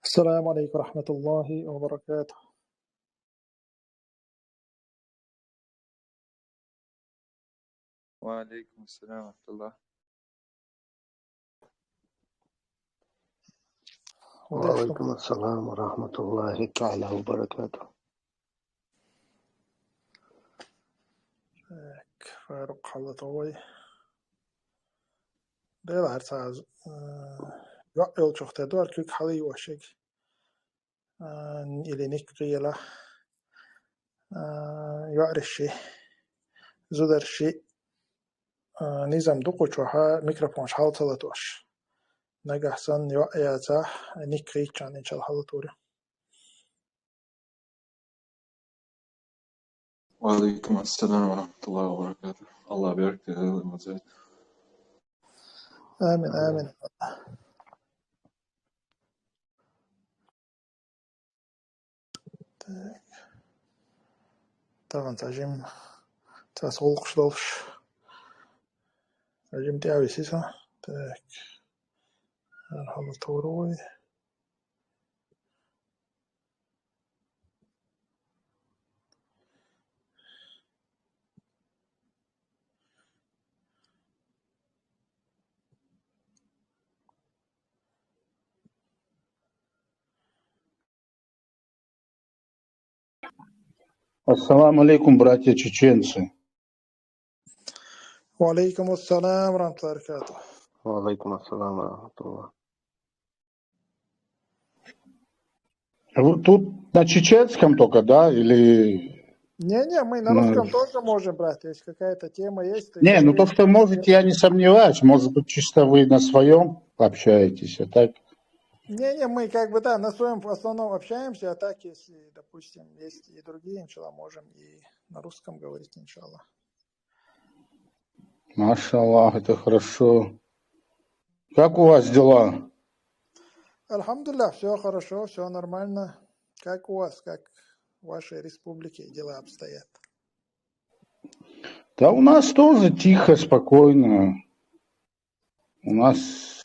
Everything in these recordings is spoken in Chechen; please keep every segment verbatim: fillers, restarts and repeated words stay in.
السلام عليكم ورحمة الله وبركاته. وعليكم السلام ورحمة الله. وعليكم السلام ورحمة الله تعالى وبركاته. Так, Фарук, хьалатовай. Дела хьарцаз, э, ва-, йолчух те дуар куьг хьалий вашиг. Э, или ник къела. Э, юариши, зударши, э, низам дукъучуха микрофон хьалцалатош. Нагахсан юа яца ник къичан иншалла хьалатури. وعليكم السلام ورحمة الله وبركاته. الله يبارك فيك. آمين، آمين. Так. Таман тажим. Тас улукъш долш. Тажим тяви сиса. Так. Архала торой. Ассаламу алейкум, братья чеченцы. وعليكم السلام ورحمة الله وبركاته. وعليكم السلام ورحمة الله. Вы тут на чеченском только, да, или... Не-не, мы на Ну, русском тоже можем, брат. Если какая-то тема есть, то Не, ну если то, что можете, я не сомневаюсь. Может быть, чисто вы на своем общаетесь, а так... Не-не, мы как бы, да, на своем основном общаемся, а так, если, допустим, есть и другие, иншалла, можем и на русском говорить, иншалла. Машаллах, это хорошо. Как у вас дела? Альхамдулиллах, все хорошо, все нормально. Как у вас, как в вашей республике дела обстоят? Да у нас тоже тихо, спокойно. У нас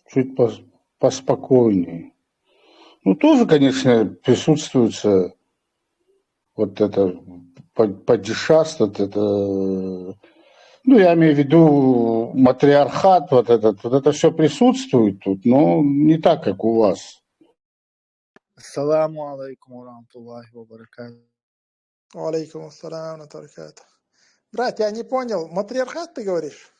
чуть пос- поспокойнее. Ну, тоже, конечно, присутствуется вот это па- падишаст, вот это, ну, я имею в виду матриархат, вот этот, вот это все присутствует тут, но не так, как у вас. السلام عليكم ورحمة الله وبركاته. وعليكم السلام ورحمة الله وبركاته. Брат, я не понял, матриархат ты говоришь?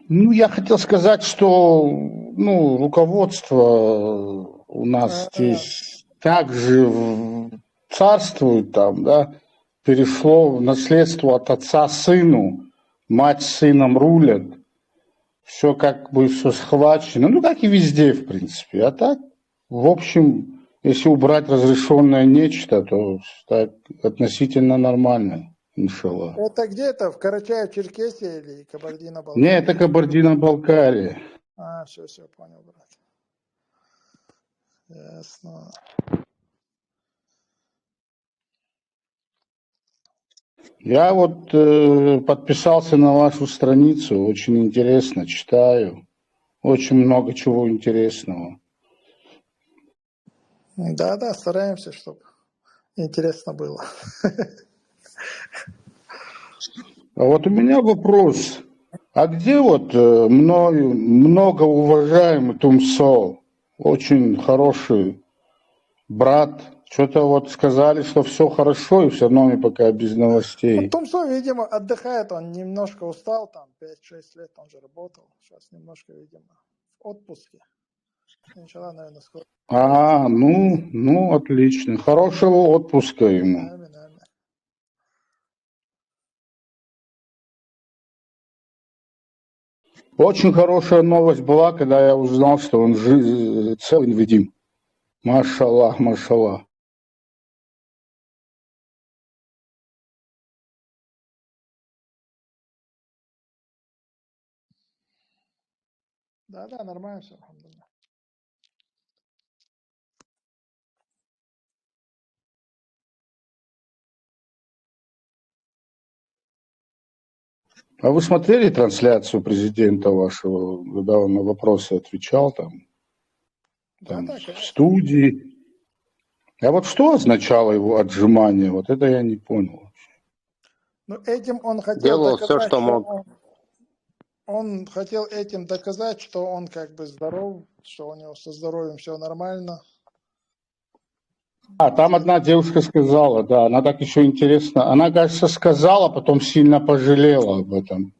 Ну, я хотел сказать, что, ну, руководство у нас А, а. Здесь также в- царствует там, да, перешло в наследство от отца сыну, мать с сыном рулят, все как бы все схвачено, ну, как и везде, в принципе. А так, в общем, если убрать разрешенное нечто, то так относительно нормально, иншаллах. Это где-то в Карачаево-Черкесии или Кабардино-Балкарии? Не, это Кабардино-Балкария. А, все, все, понял, брат. Ясно. Я вот э, подписался на вашу страницу, очень интересно, читаю. Очень много чего интересного. Да, да, стараемся, чтобы интересно было. А вот у меня вопрос. А где вот э, мною много уважаемый Тумсо? Очень хороший брат. Что-то вот сказали, что все хорошо, и все равно мы пока без новостей. Тумсо, видимо, отдыхает, он немножко устал, там пять-шесть лет он же работал, сейчас немножко, видимо, в отпуске. Иншалла, наверное, скоро. А, ну, ну, отлично. Хорошего отпуска ему. Амин, амин. Очень хорошая новость была, когда я узнал, что он жи- целый невредим. Машаллах, машаллах. Да, да, нормально все, альхамдулиллах. А вы смотрели трансляцию президента вашего, когда он на вопросы отвечал там? Да, там, да, в конечно. Студии. А вот что означало его отжимание? Вот это я не понял вообще. Ну, этим он хотел Делал всё, доказать, что что мог. Он, он хотел этим доказать, что он как бы здоров, что у него со здоровьем всё нормально. А, там одна девушка сказала, да, она так ещё интересно. Она, кажется, сказала, потом сильно пожалела об этом.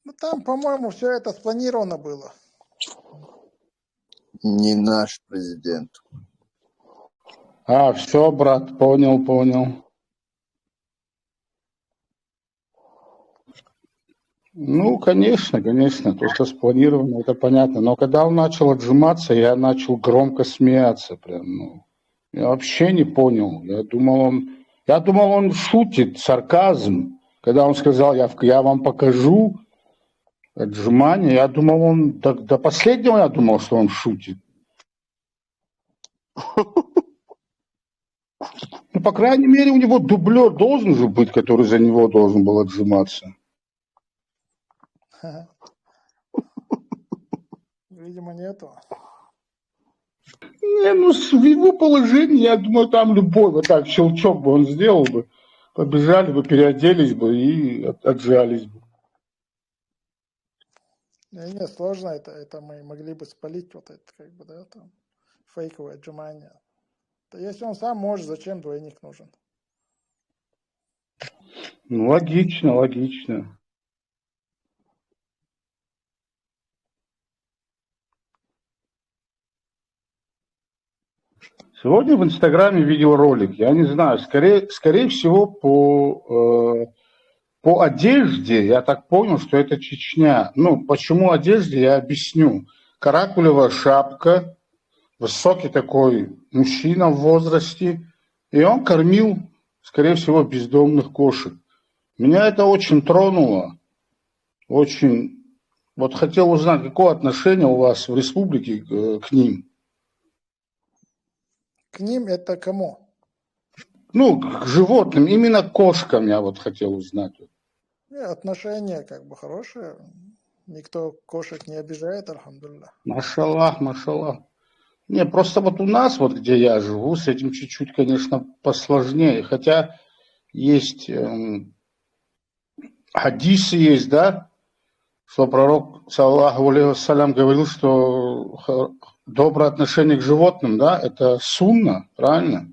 Ну, там, по-моему, всё это спланировано было. Не наш президент. А, всё, брат, понял, понял. Ну, конечно, конечно, то, что спланировано, это понятно. Но когда он начал отжиматься, я начал громко смеяться прям, ну. Я вообще не понял. Я думал, он, я думал, он шутит, сарказм. Когда он сказал: «Я, в- я вам покажу отжимания», я думал, он до, до последнего я думал, что он шутит. Ну, по крайней мере, у него дублёр должен же быть, который за него должен был отжиматься. Видимо, нету. Не, ну, с- в его положении, я думаю, там любой вот так щелчок бы он сделал бы. Побежали бы, переоделись бы и от- отжались бы. Не, не, сложно это. Это мы могли бы спалить вот это, как бы, да, там, фейковое отжимание. Да если он сам может, зачем двойник нужен? Ну, логично, логично. Сегодня в Инстаграме видел ролик. Я не знаю, скорее, скорее всего, по, э, по одежде я так понял, что это Чечня. Ну, почему одежде, я объясню. Каракулевая шапка, высокий такой мужчина в возрасте, и он кормил, скорее всего, бездомных кошек. Меня это очень тронуло. Очень. Вот хотел узнать, какое отношение у вас в республике, э, к ним? К ним — это кому? Ну, к животным, именно к кошкам я вот хотел узнать. Э, отношения как бы хорошие. Никто кошек не обижает, альхамдулиллах. Машаллах, машаллах. Не, просто вот у нас, вот где я живу, с этим чуть-чуть, конечно, посложнее. Хотя есть, эм, хадисы есть, да, что пророк, саллаллаху алейхи вассалям, говорил, что х- доброе отношение к животным, да, это сунна, правильно?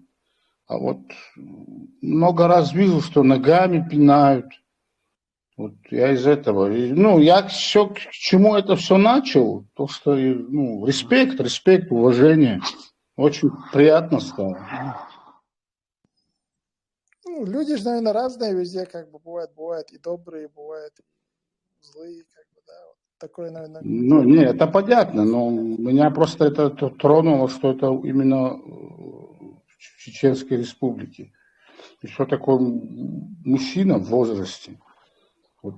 А вот много раз вижу, что ногами пинают. Вот я из этого. И, ну, я все, к чему это все начал, то, что, и, ну, респект, респект, уважение. Очень приятно стало. Ну, люди же, наверное, разные везде, как бы, бывают, бывают и добрые, бывают и злые, как бы, да, вот такое, наверное. Ну, не, это понятно, но меня просто это т- тронуло, что это именно, э, в Чеченской Республике. Еще такой м- мужчина в возрасте. Вот.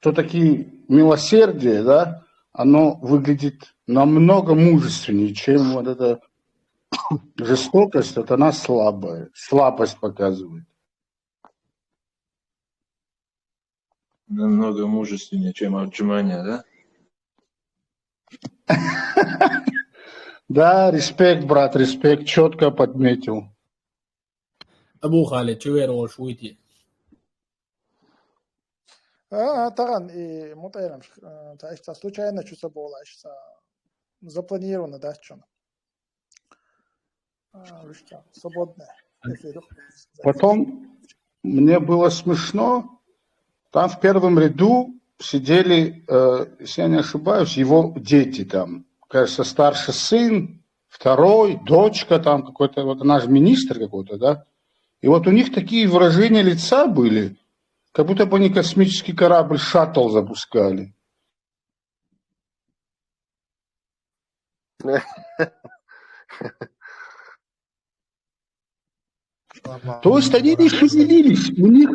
Все-таки милосердие, да, оно выглядит намного мужественнее, чем вот эта жестокость, вот она слабая, слабость показывает. Намного мужественнее, чем отжимания, да? Да, респект, брат, респект, четко подметил. Абу Халид, чувер ол шуйти. А, а, тахан, и мутайлам, э, та ишта случайно чуса бола, ишта запланировано, да, чё? А, ишта, свободное. Если Потом мне было смешно, там в первом ряду сидели, э, если я не ошибаюсь, его дети там, кажется, старший сын, второй, дочка там какой-то, вот она же министр какой-то, да? И вот у них такие выражения лица были, как будто бы они космический корабль шаттл запускали. То есть они не шевелились, у них,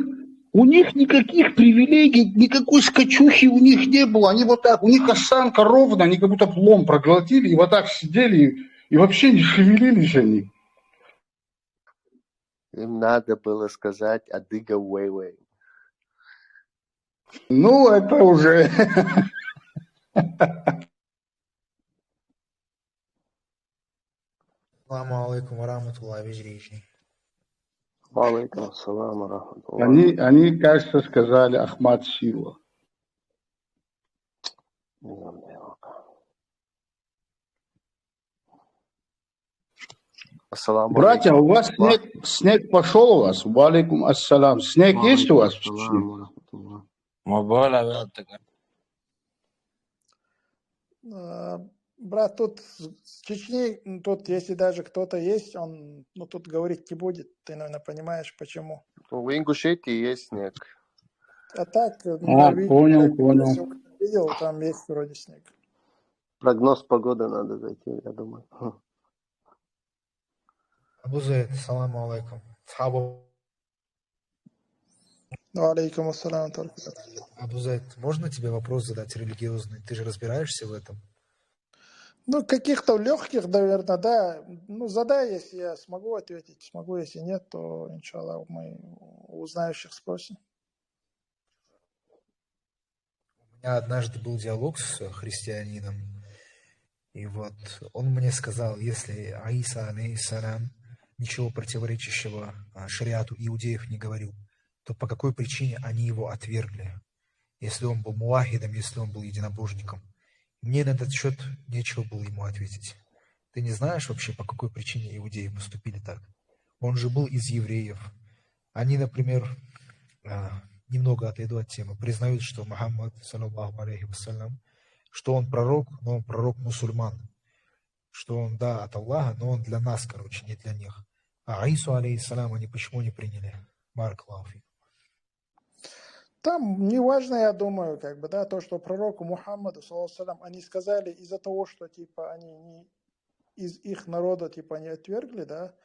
у них никаких привилегий, никакой скачухи у них не было. Они вот так, у них осанка ровно, они как будто бы лом проглотили и вот так сидели, и вообще не шевелились они. Им надо было сказать «Адыга вейвей». Ну, это уже. ورحمة الله وبركاته. وعليكم السلام ورحمة الله. Они, они, кажется, сказали Ахмад Сила. السلام Братья, عليكم. у вас снег, снег пошел у вас? Ва алейкум ассалам. Снег есть у вас в Чечне? السلام ورحمة الله. ما بقول لك. Э, Брат, тут с с Чечни, м, тут если даже кто-то есть, он, ну, тут говорить не будет. Ты, наверное, понимаешь, почему. В Ингушетии есть снег. А так, э, А, на видео, понял, как бы, понял. если кто-то видел, там есть вроде снег. Прогноз погоды надо зайти, я думаю. Абу Зайд, салам алейкум. Асхабу. Ва алейкум ассалам ва рахматуллах. Абу Зайд, можно тебе вопрос задать религиозный? Ты же разбираешься в этом. Ну, каких-то легких, наверное, да. Ну, задай, если я смогу ответить. Смогу, если нет, то, иншаллах, мы у знающих спросим. У меня однажды был диалог с христианином, и вот он мне сказал, если Иса, алейхиссалям, ничего противоречащего а, шариату иудеев не говорил, то по какой причине они его отвергли, если он был мувахидом, если он был единобожником? Мне на этот счет нечего было ему ответить. Ты не знаешь вообще, по какой причине иудеи поступили так? Он же был из евреев. Они, например, а, немного отойду от темы, признают, что Мухаммад, саллаллаху алейхи вассалям, что он пророк, но он пророк мусульман. Что он, да, от Аллаха, но он для нас, короче, не для них. А Ису, алейхиссалям, они почему не приняли? Баракаллаху фикум. Там неважно, я думаю, как бы, да, то, что пророку Мухаммаду, саллаллаху алейхи ва саллям, они сказали из-за того, что, типа, они не из их народа, типа, они отвергли, да,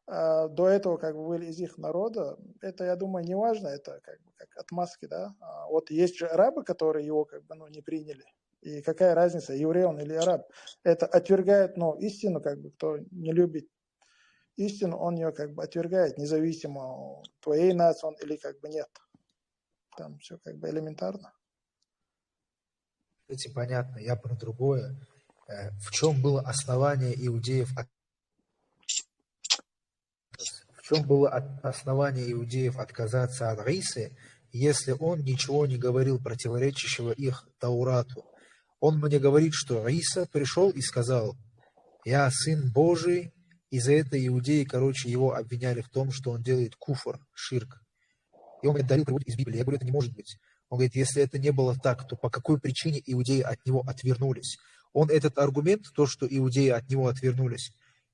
а, до этого, как бы, были из их народа, это, я думаю, неважно, это, как бы, как отмазки, да. А, вот есть же арабы, которые его, как бы, ну, не приняли. И какая разница, еврей он или араб? Это отвергает, ну, истину, как бы, кто не любит истину, он ее, как бы, отвергает, независимо, твоей нации он или, как бы, нет. Там все, как бы, элементарно. Кстати, понятно, я про другое. Э, В чем было основание иудеев от- в чем было от- основание иудеев отказаться от Исы, если он ничего не говорил противоречащего их Таурату? Он мне говорит, что Иса пришел и сказал: «Я сын Божий», и за это иудеи, короче, его обвиняли в том, что он делает куфр, ширк. И он говорит, Далил приводит из Библии. Я говорю, это не может быть. Он говорит, если это не было так, то по какой причине иудеи от него отвернулись? Он этот аргумент, то, что иудеи от него отвернулись,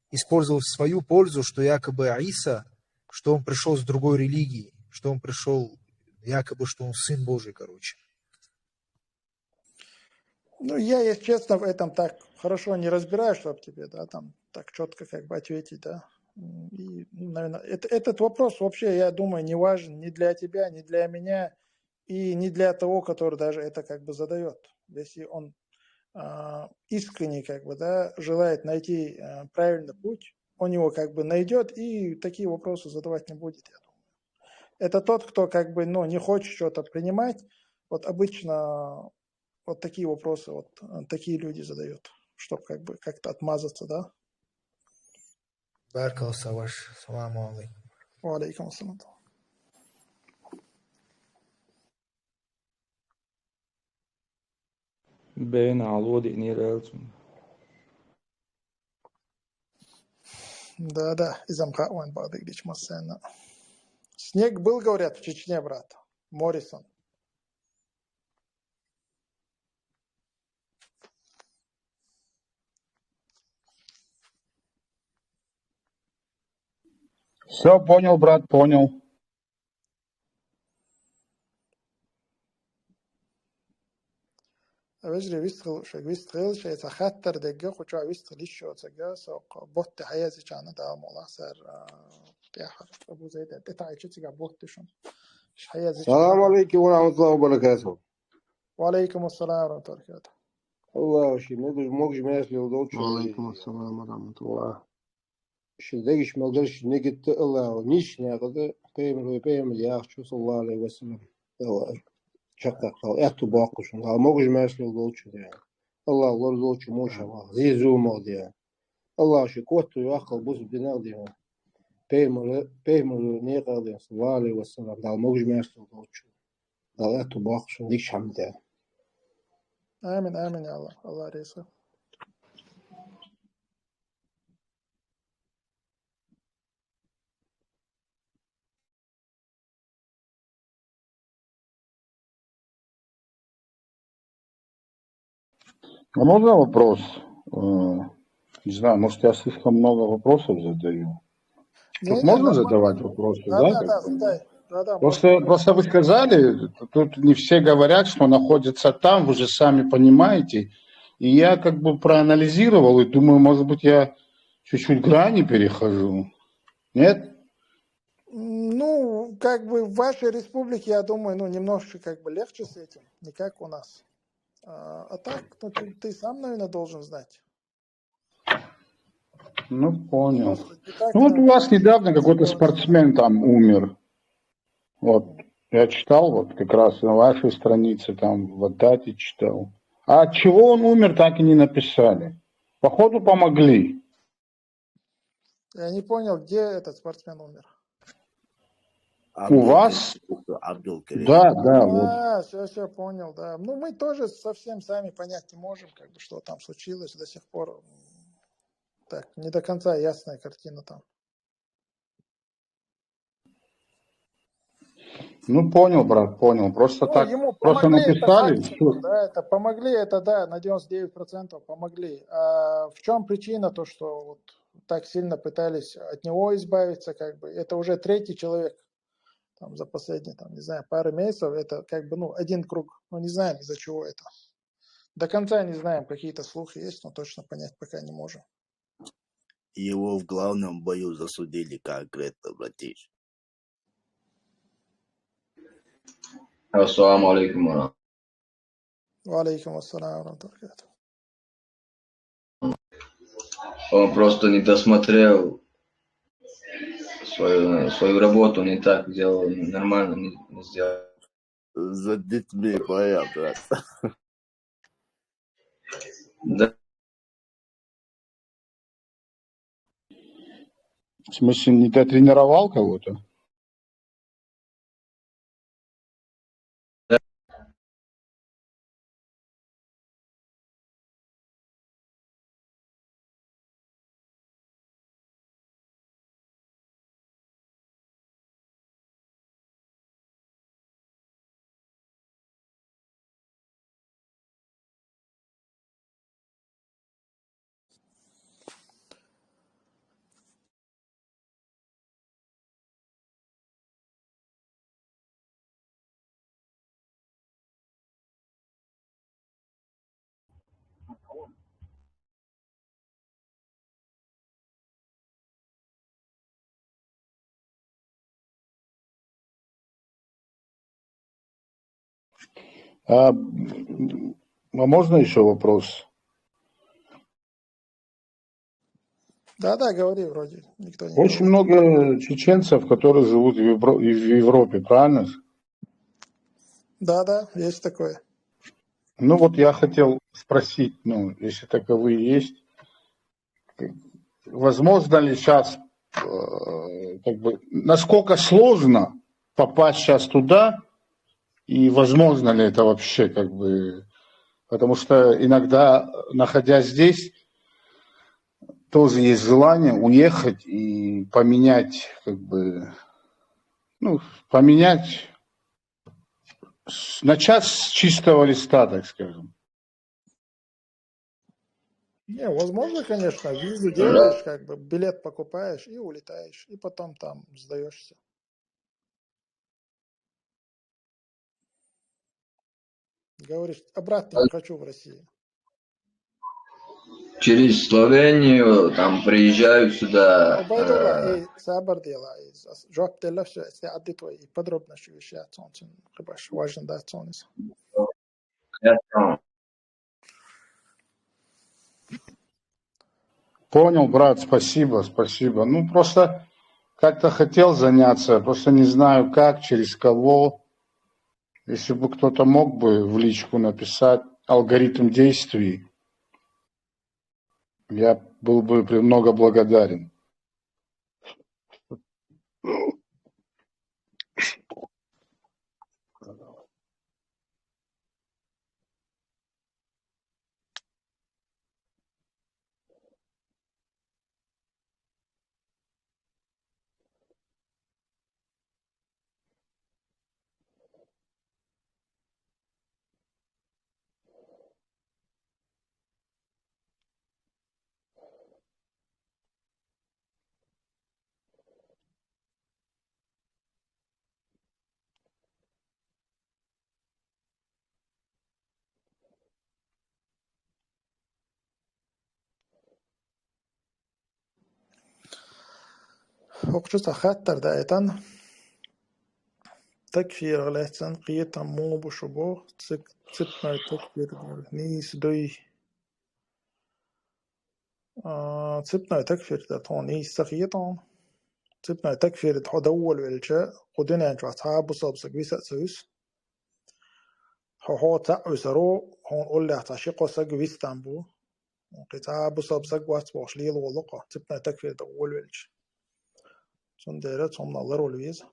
использовал в свою пользу, что якобы Иса, что он пришел с другой религии, что он пришел якобы, что он сын Божий, короче. Ну, я, если честно, в этом так хорошо не разбираюсь, чтобы тебе, да, там так четко, как бы, ответить, да. М, И, ну, наверное, это, этот вопрос вообще, я думаю, не важен ни для тебя, ни для меня, и ни для того, который даже это, как бы, задает. Если он а, искренне, как бы, да, желает найти а, правильный путь, он его, как бы, найдет и такие вопросы задавать не будет, я думаю. Это тот, кто, как бы, ну, не хочет что-то принимать. Вот обычно вот такие вопросы вот а, такие люди задают, чтобы, как бы, как-то отмазаться, да. Баракаллаху, Саваш. Саламу алейкум. Ва алейкум ассалам. Бен алоди ниралцун. Да, да, изам хаъван баъдик дичмасена. Снег был, говорят, в Чечне, брат. Моррисон. Все, понял, брат, понял. Вежри вистхил шег вистхил шеца хаттар дегге хуча вистхил ишо цега соқ ботте хаязи чана да мола сар тяхар Абу Зайд это тайчи цега ботте шун. Хаязи. السلام عليكم ورحمة الله وبركاته. Ва алейкум ассалам ва рахматуллахи ва баракатух. الله شي مقج مقج ماشي لو دول شي. وعليكم السلام ورحمة الله. شي دقش مقدرش نقد الله نيش ناقد. قيم قيم يا شو صلى الله عليه وسلم. الله شقق أو أتو باقش الله مقج ماشي لو دول شي. الله الله دول شي موشا زي زوم مغدي. Аллах ши коту, акъыл, бузу динал дина. Пайхамар, пайхамар некъал дина, саллаллаху алейхи ва саллям, Дала могуш-маьрша долчу. Дала аьтту бохуш, дикачу хьамда. Амин, амин, я Аллах. Аллах реза. А можно вопрос? Э, не знаю, может, я слишком много вопросов задаю. Тут не, можно задавать вопросы, да, да, да, как бы? Да, да, просто, можно. Просто вы сказали, т-, тут не все говорят, что находятся там, вы же сами понимаете. И я как бы проанализировал и думаю, может быть, я чуть-чуть грани перехожу. Нет? М, ну, как бы в вашей республике, я думаю, ну, немножко как бы легче с этим, не как у нас. А, а так, ну, ты, ты сам, наверное, должен знать. Ну, понял. Ну, вот у вас недавно какой-то спортсмен там умер. Вот, я читал, вот как раз на вашей странице, там, в Адате читал. А от чего он умер, так и не написали. Походу, помогли. Я не понял, где этот спортсмен умер? У вас? Абдул-Карим. Да, да, вот. А, всё, всё, понял, да. Ну, мы тоже совсем сами понять не можем, как бы, что там случилось до сих пор. Так, не до конца ясная картина там. Ну, понял, брат, понял. Просто так, ему просто помогли, написали, это, да, это помогли, это, да, на девяносто девять процентов помогли. А в чём причина, то, что вот так сильно пытались от него избавиться, как бы, это уже третий человек, там, за последние, там, не знаю, пару месяцев, это, как бы, ну, один круг, ну, не знаем, из-за чего это. До конца не знаем, какие-то слухи есть, но точно понять пока не можем. Его в главном бою засудили конкретно, братиш. Ассаламу алейкум. Ва алейкум ассалам ва рахматуллахи ва баракатух. Он просто не досмотрел свою, свою работу, не так сделал, нормально не, не сделал. За детьми боя, брат. Да. В смысле, не дотренировал кого-то? А, м, а можно ещё вопрос? Да, да, говори, вроде никто не говорит. Очень много чеченцев, которые живут в Евро-, в Европе, правильно же? Да, да, есть такое. Ну вот я хотел спросить, ну, если таковые есть, возможно ли сейчас, э, как бы, насколько сложно попасть сейчас туда, и возможно ли это вообще, как бы, потому что иногда, находясь здесь, тоже есть желание уехать и поменять, как бы, ну, поменять, с-, начать с чистого листа, так скажем. Не, возможно, конечно, визу делаешь, как бы билет покупаешь и улетаешь, и потом там сдаёшься. Говоришь: «Обратно не хочу в Россию». Через Словению там приезжают сюда, Убайдулла, э, э, сабар дела, э, с-, жоп дела, всё, если аддит вай, и подробно ещё вещи оценим, хибаш, важно, да, оценим. Понял, брат, спасибо, спасибо. Ну, просто как-то хотел заняться, просто не знаю как, через кого. Если бы кто-то мог бы в личку написать алгоритм действий. Я был бы премного благодарен. ХӀокху чу цхьа хаттар даийтина. Такфирах лаьцна кхетам муха бу шу боху, ци-, цепной такфир нийса дуй? А, цепной такфир дан тхуна нийса ца хета хьуна. Цепной такфир дан хьо доввалвелча, кху дуьнен чохь цхьа а бусалба саг виса а ца вуьсу. Хьо, хьо цхьаъ висаро, хьуна уллехь цхьа ши-кхо саг виса там бу. Кхин цхьа а бусалба саг вац бохуш лелаволу кхо, цепной такфир дан волавелча. Цундела цхьа хӀуманах ларвала веза.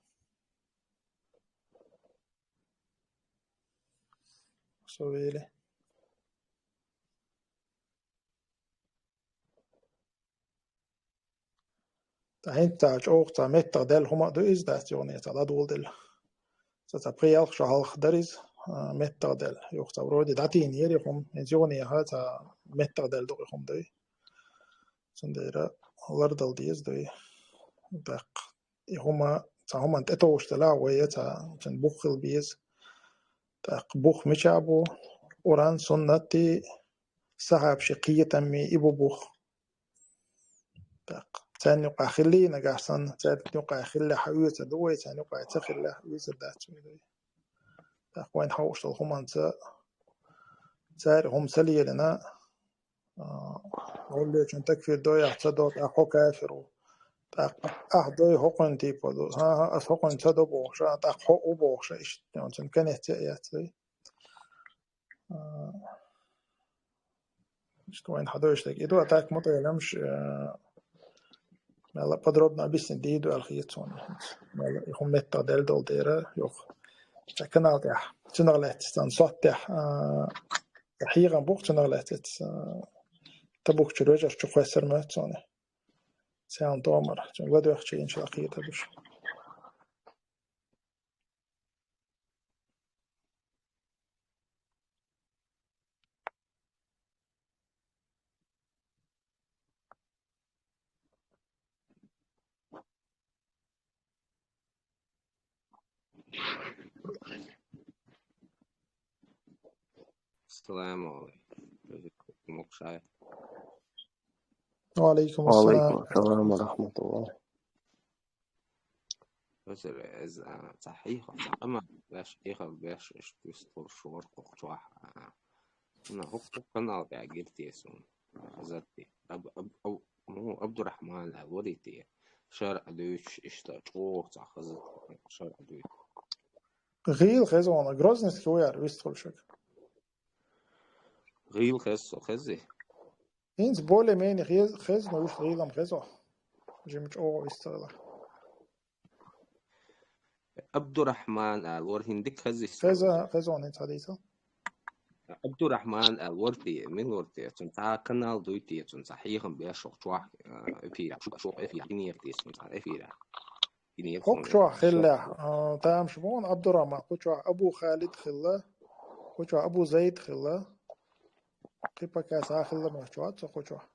Со вели. Ткъа хӀинца цхьа чӀогӀа цхьа меттах даьлла хӀума а ду иза, дац, юха цхьа ладогӀалделла. Цхьа, цхьа пхи-ялх шо хьалха дара иза, а, меттах даьлла. Юха цхьа вроде дӀатийнера и хӀума, хӀинца юха а цхьа меттах даьлла ду и хӀума дуй. Цундела лардала деза дуй. ТӀаккха и хӀума, цхьа хӀуманна тӀетовжуш делахь вай, я цхьа цуьнан бух хила беза. ТӀаккха бух мичахь бу? Къуръан, суннатий, сахьабаши кхетаммий и бу бух. ТӀаккха царна юкъахь хиллий нагахь санна, царна юкъахь хиллехь хьан оьцур ду вай, царна юкъахь ца хиллехь оьцур дац вай. ТӀаккха вайна хьовш долу хӀуманца цара хӀума ца лелина, а, гӀоллечун такфир дой ахь, ца до, тӀаккха хьо кафир ву. ТӀаккха ахь дой хӀокхуьнан типа ду, хӀан-хӀа, ас хӀокхуьнан ца до бохуш, а, тӀаккха хьо а ву бохуш, иштта, цуьнан конец а яц вай. А, иштта вайна хьан дойуш дерг. И ду, а так ма тайламаш, а, мелла подробно объяснить дийр ду аьлла хета суна. Мелла и хӀума меттах даьлла долу дера, юха. Ша канал тӀехь. Цунах лаьцна, царна сот тӀехь, а, хьехам бу-кх цунах лаьцна, а, Табук чуьра вежарш чу кхоьссар моьтту суна. Царна томара, цуьнга ладоьгӀча, иншалла, кхетар ду шу. السلام عليكم. وعليكم السلام. وعليكم السلام ورحمة الله. Вежарий, иза, а, цхьа хьехам, цхьа къамел беш, хьехам беш, иштта вистхуьлуш вара кху чохь, а, ну, хӀокху канал тӀехь гира те суна. Хазатти. Аб-, аб-, аб-, ну, Абдурахман аьлла варий те. ШарӀ дуьйцуш, иштта чӀогӀа цхьа хаза шарӀ дуьйцу. ГӀийла хеза хьуна, Грозненский ву яра вистхуьлуш. ГӀийла хеза со, хезий? ХӀинца более-менее хез-, хезна вуьш гӀийлам хезо. Жима чӀогӀа вист ца хилар. Абдурахман аьлла вара, хӀинца дика хезий? Хеза, хезо хӀинца хьадийцал. Абдурахман аьлла вара те, мила вара те, цуьнан цхьа канал дуй те, цуьнан цхьа хьехам беш хӀокху чохь, а, эфирехь, шу, шу эфирехь гинера те, цуьнан цхьа эфирехь. ХӀокху чохь хиллехь, а, тамаш бу хьуна Абдурахман, кху чохь Абу Халид хилла, кху чохь Абу Зайд хилла, кхин пока цхьа а хилла моьттуш вац со кху чохь.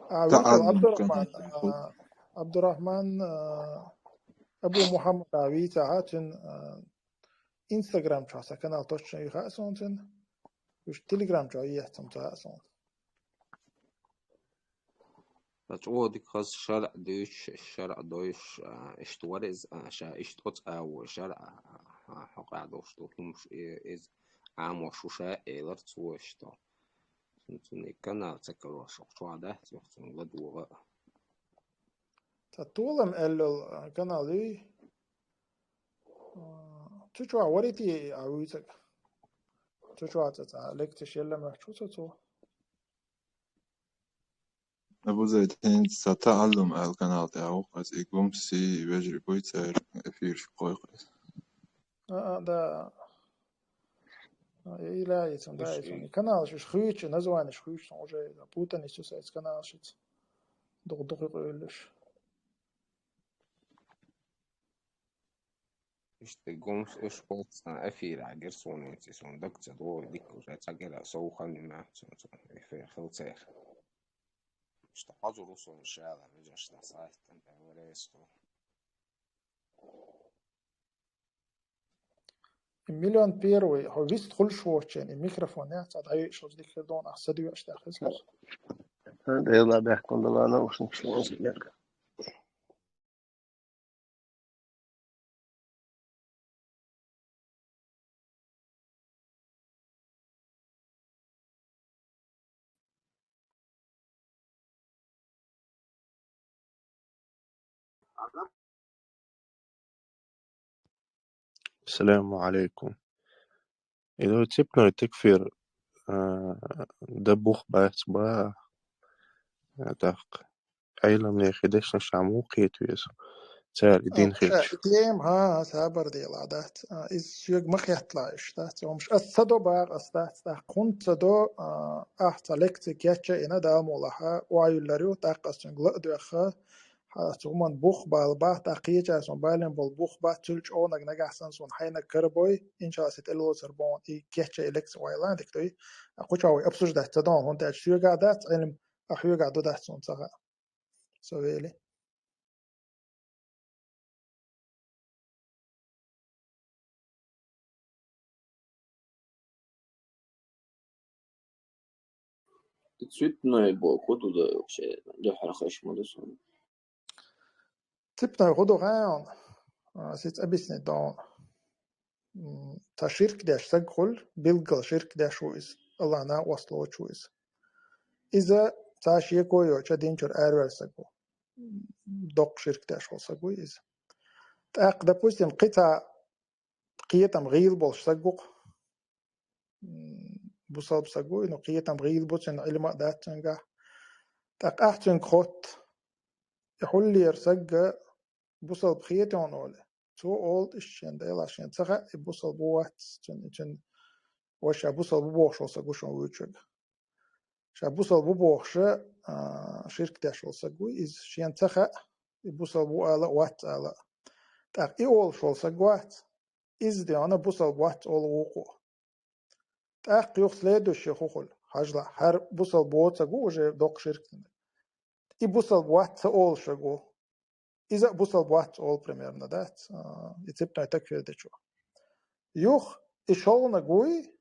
А, вуьйцал Абдурахман, а, Абдурахман, а, Абу Мухаммад а вийцахьа, цуьнан, а, Instagram чохь сан канал точно ю хаьа суна цуьнан. Уьш Telegram чохь ю яц ца хаьа суна. Сан чӀогӀа дика хаза шарӀ дуьйцуш, шарӀ дойуш, а, иштта вара иза, а, ша иштта оцу агӀор шарӀ, а, а, хьокъехь долуш ду хӀумаш, и, иза Ӏамош ву ша, элира цо иштта. Цуьнан, цуьнан и канал ца карош, чохь дац, юха цунна ладогӀа. Ца толам аьллал, а, канал юй? А, цу чохь варий те а вуьйцург? Цу чохь цӀа цхьа лекцеш елла моьттуш ву со цо. Абу Зайд, хӀинца цхьа «Тааллум» аьлла канал тӀехь ву, аса и гумси вежарий буй церан эфираш кхойкху аса. А, а, да. А, и ила яйцун, да, яйцун. И каналаш уьш хуьйчу, названеш хуьйчу, сон уже путаница ю сайца каналашца. Дукха, дукха къуьйлуш. Иштта гумс уьш болчу цхьана эфирехь гира суна вуьйцу, суна даг ца догӀу, дика уже цхьа гира сов хан ю маьхча, суна эфир хила церан. Иштта хьозур ву суна шала, вежаршна сайтан, тӀе варес ху. И миллион первый, хьо вист хуьлуш воцучен, и микрофон яц, цхьа дӀайиъ шозза дика хир дона, ахь са дуьйш тӀехь хеза. Дела бехкун дала наушникаш лозу. Ассаламу алейкум. Иза цепной такфир, а, дан бух бац ба, а, тӀаккха Ӏеламнехи дешнаш муха кхета веза? Цара и дин хилча. Тема, хӀа, хӀа, сабар дела дац. А, иза шега ма хетталахь уьш дац. Омаш ас ца до бакъ ас дац, тӀаккха хӀунда ца до, а, ахь цхьа лекци кечъяйина, Дала мукъ лахь, охьаюьллур ю, тӀаккха ас цуьнга ла а доьхна, хьа, цу хӀуманна бух бала бац, тӀаккха кхечара сон балийна болу бух бац, цул чӀогӀаниг нагахь санна суна хьайниг карабой, иншаллахь, аса тӀелоцур боху, и кечъяй лекци вай лан дика дуй. А кхуча вай обсуждать ца дохьу, хӀунда аьлча соьга а дац, Ӏилма а хьоьга а ду дац суна ца хаьа. Со вели. Цветной боху хӀун ду вообще, дуьххьара хезаш ма ду суна. Цепной хӀун ду хаьий хьуна? А, сица объяснить до хьуна. М, цхьа ширк деш саг хуьлу, билггал ширк деш ву иза, Аллахьан накъост лоцуш ву иза. Иза цхьа шеко йоцуш дин чуьра араваьлла саг ву. Доккха ширк деш волу саг ву иза. ТӀаккха, допустим, кхин цхьа кхетам гӀийла болуш саг ву-кх. М, бусалба саг ву, ну, кхетам гӀийла бу, цуьнан Ӏилма а дац цуьнгахь. ТӀаккха ахь цуьнга хотту: «И хьуллера сагга бусалба хетий хьуна?» — олий. Цо олу иштта шен Делахь, шен ца хаьа, и бусалба ву вац, цуьнан, и цуьнан вай ша бусалба ву бохуш волу саг ву шуна вуьйцург. Ша бусалба ву бохуша, а, ширк деш волу саг ву, иза шена ца хаьа, и бусалба ву ала а, вац ала а. ТӀаккха и олуш волу саг вац, иза де хьуна бусалба вац олу вукхо. ТӀаккха юха следующий хӀун хуьлу? Хьажал, хӀара бусалба воцург ву уже доккха ширк динарг. И бусалба вац ца олуш верг ву. Иза а бусалба вац олу примерно, дац, а, и цепной такфир дечо. Юха и шолгӀаниг вуй,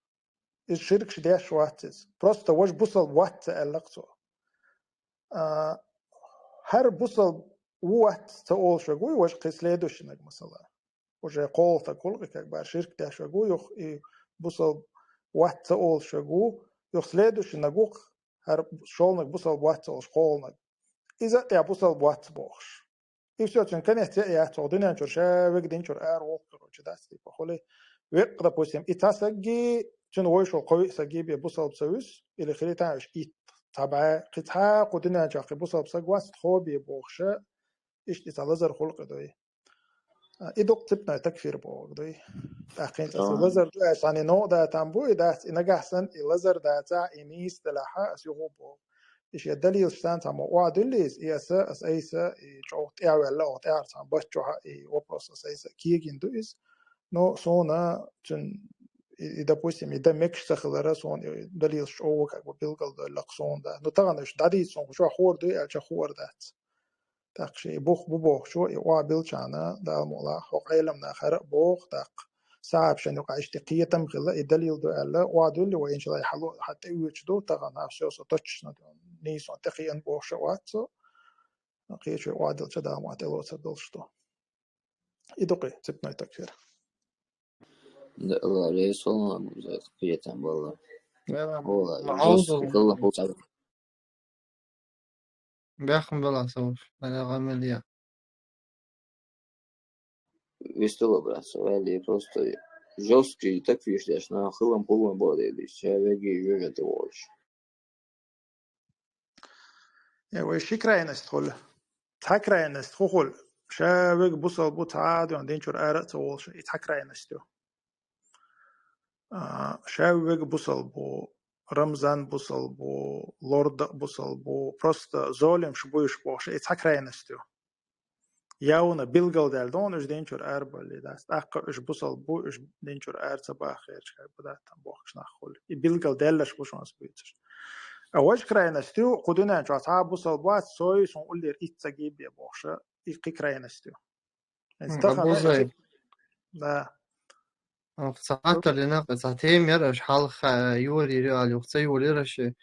иза ширкаш деш вац иза. Просто важа бусалба вац ца аьлла-кх цо. А, хӀара бусалба ву вац ца олуш верг вуй, важа кхин следующийниг, масала. Уже кхоалгӀа стаг хуьлу-кх и, как бы, ширк деш верг ву, юха и бусалба вац ца олуш верг ву, юха следующийниг ву-кх, хӀара шолгӀаниг бусалба вац ца олуш, кхоалгӀаниг. Иза а тӀе бусалба вац бохуш. И всё, цуьнан конец яц, хӀокху дуьнен чуьра ша вега дин чуьра ара воккхур ву, чу дац, типа, хуьлий. Веккъа, допустим, и цхьа саггий, цуьнан вовшашкахь кхо-виъ саггий бен бусалба ца вуьсу, или хилийтахьа уьш итт, цхьа бӀе, кхин цхьа кху дуьнен чохь кхин бусалба саг вац, тхо бен бохуша, иштта и цхьа лазар хуьлу-кх дуй. А, и ду-кх цепной такфир бохург дуй. ТӀаккха хӀинца аса лазар ду аьлча, цхьана и новкъа датам бу, и дац, и нагахь санна, и лазар дацахь, и нийса делахь, аса юха боху. И шен далилаш санна цхьаммо охьадуьллий иза, и аса, аса айса, и чӀогӀа тӀаьхьаваьлла, оха тӀаьхьара цхьана баччохь, и вопрос аса айса кегийна ду иза. Но суна цуьнан, и, и, допустим, и дан мегаш ца хилара, суна и далилаш чӀогӀа как бы билгалдойлла-кх суна да. Ну, тахана уьш дӀадийца суна кху чохь хуур дуй аьлча, хуур дац. ТӀаккха шен и бух бу бохучо, и охьабиллачарна, Дала мукъ лахь, хӀокху Ӏеламнаха хӀара а боху, тӀаккха сахьабашна юкъахь иштта кхетам а хилла, и далил ду аьлла, охьадуьллий вай, иншаллахь, хьан ло-, хьан тӀе оьцуш ду, тахана хьан всё, со точно нийсонан тӀекхиъна бохуш а вац со. Кхечо охьадиллача, Дала мукъ лахь, тӀелоцур долуш ду. И ду-кх и цепной такфир. Да, Алла реза хуьлда, Абу Зайд, кхетам балла. Вела, Ола, Абу Зайд, Алла хуьлда. Бехкам бала, Савуш, ала гӀамал я. Вистала, брат, со ваьлли, просто жёсткий такфир деш нах хилам-пулам боху дела, ша веги жожа тӀе волуш. Э, вай ши крайность хуьлу. Цхьа крайность хӀун хуьлу? Ша вега бусалба ву, цхьа а дуьхьал динчуьра ара а ца волуш, и цхьа крайность ю. А, ша вега бусалба ву, Рамзан бусалба ву, Лорда а бусалба ву, просто золимаш буй уьш бохуш, и цхьа крайность ю. Явна билгалдаьлла ду хьуна уьш динчуьра арабалале дац. ТӀаккха уьш бусалба бу, уьш динчуьра ара ца бахарш, как бы, дац, там бохкуш нах хуьлу. И билгалдаьлларш бу шуна ас буьйцуш. А важа крайность ю, кху дуьнен чохь цхьа а бусалба вац, со а, суна уллера итт ца гийбе бохуша, и кхин крайность ю. ХӀинца М, тахана Абузай. Да. Оха цхьа хаттар дина, цхьа тема яра, аша хьалха йолийра аьлла, юха ца йолийра аша.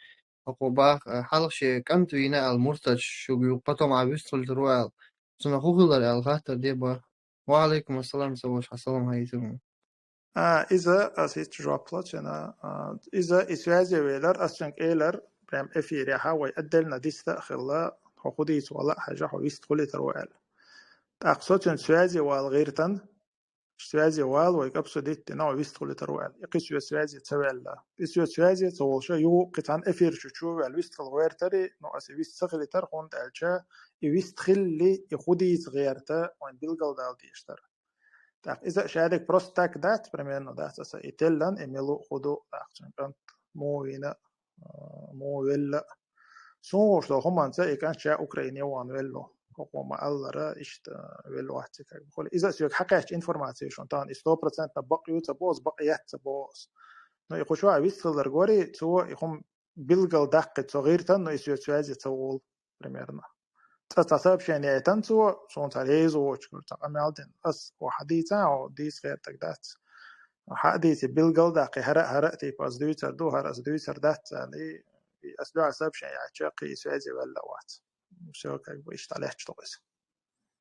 Оха бах-, хьалха шен кӀант вийна аьлла, муртаташ шуьга юха, потом а вистхуьлуьйтур ву аьлла. Цунах хӀун хилар аьлла хаттар де бах. Ва алейкум ассалам, ца ваш, хьан салам хьаийцира. А, иза, ас иштта жоп ло цуьнан, а, иза и связи велар, ас цуьнга элар, прям эфирехьа вай отдельно диста а хилла, хьо хӀун дийца вала а хьажа, хьо вистхуьлуьйтур ву аьлла. ТӀаккха со цуьнан связи вала гӀиртан, связи вала вай обсудить дина, хьо вистхуьлуьйтур ву аьлла. И кхин соьца связи ца ваьлла. И соьца связи ца волуша, юха кхин цхьана эфир чу чу ваьлла вистхила гӀертари, ну, аса вист ца хилийтар, хӀунда аьлча, и вист хилли, и хӀун дийца гӀерта, вайн билгалдала дезаш дара. ТӀаккха иза а шадерг просто так дац, примерно дац, аса и теллан, и мила ву, хӀун ду, тӀаккха цуьнан кӀант муха вийна, а, муха велла. Суна хууш долу хӀуманца и кӀант ша Украине вахана велла. ХӀокхо ма-аллара, иштта велла вац и, как бы, хуьлу. Иза а соьга хьакхаьчча информация шуна тахана, и сто процентов бакъ ю ца боху, бакъ яц ца боху ас. Ну, и кху чохь вист хилар гори, цо и хӀума билггал даккхи цо гӀиртан, но и соьца связи ца волу, примерно. Цкъа цхьа сообщение яйтан цо, суна цхьа реза воцуш, цхьа къамел дина. Ас хьо хьадийца, хьо дийца гӀертаг дац. Хьа а дийци, билггал даккхи, хӀара а, хӀара а, типа, ас дуьйцар ду, хӀара ас дуьйцар дац, аьлла, и, и ас дуьхьал сообщение яьча, кхин и связи велла вац. Всё, как бы, иштта лаьтташ ду иза.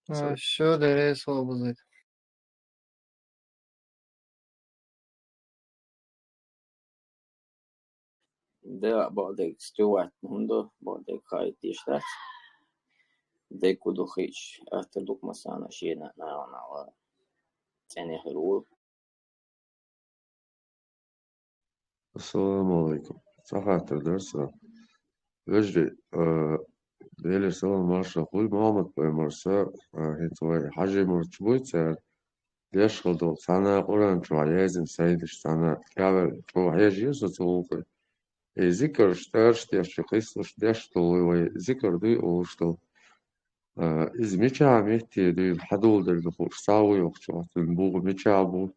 А, всё, деррис хьо бузуьйту. Да, бакъдерг стюватна хӀунда, бакъдерг хаийтеш дац. Дерг хӀун ду хиъча, атта дукха масана шена нахана цӀена хир ву. Ассаламу алейкум. Цхьа хаттар дара сан. Вежарий, а, Делера салам маршалла хуьлда, Мухьаммад-пайхамарца, а, хӀинца вай хьажий мурдаш буй цара, деш хила долу, цхьана Къуръан чохь яздина сайдаш, цхьана кӀелваьлла чӀогӀа хьежа со цу гӀуллакхе. И зикарш, тӀараш деш, и къийсалаш деш долу вай зикар дуй олуш долу. А, иза мичахь метте дуьйна хьадоладелла ду хууш, цхьа а ву йоккхачохь, цуьнан буху мичахь бу,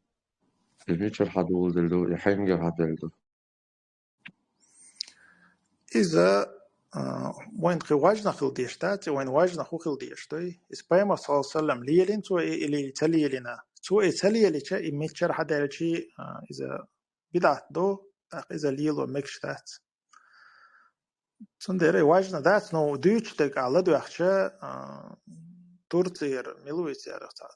и мичара хьадоладелла ду, и хьаьнгара хьаделла ду. Иза, а, вайн кхин важна хила деш дац, и вайн важна хӀун хила деш дуй? Иза пайхамар, саллаллаху алейхи ва саллям, лелийна цо и или ца лелийна? Цо и ца лелийча, и мичара хьадаьлчи, а, иза бидӀат ду, тӀаккха иза лело мегаш дац. Цундела важна дац, но дуьйцуш дерг а ладоьгӀча, а, Турцияра мила ву цара цхьа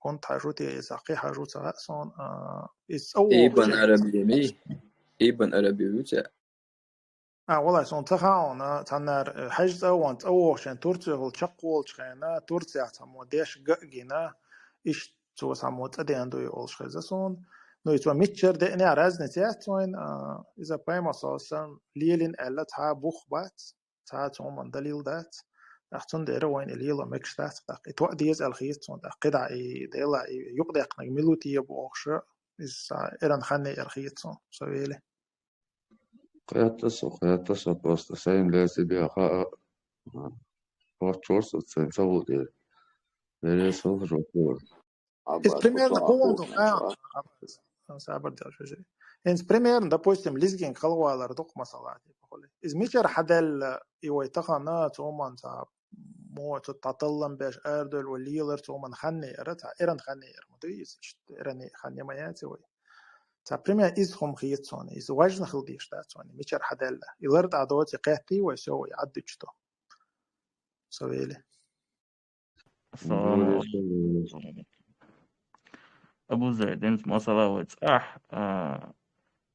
кӀант хьажа те, иза кхин хьажа ца хаьа суна, а, иза цӀа вогӀуш Ибн Араби ми? Ибн Араби ву цара? А, валлай, суна ца хаьа, цхьаннара, э, хьаьжа цӀа а ван, цӀа вогӀуш шен Турцихула чекхволчу хенахь, Турцехь цхьаммо деш ган а гина, иштта цо цхьаммо цӀа деана дуй олуш хеза суна. Ну, и цо миччара деанехь разница яц вайн, а, иза пайхамар, саллаллаху алейхи ва саллям, лелийна аьлла цхьа а бух бац, цхьа а цу хӀуманна далил дац. ТӀаккха цундела вайна и лело мегаш дац, тӀаккха и тоъа деза аьлла хетта суна, тӀаккха кхидӀа и дела, и юкъадаьккхинарг мила ву те бохуш, иза цхьа эрна хан яра хетта суна, со вели. Кхетта со, кхетта со, просто сайна лаьцна беха а, а, хӀоттор со сайна ца хӀуъа дера. Бере со жоп лора. Иза примерно хӀун ду, а, сабар деш вежарий. Иза примерно, допустим, лезгинг халхавалар ду-кх масала, типа, хуьлий. Иза мичара хьадаьлла, и вай тахана цу хӀуманца, мо цу тӀаталлам беш, арадевлла вай лелар цу хӀуманна хан яра, цхьа эрна хан яра ма дуй иза, иштта эрна хан я ма яц и вай. Цхьа пример иза хӀума хета суна, иза важна хила дезаш дац суна, мичара хьадаьлла. И лар тӀе доций кхеттий вай, всё, вай Ӏаддуьтуш ду. Со вели. Салам алейкум. Абузайд, хӀинца масала вай цӀахь, а,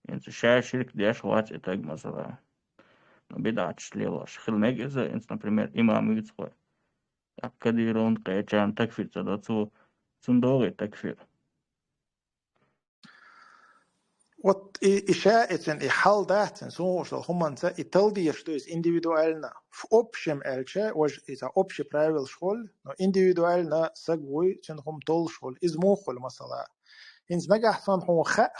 хӀинца ша ширк деш вац и таг масала. Ну, бидӀаташ лелош. Хила мега иза, хӀинца, например, имам вуьйцу вай. ТӀаккха Кадыровна, кхечарна такфир ца до цо, цунна догӀий такфир? Вот и, и ша эцун, и хьал дац, суна хууш долу хӀуманца, и талдеш ду иза индивидуально. В общем аьлча, важа иза общий правилаш хуьлу, но индивидуально саг вуй, цуьнан хӀума толлуш хуьлу. Иза муха хуьлу масала? ХӀинца нагахь санна хьуна хаьа,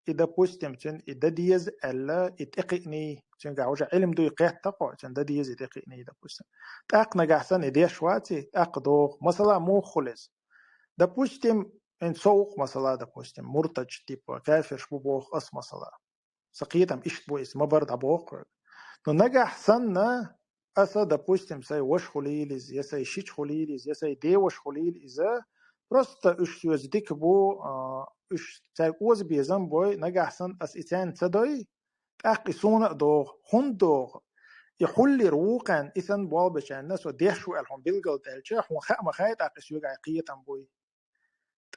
и, допустим, цуьнан и дан деза аьлла, и тӀекхиъний, цуьнгахь уже Ӏилма дуй кхетта кхо, цуьнан дан деза и тӀекхиъний, допустим. ТӀаккха нагахь санна и деш вац и, тӀаккха догӀу. Масала, муха хуьлу иза? Допустим, хӀинца со ву-кх масала, допустим, муртадаш, типа, кафирш бу боху ас масала. Сан кхетам иштта бу, иза ма бара дӀабоху хьоьга. Ну, нагахь санна, аса, допустим, сайн ваша хуьлийла иза, я сайн шича хуьлийла иза, я сайн деваша хуьлийла иза, просто уьш соьца дика бу, а, уьш цаьрга оза безам бой, нагахь санна аса и царна ца дой, тӀаккха и суна а догӀу. ХӀунда догӀу? И хьуллера вукхарна, и санна болх бечарна со деш ву аьлла хьуна билгалдаьлча, хьуна хаа ма хаьа, тӀаккха и соьгахь кхетам буй.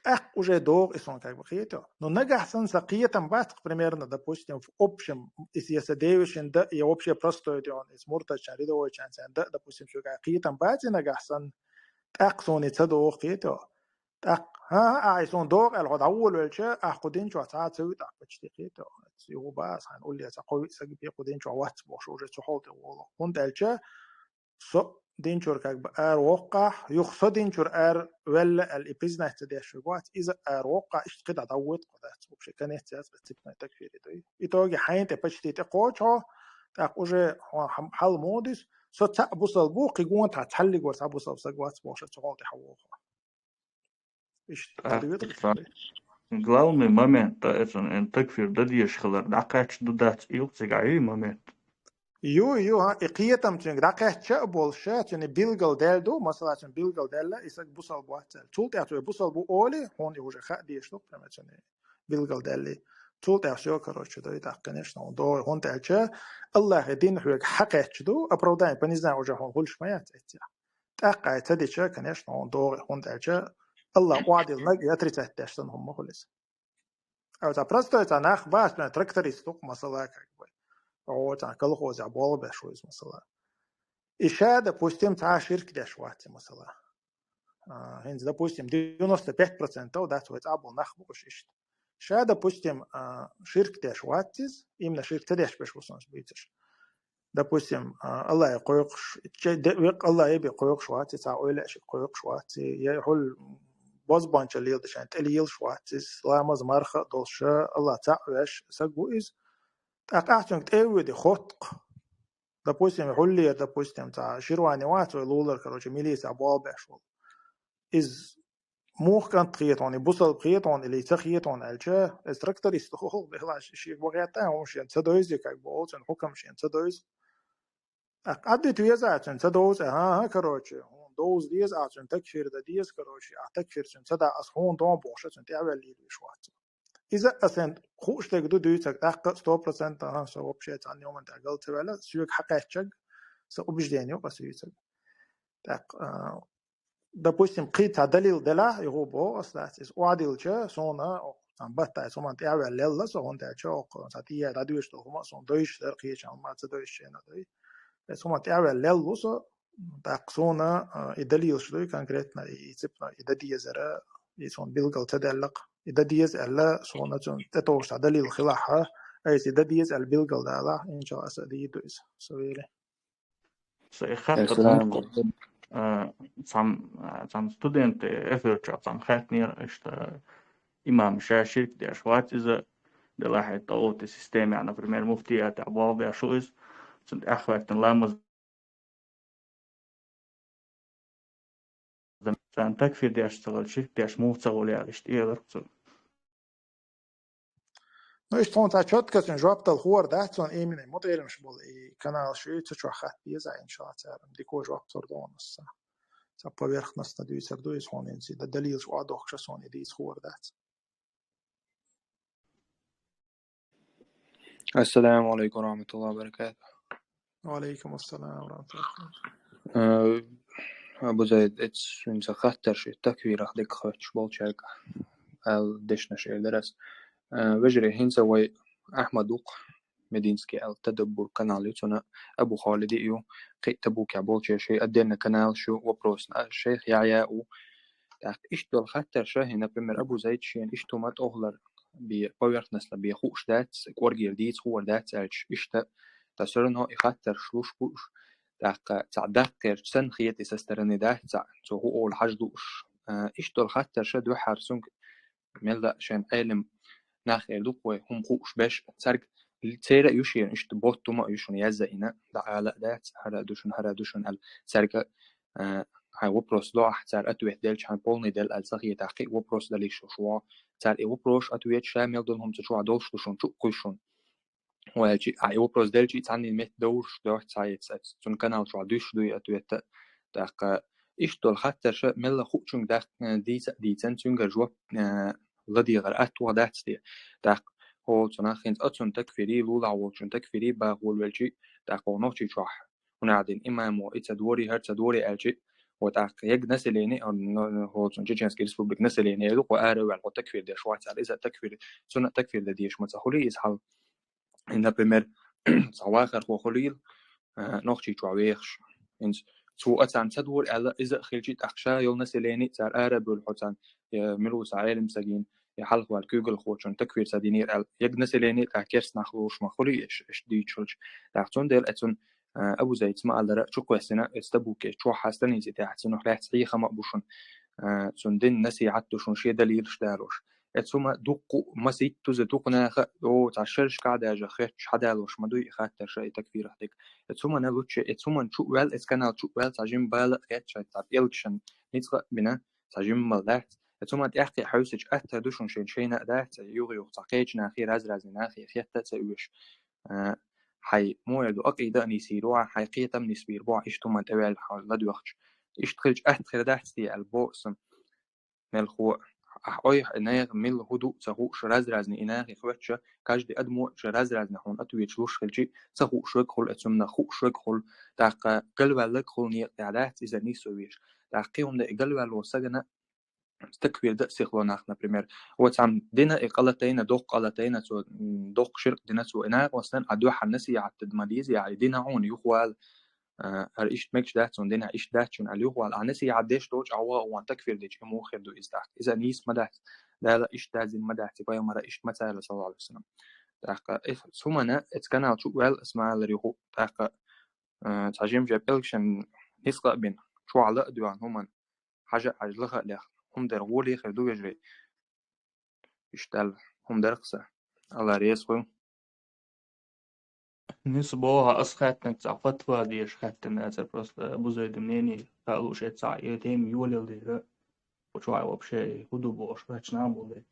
ТӀаккха уже догӀу и суна, как бы, кхетий. Ну, нагахь санна сан кхетам бац-кх, примерно, допустим, в общем, если я сан девашин дан, я вообще простой ден, иза муртадчарна, рядовойчарна царна дан, допустим, соьгахь кхетам бац и нагахь санна, тӀаккха суна и ца догӀу, кхетий. ТӀаккха, хӀан-хӀа, ахь и суна догӀу аьлла, хьо дӀаволавелча, ахь кху дин чохь цхьа а ца вуьту ахь почти, кхетий. Юха бац, хьайна уллера цхьа кхо-виъ саг бен кху дин чохь вац бохуш, уже цу хьоле тӀе волу. ХӀунда аьлча, со дин чуьра, как бы, ара воккхахь, юха со дин чуьра ара ваьлла аьлла и признать ца деш верг вац, иза ара воккхахь, иштта кхидӀа дӀавоьду кхо дац, вообще конец яц цепной такфири дуй. Итоге хьайна тӀе почти тӀекхочу хьо, тӀаккха уже хьо хьал муха дису, со цхьаъ бусалба ву, кхин гонахь цхьаллиг вара цхьа бусалба саг вац бохуш, цу хьоле тӀе хьан воху. Иштта ТӀаккха дӀадоьду сан главный момент, ткъа эцун эн такфир дан дезаш хилар дӀакхаьчча ду дац, и юкъа цигахь юй момент? Ю, ю, хӀа, и кхетам цуьнга дӀакхаьчча а болуш, цуьнан билгалдаьлла ду, масала, цуьнан билгалдаьлла, и саг бусалба вац аьлла. Цул тӀаьхьа цо бусалба ву олий, хьуна и уже хаа дезаш ду, прямо цуьнан билгалдаьллий. Цул тӀаьхьа всё, короче, ду и тӀаккха, конечно, хьуна догӀу, хӀунда аьлча Аллахьан дин хьоьга хьакхаьчча ду, оправдание, понижение уже хьуна хуьлуш ма яц эццехь. ТӀаккха ай ца дича, конечно, хьуна догӀу, хӀунда аьлча Аллахь охьадиллинарг и отрицать деш санна хӀума ма хуьлу иза. Ай цхьа простой цхьа нах бац, например, тракторист ву-кх масала, как бы. О, цхьа колхозехь болх беш ву иза масала. И ша, допустим, цхьа ширк деш вац и масала. А, хӀинца, допустим, девяносто пять процентов дац вай цӀа болу нах бу уьш иштта. Ша, допустим, а, ширк деш вац иза, именно ширк ца деш берш бу суна буьйцурш. Допустим, а, Аллахье кхойкхуш, че-, де-, веккъа Аллахье бен кхойкхуш вац и, цхьа ойла а шиъ кхойкхуш вац и, я хьул бозбуунчалла леладечарна тӀе лелаш вац иза, ламаз марха а долуш, Аллахь цхьаъ веш саг ву иза. ТӀаккха ахь цуьнга тӀе а воьдий, хотта-кх. Допустим, хьуллера, допустим, цхьа ширвани вац вай лулара, короче, милицехь болх беш волу. Иза муха кӀант хета хьуна, и бусалба хета хьуна или ца хета хьуна аьлча, иза тракторист ву-кх, делахь шега ма гӀетта, хӀума шена ца довза, как бы, олу цуьнан хьукам шена ца довза. ТӀаккха Ӏаддита веза ахь цуьнан ца довза, хӀан-хӀа, короче, хьуна довза деза, ахь цуьнан такфир дан деза, короче, ахь такфир цуьнан ца дан, ас хьуна дон бохуш, цуьнан тӀаьхьаваьлла лелавеш вац. Иза а сайн хууш дерг ду дуьйцург, тӀаккха сто процентов, хӀан, со вообще цхьана хӀуманна тӀехь галт ца ваьлла, соьга хьакхаьччарг, сан убеждение ю-кх ас юьйцург. ТӀаккха, а, допустим, кхин цхьа далил делахь, юха боху ас дац, иза охьадиллича, суна, цхьана батта иза хӀуманна тӀаьхьаваьлла лелла со, хӀунда аьлча, оха цхьа тӀера дӀадоьдуш долу хӀума а суна доьшуш дара, кхечарна ма ца доьшуш шена дай. Иза хӀуманна тӀаьхьаваьлла лелла ву со, тӀаккха суна, а, и далилаш дуй конкретно, и, и ципна, и дан дезара, и суна билгал ца даьлла-кх. И дан деза аьлла, суна цунна тӀетовжуш цхьа далил хилахь, айса и дан деза аьлла билгал далахь, иншалла, аса дийр ду иза, со вели. Сайн хаттар Ассаламу алейкум. А, цхьана, а, цхьана студент эфир чохь цхьана хаьттинера, иштта имам ша ширк деш вац иза, делахь и тӀагӀути системехь, например, муфтиятехь болх беш ву иза, цунна тӀаьхьахӀоьттина ламаз царна такфир деш ца хилча, ширк деш муха ца хуьлу аьлла, иштта элира цо. Ну, иштта хьуна цхьа чётко цуьнан жоп дала хуур дац, цунна именно мутаӀеламаш болу и каналаш ю, цу чохь хатта деза, иншалла, цара дика жоп лур ду хьуна аса. Цхьа поверхностно дуьйцур ду иза хьуна, хӀинца и далилаш охьадохкуш аса хьуна и дийца хуур дац. Ассаламу алейкум ва рахматуллахи ва баракатух. Ва алейкум ассалам ва рахматуллахи ва баракатух. Э, Абу Зайд, эцу хӀинца хаттар шу такфирах дика хоьттуш болчаьрга аьлла дешнаш эр дара ас. Э, вежарий, хӀинца вай Ахьмад ву-кх, Мединский аьлла, тадаббур канал ю, цунна Абу Халиди ю, кхин а Табукехь болчеран шайн отдельно каналаш ю, вопрос, а, шайх Яхьъя ву. ТӀаккха иштта долу хаттар ша хӀин, например, Абу Зайд шена иштта хӀума тӀехула бе поверхностно бе хууш дац, кӀоргера дийца хуур дац аьлча, иштта, ткъа всё равно и хаттарш луш хууш, тӀаккха цхьа даккхерча санна хетий со стороны дац, цхьа цо хӀу ола хьажа лууш. А, иштта долу хаттарша дуьххьара цуьнга мелла а шайн Ӏелам нах эр ду-кх вай, хӀума хууш беш, цаьрга церан а ю шена, иштта ботт хӀума а ю шуна язъяйна, дӀаала а дац, хӀара а ду шуна, хӀара а ду шуна аьлла, цаьрга, а, хьайн вопрос до ахь, цара ответ делча, хьайн полный делла аьлла ца хетахь, кхин а вопрос далийша шуна. Цара и вопрос ответ ша мел долу хӀума ца чохь долуш ду шуна, чу а кхуьйсу шуна. Вай аьлчи, а и вопрос делчи, цхьанна метта довраш доьху цхьа яц, цуьнан канал чохь дуьйш дуй ответа. ТӀаккха иштта долу хаттарша мелла хуучуьнга даккха, э, дийца а дийцан, цуьнгара жоп, э, ладегӀар атта ваха дац те. ТӀаккха хӀо цунах хӀинца оцунна такфири, лулахь волчунна такфири баха волавелчи, тӀаккха хӀо нохчий чохь, хӀунда аьлла имамо, и ца дори, хӀара ца дори аьлчи, хӀо тӀаккха яг население, хӀо, хӀо цунна Чеченский Республика население ду, хӀо ара а ваьлла, хӀо такфир деш вац аьлла, иза такфир, цунна такфир дан дезаш ма ца хуьлий иза хьал. Например, цхьа вахархо хуьлийла, а, нохчий чохь вехаш. ХӀинца цо а царна ца дора аьлла, иза а хилчи, тӀаккха ша йолу население цара ара а буьллу хьо царна, я мила ву цхьа Ӏелам сагийна, я хьалхаваьлла куьйгалхочунна такфир ца динера аьлла, яг население тӀаккха керстанах луш ма хуьлий, аш, аш дийцчулчу. ТӀаккха цундела а цунна, а, Абу Зайдс ма-аллара, чукхоьссина, эцу Табуке чохь хьастан иза тӀехь, цунах лаьцна хьехам а бу шуна, а, цунна дина насихьат ду шуна шен далилаш далош. Эцу хӀума дуккха, масийтта туза дукха наха, о, цхьа шерашкахь а даьжа хетташ хьадалош ма дуй и хаттарша, и такфирах дерг. Эцу хӀумана лучче, эцу хӀумана чу а ваьлла, эцу канал чу а ваьлла, цхьа жима бала а хетта, шайн цхьа пӀелгашан ницкъ а бина, цхьа жимма мала дац. Эцу хӀумана тӀаьххье хьовсича атта ду шуна шайн шайна а дац, юха-юха цхьа кхечу нахе, раз-разни нахе хетта а ца оьшу. А, хьайн муьлхха ду акъида а нисйийр ву, хьайн кхетам нисбийр бу, иштта хӀуманна тӀеваьлла хьо ладоьгӀча. Иштта хилча атта хир дац те аьлла боху сан. Мелхо, ахь ойхьа и нехан мила хӀу ду а ца хууш, раз-разни и нахе хоьттуш, каждый адамо а ша раз-разни хьуна ответ луш хилчи, ца хууш верг хуьлу, эцу хӀуманах хууш верг хуьлу, тӀаккха галваьлларг хуьлу некъа тӀехь дац, иза нийса веш. ТӀаккха кхин хӀума дан и галваьлло сагана, такфир дан а сихло нах, например. Оцу цхьамма дина и къа латайна, доккха къа латайна цо, м, доккха ширк дина цо, и накъостан а дуьхьал насихьат дан ма деза, я и дина хьуна юхавала, а, хӀара иштта мегаш дац, цунна дина иштта дац шуна аьлла юхавала. Ахь насихьат деш долчу ахь ваха ван такфир дечу, и муха хир ду иза тӀаккха? Иза нийса ма дац. Дала иштта дазина ма дац, и пайхамара иштта ма ца аьлла, саллаллаху алейхи ва саллям. ТӀаккха, э, хӀумана, эцу канал чу а ваьлла, ас ма-аллара юха, тӀаккха, а, цхьа жимча пӀелгашан ницкъ а бина, чохь ла а доьгӀна хӀуманна, хьажа а хьажа, лаха а лаьхна, хӀума дара гӀоле хир ду, вежарий. Иштта аьлла, хӀума дара-кх сан. Алла реза хуьлда. Нис боху, ас хаьттинарг цхьа фатва дезаш хаьттина ацара, просто Абу Зайда мнение хаалуш, э, цхьа и тема йолалла дера. Кху чохь вообще хӀу ду бохуш, ваьчча нах бу вай.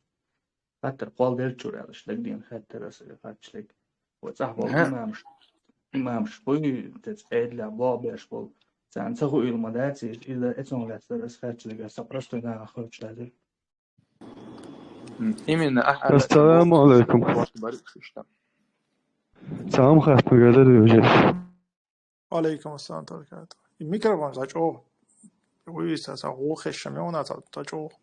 Хаттар кхолла делччуьра аьлла, дагадеана хаттар аса хатташ дерг. Вай цӀахь болу имамаш, имамаш буй, те цӀа эдалехь болх беш болу. Царна ца хуийла ма дац иза, иза эцунга лаьцна дара аса хатташ дерг, аса простой нахах хоьттуш дацара. М, именно, ахь аьлла, Ассаламу алейкум. Просто барыш иштта. Салам хаттар гадар вежарий. Алейкум ассалам баракату. И микрофон ца чӀогӀа. Уй, ца, ца гӀо хешшам йовна, ца, ца чӀогӀа.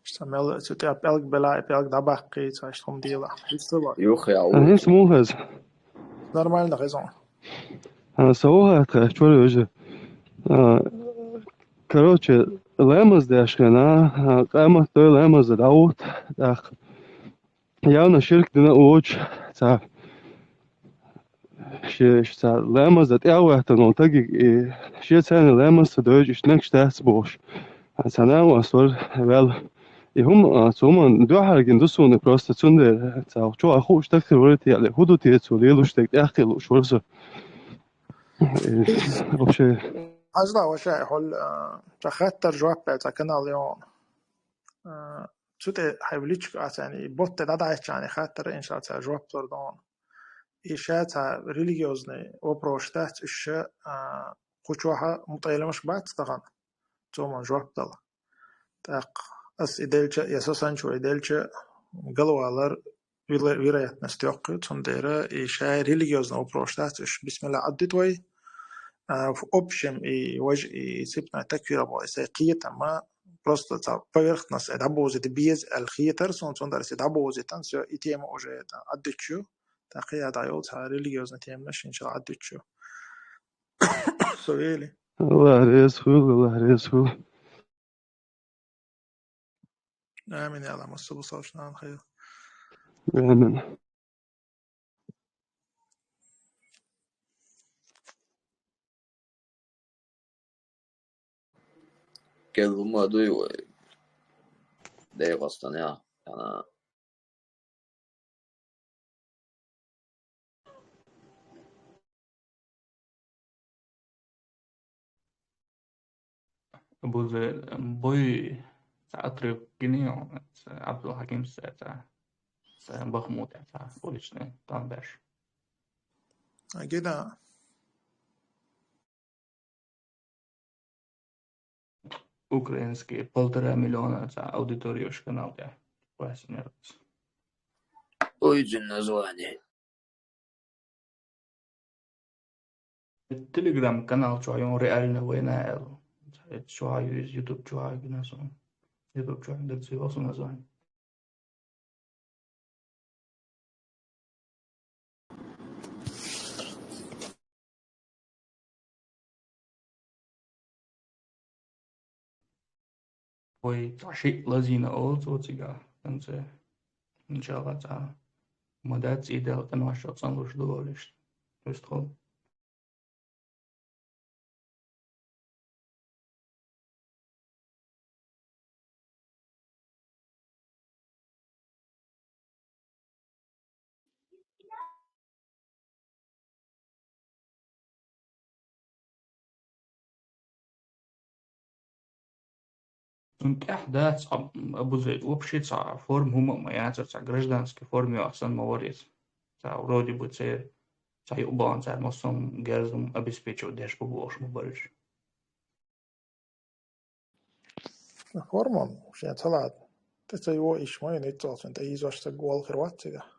Иштта мел, цу тӀе пӀелг бела, и пӀелг дӀабаккхий, ца, иштта хӀума дела. Иштта ла. Юха я, а, хӀинца муха хеза? Нормально хеза. А, со ву хаттар, чуьра вежа. А, короче, ламаз деш хенахь, а, къамат дой, ламаз дӀавуьту, тӀаккха явно ширк дина а воцуш, цхьа, ше-, ше-, цхьа ламаз дан тӀе а ваьттина волу стаг, и шен царна ламаз ца дойтуш, иштта мегаш дац бохуш. А цхьа накъост вара ваьлла. И хӀума, а, цу хӀуманна дуьхьал гина ду суна, просто цундела цхьа чохь хууш стаг хир вара те аьлла, хӀу ду те цо лелош дерг, тӀаьххье лууш вара со. И вообще. Хьажал, ваша, хьол, а, цхьа хаттар жоп баьлла, цхьа канал йогӀу. А, цу тӀе хьайн личка ацани, и ботта дӀадахьийтчани хаттар, иншалла, цхьа жоп лур ду хьуна. И ша цхьа религиозный вопрос дац, уьш ша, а, кху чохь мутаӀеламаш бац тахана, цо ма жоп дала. ТӀаккха ас и делча, я со санчо и делча, галвалар вила-, вероятность йоккха ю, цундела и ша религиозный вопрос дац, уьш бисмилла Ӏаддуьту вай. А, в общем, и важа и цепной такфир боху, и сайн кхетам а, просто цхьа поверхностно дӀабовзийта беза аьлла хетара суна, цундела ас и дӀабовзийтина, всё, и тема уже это Ӏаддуьтуш ю. ТӀаккха я дӀайолу цхьа религиозный теманаш, иншалла, Ӏаддуьтуш ю. Со вели. Аллах реза хуьлда, Аллах реза хуьлда. Амин, я Аллах, массо а бусалба нахана хайр. Амин. Кел, ма дуй вай. Дей вастан, я. Ана. Абу Зайд, буй цхьа отрывок гинийил, цхьа Абдул Хаким цхьа, цхьа, цхьа Бахмут, цхьа уличный там дальше. А, гида. Украинский полтора миллиона цхьа аудитория уж канал тӀехь. Класс нервс. Ой, дин название. Telegram канал чохь ю реальная война аьлла. Цхьа чохь ю иза, YouTube чохь ю гина сон. YouTube чохь ю дерг цига сон название. Вай цхьа шиъ лазийна олу цо цигахь, хӀинца, иншалла, цхьа ма дац, цӀий Дала къиношца цӀанлуш ду олуш. Вистхула. Цунна тӀехь дац, а, Абу Зайд, вообще цхьа форма хӀума а ма яцара, цхьа гражданский форма йоккхуш санна ма вара иза. Цхьа вроде бы церан цхьа юкъа бахана цара массо а герзум обеспечивать деш бу бохуш ма бара уьш. Форма шен ца лаьа. ТӀе ца йо, иш ма йина, иццалц вайн тӀе йийзош стаг вала хир вац цигахь.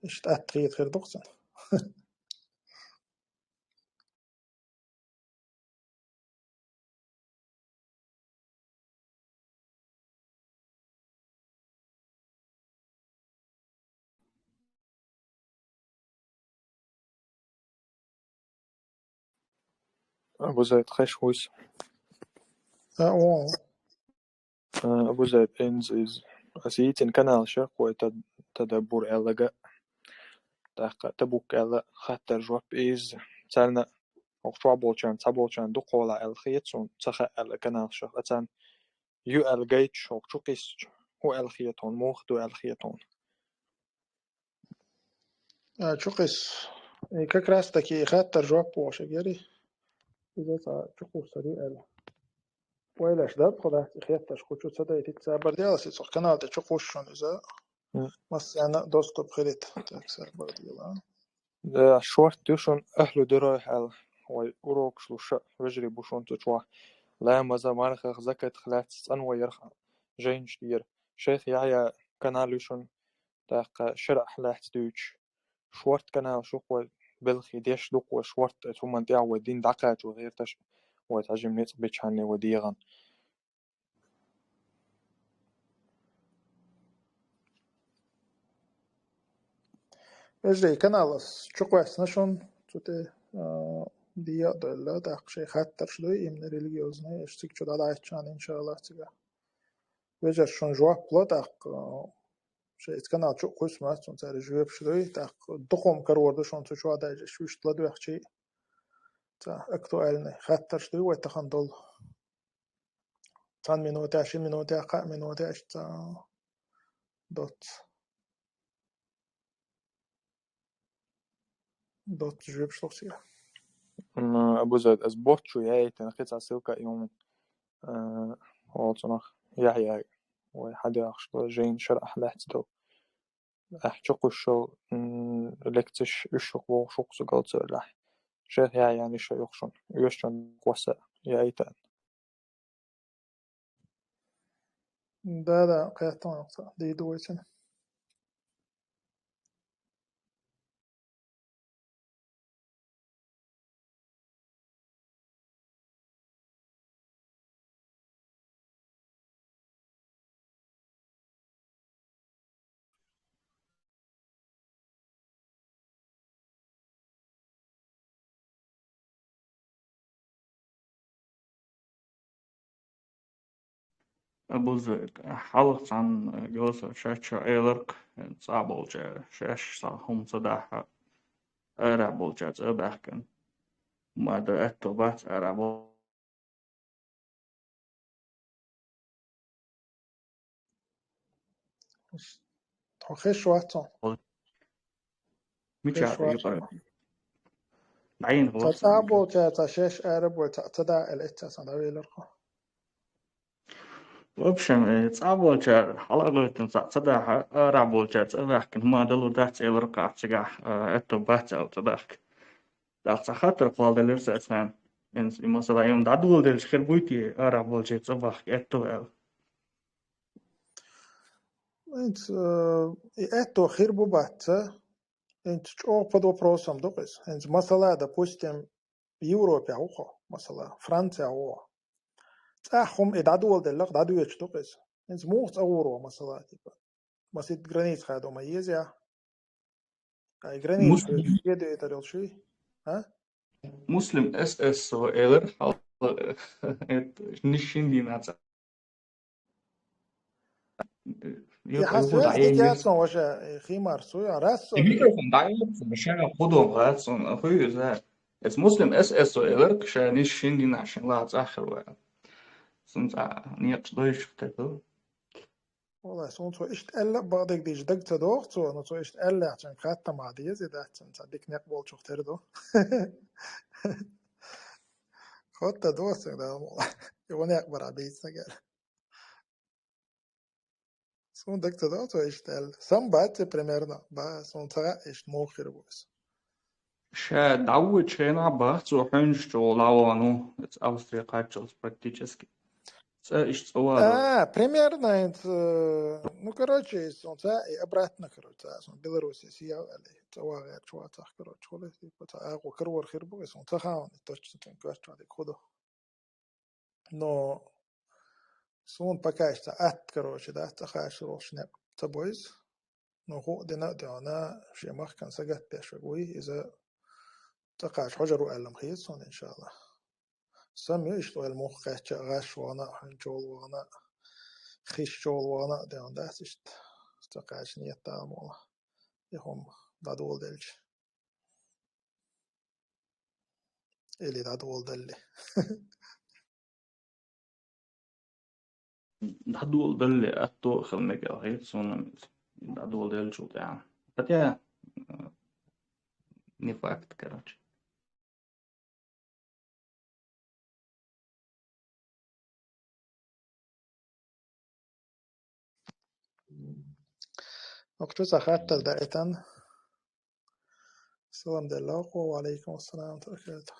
Иштта атта хета хир ду-кх цунна. Абу Зайд, хезаш вуй со? А, о. А, Абу Зайд, инза иза. Ас йийцина каналаш ю-кх вай тад-, тадаббур аьлларг. ТӀаккха Табук аьлла хаттар-жоп иза. Царна хӀокху чохь болчарна, цхьаболчарна дукха хьолахь аьлла хета суна, ца хаьа аьлла каналаш ю-кх. Ткъа царна ю аьлла гайташ, хӀокху чу кхиссича, хӀун аьлла хета хьуна, муха ду аьлла хета хьуна? А, чу кхисса. И как раз таки и хаттар-жоп бохуш яри. Иза цхьа чу кхуссур ю аьлла. Ойлаш дара тхо дац и хеттарш, кху чу ца дайтича, цхьа бара делла, аса цхьа канал тӀе чу кхуссу шуна иза. М. Массарна а доступ хилийта. Так, цхьа бара делла. Да, шортта ю шуна, ахьлу диройх аьлла. Вай урокаш луш а вежарий бу шуна цу чохь. Ламазах, мархах, закатах лаьцна цӀанваларх жайнаш тӀера. Шайх Яхьъя канал ю шуна, тӀаккха шарӀах лаьцна дуьйцуш. Шортта каналаш ю-кх вай, белхий деш ду-кх вай шортта, оцу хӀуманна тӀехь вай дин дӀакхачо гӀерташ, вай цхьа жима ницкъ бичхьанне вай дегӀан. Вежарий, канал ас чу кхоьссина шуна, цу тӀе, а, дӀа а доьлла, тӀаккха шайн хаттарш дуй, именно религиозный, аша цига чу дӀадахьийтча, иншаллахӀ, цигахь. Вежарша шуна жоп ло, тӀаккха, а, шайн иза канал чу а кхуссу, массо а цара жоьпаш дуй, тӀаккха дукха хӀума карор ду шуна цу чохь, даже аша вуьшта ладоьгӀчий. Цхьа актуальный хаттарш дуй вай тахана долу. Цхьана минотехь, ши минотехь, кхаа минотехь иштта цхьа доцца. Доцца жоьпаш ло-кх цигахь. М, Абу Зайд, ас ботт шу яийтина кхин цхьа ссылка а ю, э, оцунах Яхьъя вай хьадех шу жайна шарӀах лаьцна долу. Ахь чу кхуссуш йолу, м, лекцеш уьш шу вогӀуш ву-кх цу галцаллехь. Шайх Яхьъян иштта ю-кх шуна, оьшучунна кхосса яийтина. Да, да, кхетта ван цхьа дийду вайцина. Абуза, хьалха цхьана голосовать шаьчча эларх, цӀа болча шаьш са хӀума ца дахьа, ара болча цӀа баьхкан. Ма да аьтту бац ара бо- Тхо хеш вац он. Мича Хеш вац. Даин Ца цӀа болча, ца шеш ара бо, ца, ца да эл эцца сан да велар хо. В общем, э, цӀа болча, хьалха гойтун цӀа, ца дахьа, ара болча цӀа баьхкан, ма далу дац элар кхачигахь, э, аьтту бац ца дахк. Дах ца хатар кхал далер са цхьан. Инс, и масала, юм дадул делч хир буйти, ара болча цӀа бахк аьтту эл. Инц, э, и аьтту хир бу бац ца, инц чӀо под вопросом докъис. Инц масала, допустим, Европе ухо, масала, Франция ухо. ЦӀа хум и дадул деллах, дадуеч докъис. Инц мух цӀа уро, масала, типа. Масит границ хадо ма езя. Ай границ Муслим. Хадо это рел ши? А? Муслим С С О Л Р хал, это, нишин динаци. Я хас вес дикяцон ваша, э, химар суй, а раз со. Микрофон даётся, шага худом гацон, а хуй за. Эц Муслим С С О Л Р, ша нишин динашин ла цахар ва. Сунца, нет, что ещё такого? Валлай, сунца ишт элла бадыг диж даг ца дох цо, но цо ишт элла чан хатта ма диез, и да цан ца дик нек бол чух тер до. Хотта дос да, мол. Его нек бара бейца гер. Сун даг ца дох цо ишт элла. Сам бац примерно, ба, сун ца ишт мохир бус. Ша дауи чена бац, цо хунч чо лавану, эц Австрия качалс практически. Ца ишт цава. А, примерно, это, э, ну, короче, сун ца и обратно, короче, ца сун Беларуси сиял али, цава гэр чуа цах, короче, холи, типа, ца агу карвар хир бу, сун ца хаун, точно тем, короче, али кудо. Но сун пока ишта ат, короче, да, ца хаш ролшне, ца бойз. Но ху дина дёна, шемах кан сагат пешагуй, иза ца хаш хожару аллам хиз сон, иншалла. Сам ю ишт ойл мух кача гаш вана, ханчол вана, хиш чол вана, дён да ишт. Ца хаш ниет да мола. Ихом дадул делч. Или дадул далли. Дадул далли, аьтту хил мегел, хит сунам. Дадул далли чул тя. Хотя, э, не факт, короче. Окчу сахаттал да этан. Салам деллаху, ва алейкум ассалам, баракатух.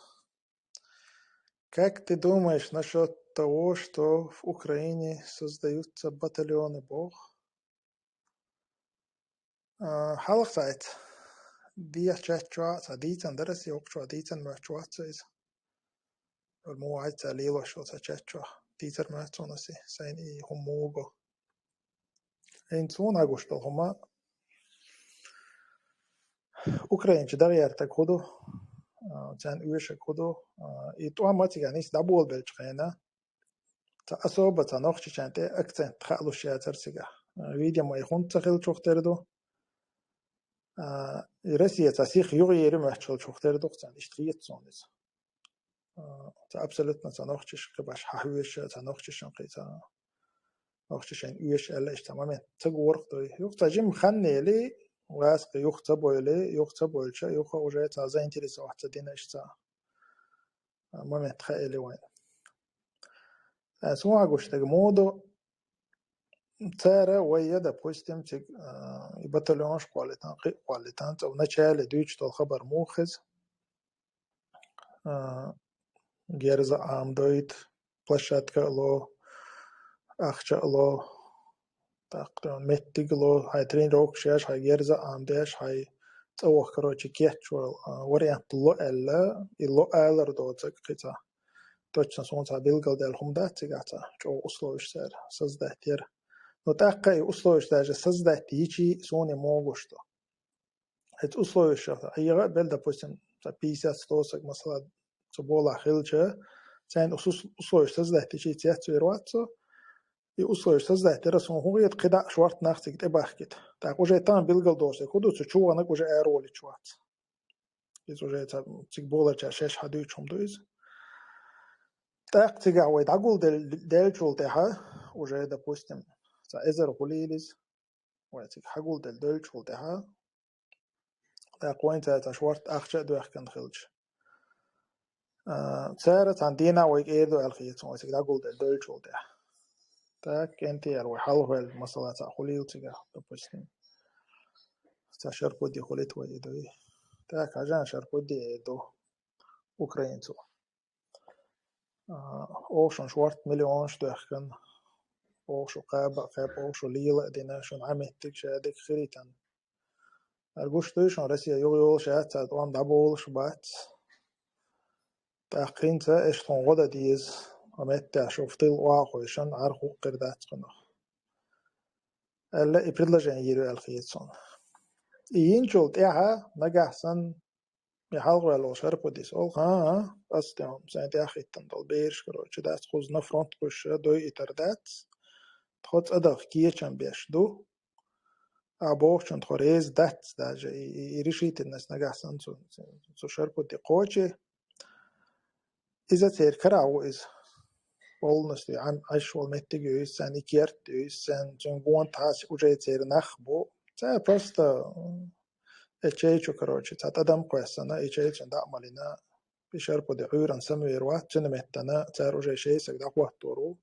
Как ты думаешь насчёт того, что в Украине создаются батальоны Бог? А, хьалха сайт. Диа чачуа, са дийцан дараси, окчуа дийцан мачуа цайс. Ор му айца лило шо са чачуа. Дийцар мачуа наси, сайн и хумуго. Эн цун агуштал хума. Украинчи дагъяртаг худу, а, цан уьешаг худу, а, и тӀуа ма цига нис дабол белч хена. Ца особо ца нохчичан тӀе акцент халуш яцар цига. А, видимо, и хунт ца хил чух тер ду. А, и Россия ца сих югъ ери мачхал чух тер ду, цан ишт хиет сон из. А, ца абсолютно ца нохчиш, кабаш хахуеш, ца нохчишан кхи ца нохчишан уьеш аьлла ишта момент ца горх дой. Юх ца жим ханнели, васк юх ца бойли, юх ца бойча, юха уже ца заинтересоваться дина ишта момент ха эли вайн. А, сун агуштаг моду, цара вайя, допустим, циг, а, и батальон школитан, кхи кхолитан, ца в начале дюч тол хабар мухиз. А, герза амдойт, площадка ло, ахча ло, так, меттиг ло, хай тренировка шеш, хай герза амдеш, хай цӀавах, короче, кетчуал, а, вариант ло элла, и ло алар доцак кхица. Точно сонца билгал дел хум дацигацӀа, чӀо условиш сэр, создать ер. Но такка и условиш даже создать ичи соне могушто. Эт условиш, а, айга бел, допустим, ца пятьдесят, сто сак, масала, ца бола хилча, цен ус-, условиш создать ичи цец вервацо, И условия создать яра, суна хӀун хета, кхидӀа шортта нах цига тӀебахкийта. ТӀаккха уже тахана билгалдош дерг хӀун ду, цу чу ваханарг уже араволуьйтуш вац. Иза уже ца-, цига боларчара шаьш хьадуьйцуш хӀума ду иза. ТӀаккха цигахь вай дӀагулдел-, деллачул тӀаьхьа, уже, допустим, цхьа эзар хӀу лийла иза, вай цига хьагулделла деллачул тӀаьхьа, тӀаккха вайна цара цхьа шортта ахча а доьхкина хилча, а, цара цхьана дийнахь вайга эр ду аьлла хета суна, вай цига дӀагулделла деллачул тӀаьхьа. Так, кӀентий аьлла вай хьалхаваьлла, масала, цхьа хӀу лийла цигахь, допустим, цхьа Шарпуди хулийта вай и дуй. Так, хьажал, Шарпуди эр ду украинцо. А, оха шуна шортта миллионаш доьхкина, оха шу кхаба а кхаьб, оха шу лела а дина, шуна Ӏа меттиг ша дика хилийтина. ХӀара гуш дуй шуна, Россия юха йолуш яц, цара тӀом дӀаболуш бац. ТӀаккха хӀинца аша тхуна гӀо дан деза, хьо меттехь шу в тыл охьахевшина, Ӏар хӀуъа хир дац кхунах, аьлла, и предложение йийр ю аьлла хета суна. И йинчул тӀаьхьа нагахь санна, и хьалхаваьлла волу Шарпудис олу: «ХӀан-хӀа, ас тӀе хӀума, сайн тӀехь хӀиттина долу бераш, короче, дац, кхуза на фронт кхуьйсуш дуй, и тара дац. Тхо цӀа даха кечам беш ду. А бохучунна тхо реза дац даже, и, и, и решительность нагахь санна цу, цу Шарпуди кхочий». Иза церан карахь ву иза. Полностью Ӏан-, Ӏаш волу меттиг а ю иза, царна и керт а ю иза, царна цуьнан гонахь уже церан нах а бу. Цара просто, м, и чей чу, короче, цхьа тӀадам а кхоьссина, и чей цуьнан дӀа а малийна, и Шарпуди Ӏуьйранна самавер вац, цуьнан меттана цара уже шайн саг дӀахӀоттор ву.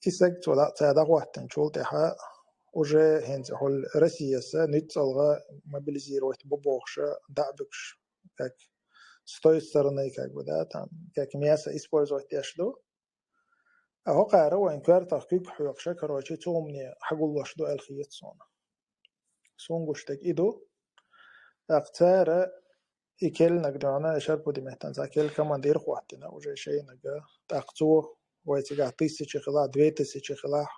И саг цо дӀа-, цара дӀахӀоттийначул тӀаьхьа уже хӀинца хьула Россияс нуьцкъалгӀа мобилизировать бу бохуш, дӀа а буьгуш, как с той стороны, как бы, да, там, как мясо использовать деш ду. А хӀокхара вайн коьртах куьг хьоькхуш, короче, цу хӀумане хьагуллуш ду аьлла хета суна. Суна гуш дерг и ду. ТӀаккха цара и керланиг дуьйна, и Шарпуди меттана цхьа керла командир хӀоттийна, уже шайниг, тӀаккха цо, вай цигахь тысяча хилахь, две тысячи хилахь,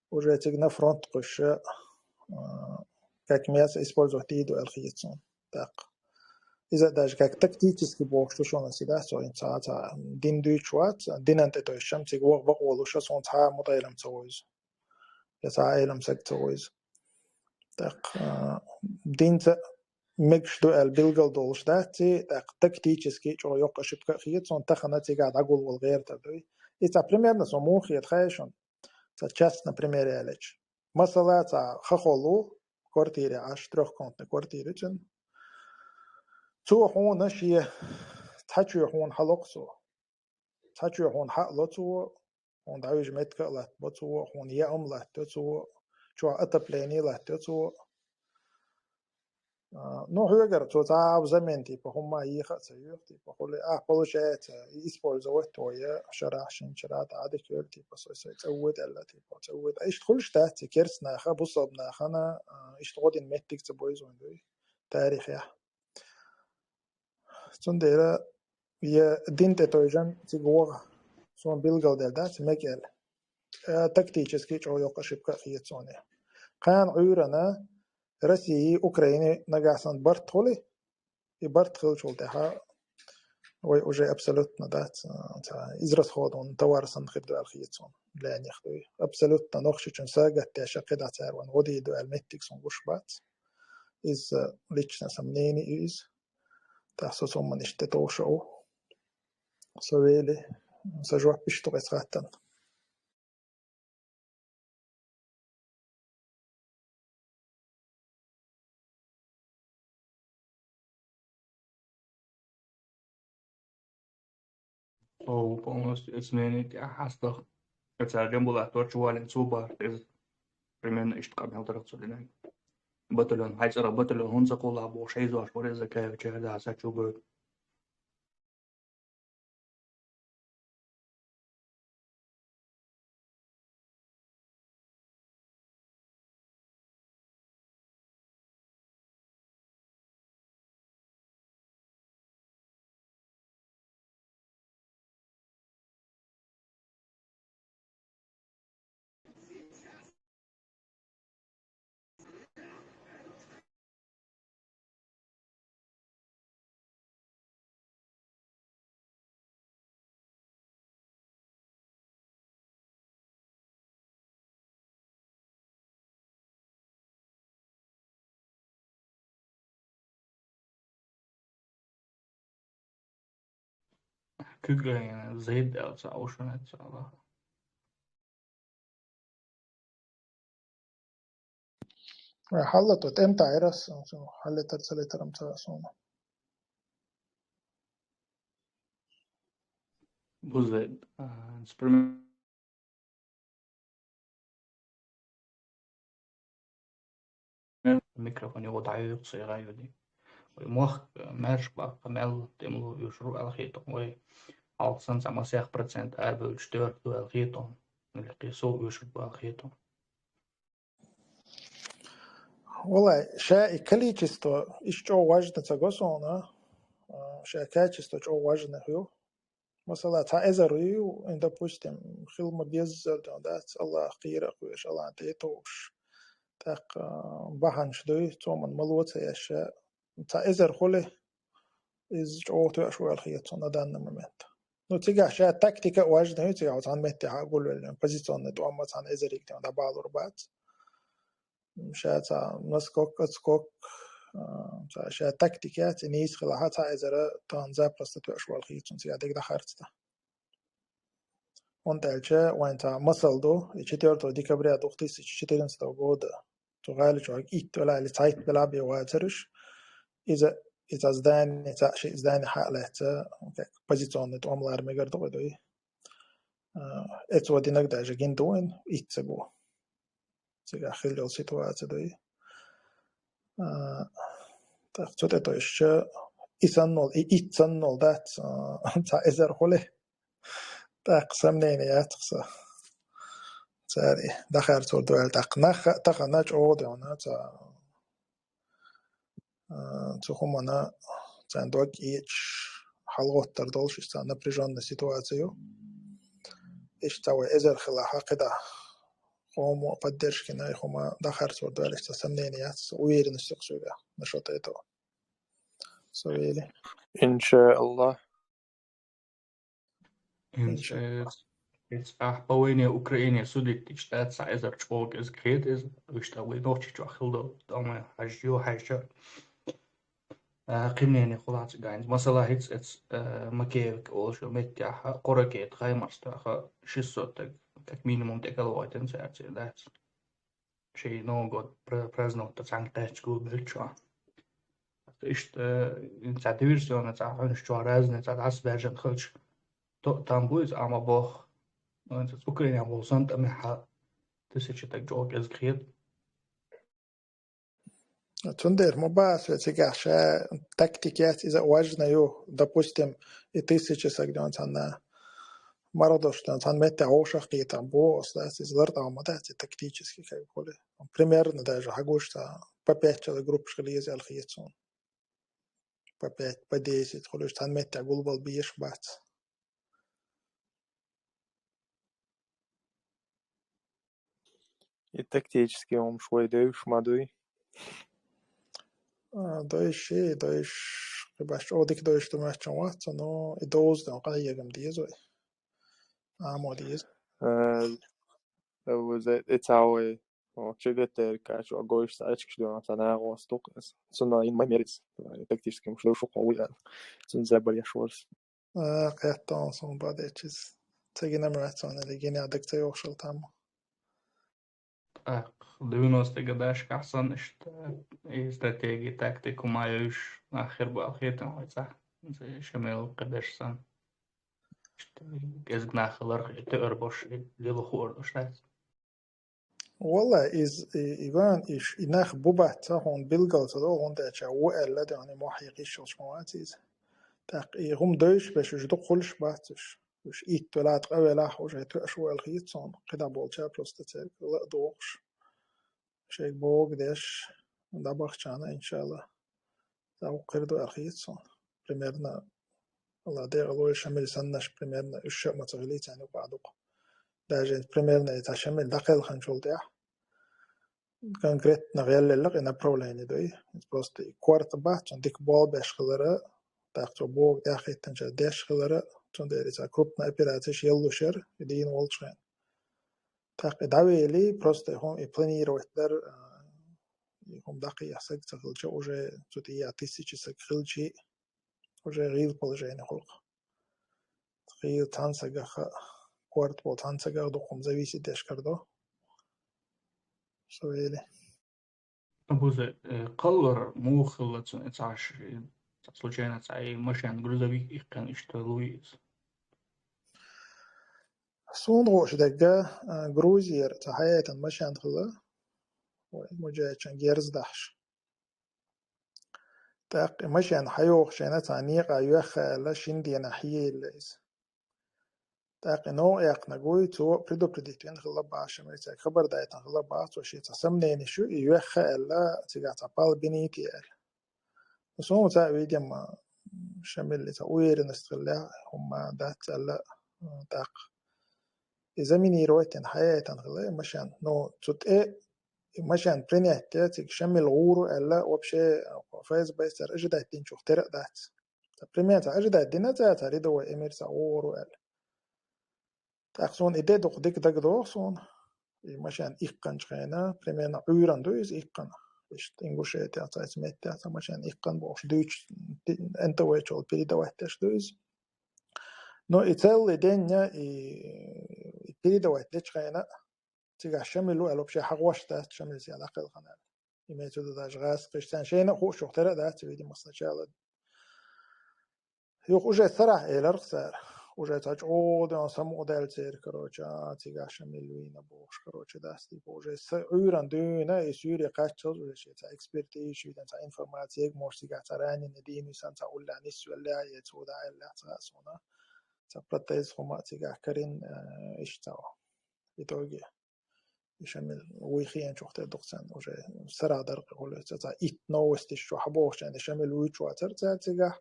уже цига на фронт кхуьйсуш, а, как мясо использовать дийр ду аьлла хета суна. ТӀаккха иза даже как тактически бохуш ду шуна, цига цо хӀинца цхьа, цхьа дин дуьйцуш вац, динан тӀе тойшам цига ваха бакъо луш, суна цхьа а мутаӀелам ца вевза, я цхьа а Ӏелам саг ца вевза. ТӀаккха, а, динца мегаш ду аьлла билгал долуш дац и, тӀаккха тактически чӀогӀа йоккха ошибка а хета суна, тахана цигахь дӀагулвала гӀертар ду и. И цхьа примерно суна муха хета хаьий шуна? Цхьа частный пример ялича. Масала, цхьа хахол ву, квартире Ӏаш, трёхкомнатный квартира ю цуьнан. Цо хьуна шен цхьа чоь хьуна хьалокху цо. Цхьа чоь хьуна хьа а ло цо, хьуна дӀавижа метка а латтабо цо, хьуна яа хӀума латтайо цо, чохь отопление латтайо цо. А, ну, хьоьгара цо цхьа а взамен, типа, хӀумма а еха а ца йоьху, типа, хӀули, а, получается, и использовать тхо я шарахь шина шарахь дӀа а дика йойла, типа, со, со цӀа вуьйту аьлла, типа, цӀа вуьйту. А иштта хуьлуш дац и керста наха, бусалба нахана, а, иштта гӀо дина меттиг ца бойзун дуй тарихехь. Цундела я дин тӀе тойжам цига ваха суна билгалделла дац мегар. Э, тактически чӀогӀа йоккха ошибка а хета суна. Кхана Ӏуьйранна России, Украине нагахь санна барт хуьлий, и барт хиллачул тӀаьхьа вай уже абсолютно, да, ца, ца, израсходован товар санна хир ду аьлла хета суна, для них дуй. Абсолютно Нохчийчун сагатдеш а кхидӀа цара вайна гӀо дийр ду аьлла меттиг суна гуш бац. Иза личное со мнение ю иза. ТӀаккха со цу хӀуманна иштта тӀетовш а ву. Со вели, сан жоп иштта ду-кх иза хаттарна. Оу, полностью изменить а хьастах. Эца Джамбулат торчу вален цу бахьа иза. Примерно иштта къамел дара цу динан. Батальон, хьай цӀарах батальон хӀунда ца кхуллахь бохуш, хьийзош бара иза, кайфа чехьа да, сачу гойту. куьг гайна зайд аьлла ца уьшуьнца Аллаха. Хьалла то тӀем тайрас, хьаллетар ца летарам ца суна. Бузайд, а, инструмент микрофон йогӀу дӀаюкъу, сайгӀа юди. Вай мохк, э, маьрша баккха мел тӀемло уьшур аьлла хету вай. Алсанца масех процент арабевлча доьрту аьлла хету. Или кхесо уьшур аьлла хету. Валлай, ша и количество иш чӀогӀа важно ца го суна, а, ша качество чӀогӀа важно хӀу. Масала, цхьа эзар ю, допустим, хила ма беззара ден дац, Аллах кхера а кхоьш, Аллах тӀе а товш. ТӀаккха бахьанаш дуй, цоман мало ца еш, цхьа эзар хули, иза чӀогӀа тоьаш ваьлла хету на данный момент. Ну, цигахь ша тактика а важна ю, цигахь цхьана метте хьа гулвеллин, позиционный тӀом а цхьана эзариг ден дӀабалур бац. Ша цхьа наскок, отскок, а, цхьа ша тактика яц, и нийса хилахьа цхьа эзара тахана запросто тоьаш ваьлла хету цигахь дерг дӀахарцда. ХӀунда аьлча вайн цхьа масал ду, и четвёртого декабря две тысячи четырнадцатого года цу гӀала чохь итт велахь или цхьайтта велахь бен вацар уьш. Иза, иза здани, цхьа ши здани хьа а лаьцна, как позиционный тӀом лара мегар ду вай дуй. А, эцо динарг даже гина ду вайн, итт ца го. Цигахь хилла йолу ситуаци дуй. А, тӀаккха цу тӀе тойшча, и саннол, и итт саннол дац, а, цхьа эзар хули. ТӀаккха сомнение яц-кх сан. Цара и дӀахарцур ду аьлла, тӀаккха нах а тахана чӀогӀа девна, ца, а, цу хӀумана царна дог эцаш, хьалагӀоттар долуш, иштта цхьа напряжённая ситуация ю. Иштта вай эзар хилахь, кхидӀа къомо поддержкина и хӀума дӀахарцур ду аьлла, иштта сомнение яц, уверенность ю-кх соьгахь, насчёт этого. Со вели. Иншааллах. Иншааллах. Э, эцкъахь по войне Украине судить дича дац, цхьа эзар чӀогӀа кӀезиг хета иза, вуьшта вай нохчий чохь хила долу, тӀом хьаьжча, ю хьаьжча. А, кхин мнение хуьлу цигахь. Масала, хӀинца эц, а, Макеевка олуш йолу меттехь, кхо ракета Хаймарс тоьхна, шестьсот стаг, как минимум, тӀекхелхийтина цаьрца, дац. Шайн Новый год пра-, праздновать дан цхьаьна кхаьчча гулбеллачохь. Иштта, э, цхьа диверсионный, цхьа хьуьнаш чохь разный, цхьа дӀасабаьржина хилча, то-, там бу иза, амма боху, ну, иза Украинехь болу санна тӀамехьа тысяча стаг чӀогӀа кӀезиг хета. Цундела ма бац вай цигахь ша тактика яц, иза важна ю, допустим, и тысяча стаг ден цхьана марха долуш ден цхьана метте вовшах кхетам бу, ас дац, иза лартӀахь ма дац, и тактически как хули. Примерно даже хьагуш цхьа по пять человек группаш хила еза аьлла хета суна. По пять, по десять хуьлуш цхьана метте гулбала безаш бац. И тактически хӀумаш вай девзаш ма дуй? А, девзаш, и девзаш, кхин баш чӀогӀа дика девзаш ду моьттуш вац, но и доза ден къахьегам деза вай. Амма деза. Э, э, вот, э, э, цхьа вай, о, чуьгатдерг кхачо гойш цхьа эчкаш доьгӀна цхьа нагӀо стукъ. Цунна йина ма мериц, э, тактически хӀумаш девзаш ву-кх вай аьлла. Цунна забар еш варс. А, кхеттон сон бадечиз. Ца гина ма вац сон, или гина дага ца йохуш йолу там. ТӀаккха девяностые годашкахь санна иштта и стратеги, тактику ма йовш нах хир бу аьлла хетам вай цӀа. Шамил кхидерш санна. Иштта кӀезиг нах хиларх, и тоьар бош, и лила хуур дош дац. Валла, из, и, Иван, иш, и нах бу бац, ца хьуна билгал ца до, хӀунда аьлча ву аьлла, де, хьуна и мохь йийкхиш йолуш ма вац иза. ТӀаккха и хӀума девзаш беш уьш дукха хуьлуш бац уьш. Уьш итт велахь, ткъа велахь, уже тоьаш ву аьлла хета суна. КхидӀа болча просто церга ла а дохуш. Шайга богу деш, дӀабахчана, иншалла. ТӀаккха хир ду аьлла хета суна. Примерно, Алла декъала войла, Шамил саннаш, примерно, уьш ша а ма ца хилий, царна юкъахь дукха. Даже примерно и цхьа Шамил дӀакхелханчул тӀаьхьа конкретно гӀеллелла и направление дуй. Просто и корта бац, цунна дика болх беш хилара, тӀаккха цо богу тӀаьхьахӀиттинчара деш хилара, цундела и цхьа крупная операцеш еллушера, и дийна волчу хенахь. ТӀаккха и дӀавели, просто и хӀума и планировать дар, а, и хӀума дӀакхехьа саг ца хилча, уже цу тӀе а тысяча саг хилчи, уже гӀийла положение хуьлу-кх. хӀийла цхьан сагах, корта болу цхьан сагах дукха хӀума зависит деш кара ду. Со вели. Абузе, э, кхаллар муха хилла цунна, ца аш, э, ца случайно ца и машен грузовик иккхина иштта луй иза? Суна хууш дерг, а, Грузияра цхьа хьаэтан машен хилла, вай мужичан герз дахьаш. ТӀаккха и машен хьайоху шайна цхьа некъа йоьхна аьлла, шина дийнахь хьаелла иза. ТӀаккха и новкъа яьккхинарг вуй, цо предупредить вина хилла бахьа Шамиль, цаьрга хабар дайтина хилла бахьа цо, шен цхьа сомненеш ю, и йоьхна аьлла, цигахь цхьа пал биний те аьлла. Ну, суна цхьа, видимо, Шамилли цхьа уверенность хилла, хӀумма дац аьлла, тӀаккха. И заминировать дина хьаяйтина хилла и машен. Ну, цу тӀе и машен принять де, цига Шамиль гӀур ву аьлла, вообще ФСБ-с цара ожидать динчух тера а дац. Ца пример, ца ожидать дина ца, ца рядовой эмир ца гӀур ву аьлла. ТӀаккха суна и де дукха дика дагадогӀу суна. И машен иккханчу хенахь, примерно Ӏуьйранна ду иза иккхана. Иштта Ингушетия цхьацца меттехь цхьа машен иккхана бохуш дуьйцуш, НТВ чул передавать деш ду иза. Но и целый день и, и передавать дечу хенахь, цигахь Шамиль ву аьлла вообще хьахош дац, Шамиль сел дӀакхелхина аьлла. Имеется в виду даже гӀазкхаша, царна шайна а хууш чух тера а дац, видимо, сначала. Юха уже сарахь элира цара. Уже цхьа чӀогӀа ден самукъадаьлла церан, короче, а, цигахь Шамиль вийна бохуш, короче, дац, типа, уже са-, Ӏуьйранна дуьйна, и суьйре кхаччалц уже шен цхьа экспертиза, шен цхьа информация, может, цигахь цхьа раненый дийна сан цхьа уллехь нисвеллехь, я цо дӀа аьллехь цхьа а суна. Цхьа протез хӀума а цигахь карина, э, иштта цхьа. В итоге и Шамиль вуй хиъначух тера ду-кх царна уже сарахь дара кхин гӀуллакх. Цхьа итт новосташ чохь бохучу хенахь Шамиль вуьйцуш вацара цара цигахь.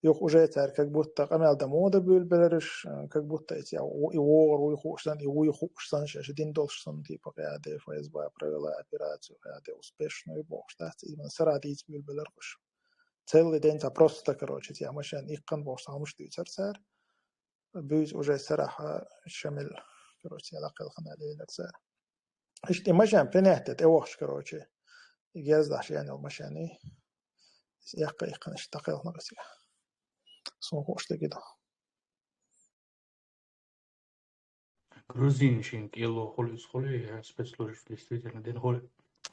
Юха уже цара как будто къамел дан мода буьйлабелира уьш, как будто эцу и вогӀур вуй хууш санна, и вуй хууш санна, шаьш дина долуш санна, типа, кхиаде ФСБ провела операцию, кхиаде успешную бохуш дац, именно сарахь дийца буьйлабелира уьш. Целый день цхьа просто, короче, цхьа машен иккхана бохуш, цхьа хӀумаш дуьйцура цара. Буьйса уже сарахь Шамиль, короче, дӀакхелхина аьлла элира цара. Иштта и машен принять де тӀевахча, короче, и герз дахьаш яьнна йолу машен, и эккха иккхина иштта дӀакхелхина иза. Суна хууш дерг и ду. Грузин шин кӀело хуьлу иза хуьлу, я спецслужб действительно дина хуьлу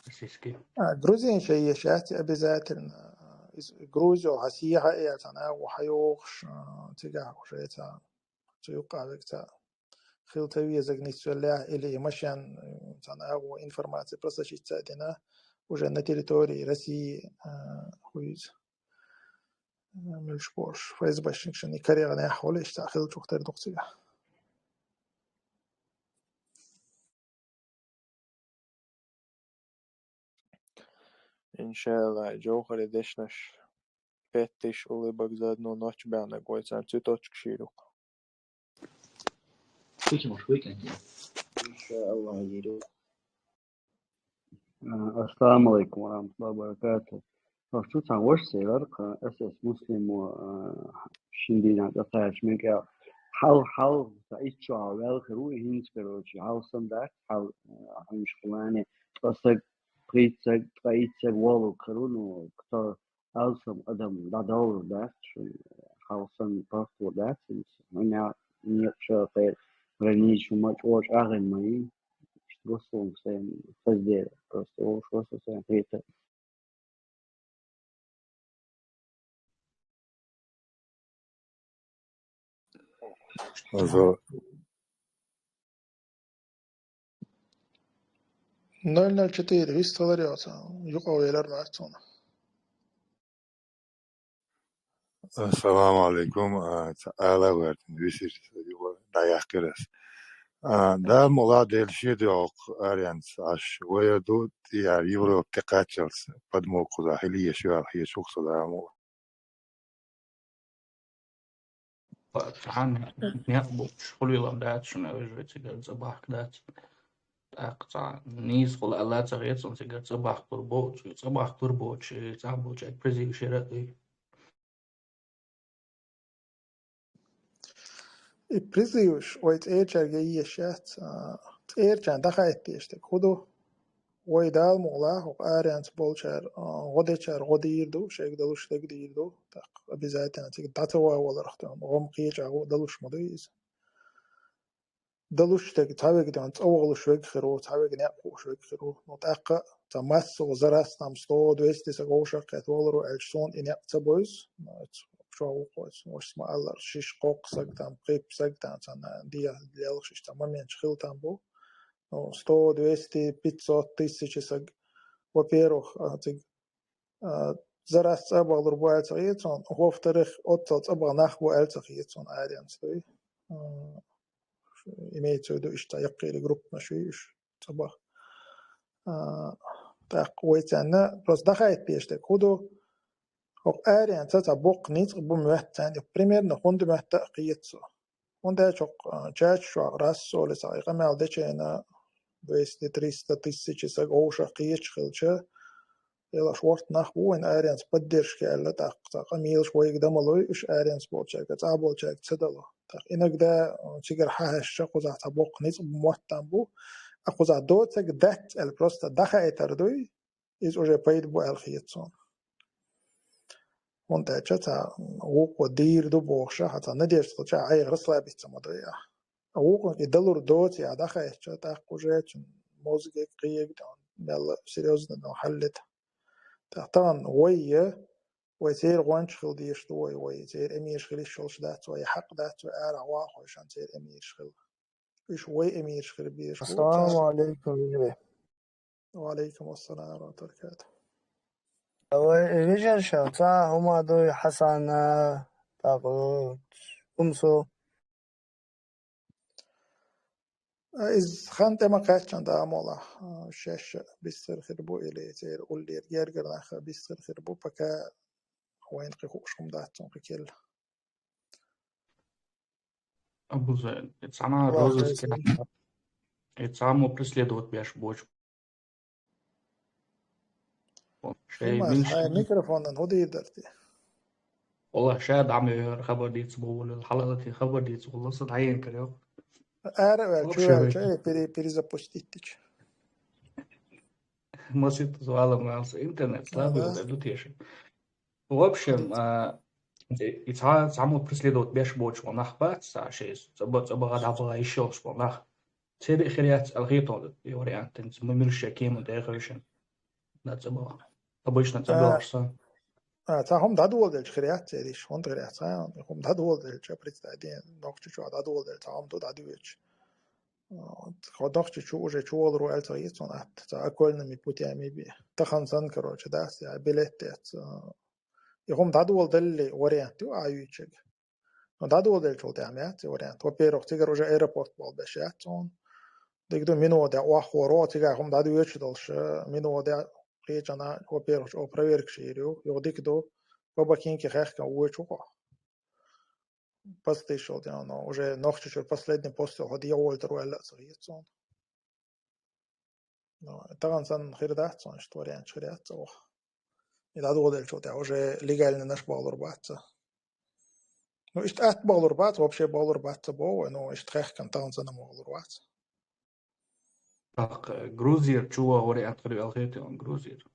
российский? А, грузин шен еш яц обязательно. Иза Грузио хьан сехьа а яцахьа, нагӀо хьайохуш, а, цигахь уже цхьа цу юккъа вега цхьа хила ца везаг нисвеллехь, или и машен, э, цхьа нагӀо информация просочиться а дина, уже на территории России, э, хуьйзу. Э, муьлш бохуш, ФСБшникашна и карегӀанехь хуьлу, иштта хила чух тера ду-кх цигахь. Иншалла, Джовхари дешнаш, петтиш уллубаг заодно ночь баьхнарг вай царна цуьточкаш йийр ю-кх. Иншалла, йийр ю. А, ассаламу алейкум ва рахматуллахи ва баракату. Аш шу цхьана ваша ца елара, кху эс эс Муслимо, а, шина дийнахь тӀекхача мегар. Хьал, хьал, ца итт шо хьал ваьлла хир ву, и хӀинца, короче, хьал санна дац, хьал, а, хьуьнаш хилани, ткъа саг, пхийтта саг, ткъа итт саг валлалц хир ву, ну, кто алсам адам дӀадовлур дац, шуна хьал санна повтор дац, хӀунда аьлча некъаш кхеран граница ма чӀогӀа чӀагӀйина ма ю, иштта гуш ду сайна хаза дела, просто вовшашца сайна хетар. Ноль ноль четыре, вистхилар йоцу, юкъа велар марцуна. Ассаламу алейкум. А, ца ала гӀертина, висирча дӀаяьккхира ас. А, Дала мукъ лахь, Дела шен дуьхьа аренца Ӏаш вай ду, тӀе яра Европа тӀе кхаччалц подмогу кхузахь хила еш ваьлла хеташ ву-кх со, Дала мукъ лахь. Цхьана некъ боцуш хуьлийла дац шуна, вежарий, цигара цӀа бахка дац. ТӀаккха цхьа нийса хуьлу аьлла ца хета суна, цигара цӀа бахкалур боцу, цӀа бахкалур боцуш, цӀахь болчаьрга призыв шера а дуй. И призываш вай цӀерачаьрга еш яц, а, цӀерачарна дӀахаиттеш дерг хӀун ду? Вай Дала мукъалахь, хӀокху аренца болчара, а, гӀо дечара гӀо дийр ду, шайга далуш дерг дийр ду. ТӀаккха обязательно цига дӀа ца ван валарх тӀе гӀо-м кхечахьа далуш ма ду иза. Далуш дерг, цхьа вега тӀе цӀа вахалуш вега хир ву, цхьа вега некъ хууш вега хир ву. Ну, тӀаккха цхьа массо а зарас там сто, двести саг вовшах кхетта валаро аьлча, суна и некъ ца бевза. Ну, оцу чохь ву кхо, оцу вашас ма-аллара, шиш-кхоккха саг там, кхиппа саг там, цхьана дехьа лелхаш иштта моменташ хила там бу. Ну, сто, двести, пятьсот, тысяча саг. Во-первых, а, цига, а, зарас цӀа бахалур бу аьлла ца хета суна. Во-вторых, оццул цӀа баха нах бу аьлла ца хета суна аренца, дуй. А, имеется в виду, иштта яккхийри группанаш ю уьш цӀа баха. А, тӀаккха вай царна просто дӀахайта дезаш дерг хӀун ду? ХӀокху аренца цхьа боккха ницкъ бу моьтту царна, примерно хӀунда моьтту а кхета со. ХӀунда аьлча хӀокху, а, чача чохь раз а олий цхьа и къамел дечу хенахь двести, триста, тысяча саг вовшах кхеташ хилча, лелаш ворхӀ нах бу вайн аренца поддержка аьлла, тӀаккха цхьа къамелаш вайга дан ма лой, уьш аренца болчаьрга, цӀа болчаьрга ца дало. ТӀаккха иногда, а, цигара хьахьаьжча, кхузахь цхьа боккха ницкъ бу моттам бу, а кхузахь доцург дац аьлла просто дӀахаийтар дуй, иза уже пайда бу аьлла хета суна. ХӀунда аьлча цхьа вукхо дийр ду бохуш, хьан цхьа надежда хилча, айхьа расслабиться ма дай ахь. Ткъа вукхунга и далур доций ахь дӀахаьжча, тӀаккха уже цуьнан мозгега, кхиега мелла серьёзно хьаллета. ТӀаккха тахана вай я, вай церан гӀончаш хила дезаш ду вай, вай церан эмираш хила йиш йолуш дац вай, хьакъ дац вай арахь ван хойшан церан эмираш хила. Уьш вай эмираш хила безаш бу. Ассаламу алейкум, вежарий. Ва алейкум ассалам ва рахматуллахи ва баракатух. Вай вежарша, цхьа хӀума дуй Хьасана, тӀаккха Умсу. Иза хан тӀе ма кхаьччан да молахь, шаьш а бистхир хир бу или церан уллера гергара нах а бистхир хир бу, пока вайна кхин хууш хӀума дац цунна кхин кхелла. Абуза, и цхьана Аллах розыск, и цхьаммо преследовать беш бочу. Шай Химас, милш хьайн микрофонан хӀун дийр дара те? Валла, ша дӀа ма йоьхура, хабар дийца бохуш, хьалалати хабар дийца бохуш, сан дӀаенкар йо. Ара а ваьлла, чу Вообще ваьлла, чу, э, пере-, перезапустить дича. Масит вала малса интернет слабый, ага, ду теша. В общем, а, и цхьа, цхьаммо преследовать беш боцуш нах бац, цхьа шайс, цӀаба, цӀабаха, дӀабаха йиш йолуш нах. Церан хир яц аьлла хеталур, и вариант, тенца ма милша кема дехавешан. Да, цӀабаха. Обычно цӀабаха. А, цхьа хӀума дӀадоладелча хир яц церан йиш, хӀунда хир яц, а? ХӀума дӀадоладелча, представь, ден, Нохчийчохь дӀадоладелча, цхьа хӀума ду дӀадоьдуча. Вот, хӀо Нохчийчу уже чу валаро аьлла ца хета суна атта, цхьа окольными путями бен. Тахан санна, короче, дац, я билет дец, а, и хӀума дӀадоладалли вариант ю а юьйцург. Ну, дӀадоладелчул тӀаьхьа яц и вариант. Во-первых, цигара уже аэропорт болу беш яц цунна. Дика ду, минута охьахоро, цигахь хӀума дӀадоьдуш долуш, э, минута кхечана, во-первых, чӀогӀа проверкаш йийр ю. Юха дика ду, бабакинки хехкан вочу хӀокхо. Пастийшал тӀе, ну, уже Нохчийчуьра последний постой хӀо дӀаволийтар ву аьлла а ца хета цунна. Ну, тахана санна хир дац цунна, иштта варианташ хир яц цо ваха. И дӀадоладелчул тӀаьхьа уже легальнанаш бахалур бац цо. Ну, иштта атта бахалур бац, вообще бахалур бац ца боху вай, ну, иштта хехкан тахана санна бахалур бац. ТӀаккха Грузира чу ваха вариант хир ю аьлла хета хьуна, Грузира?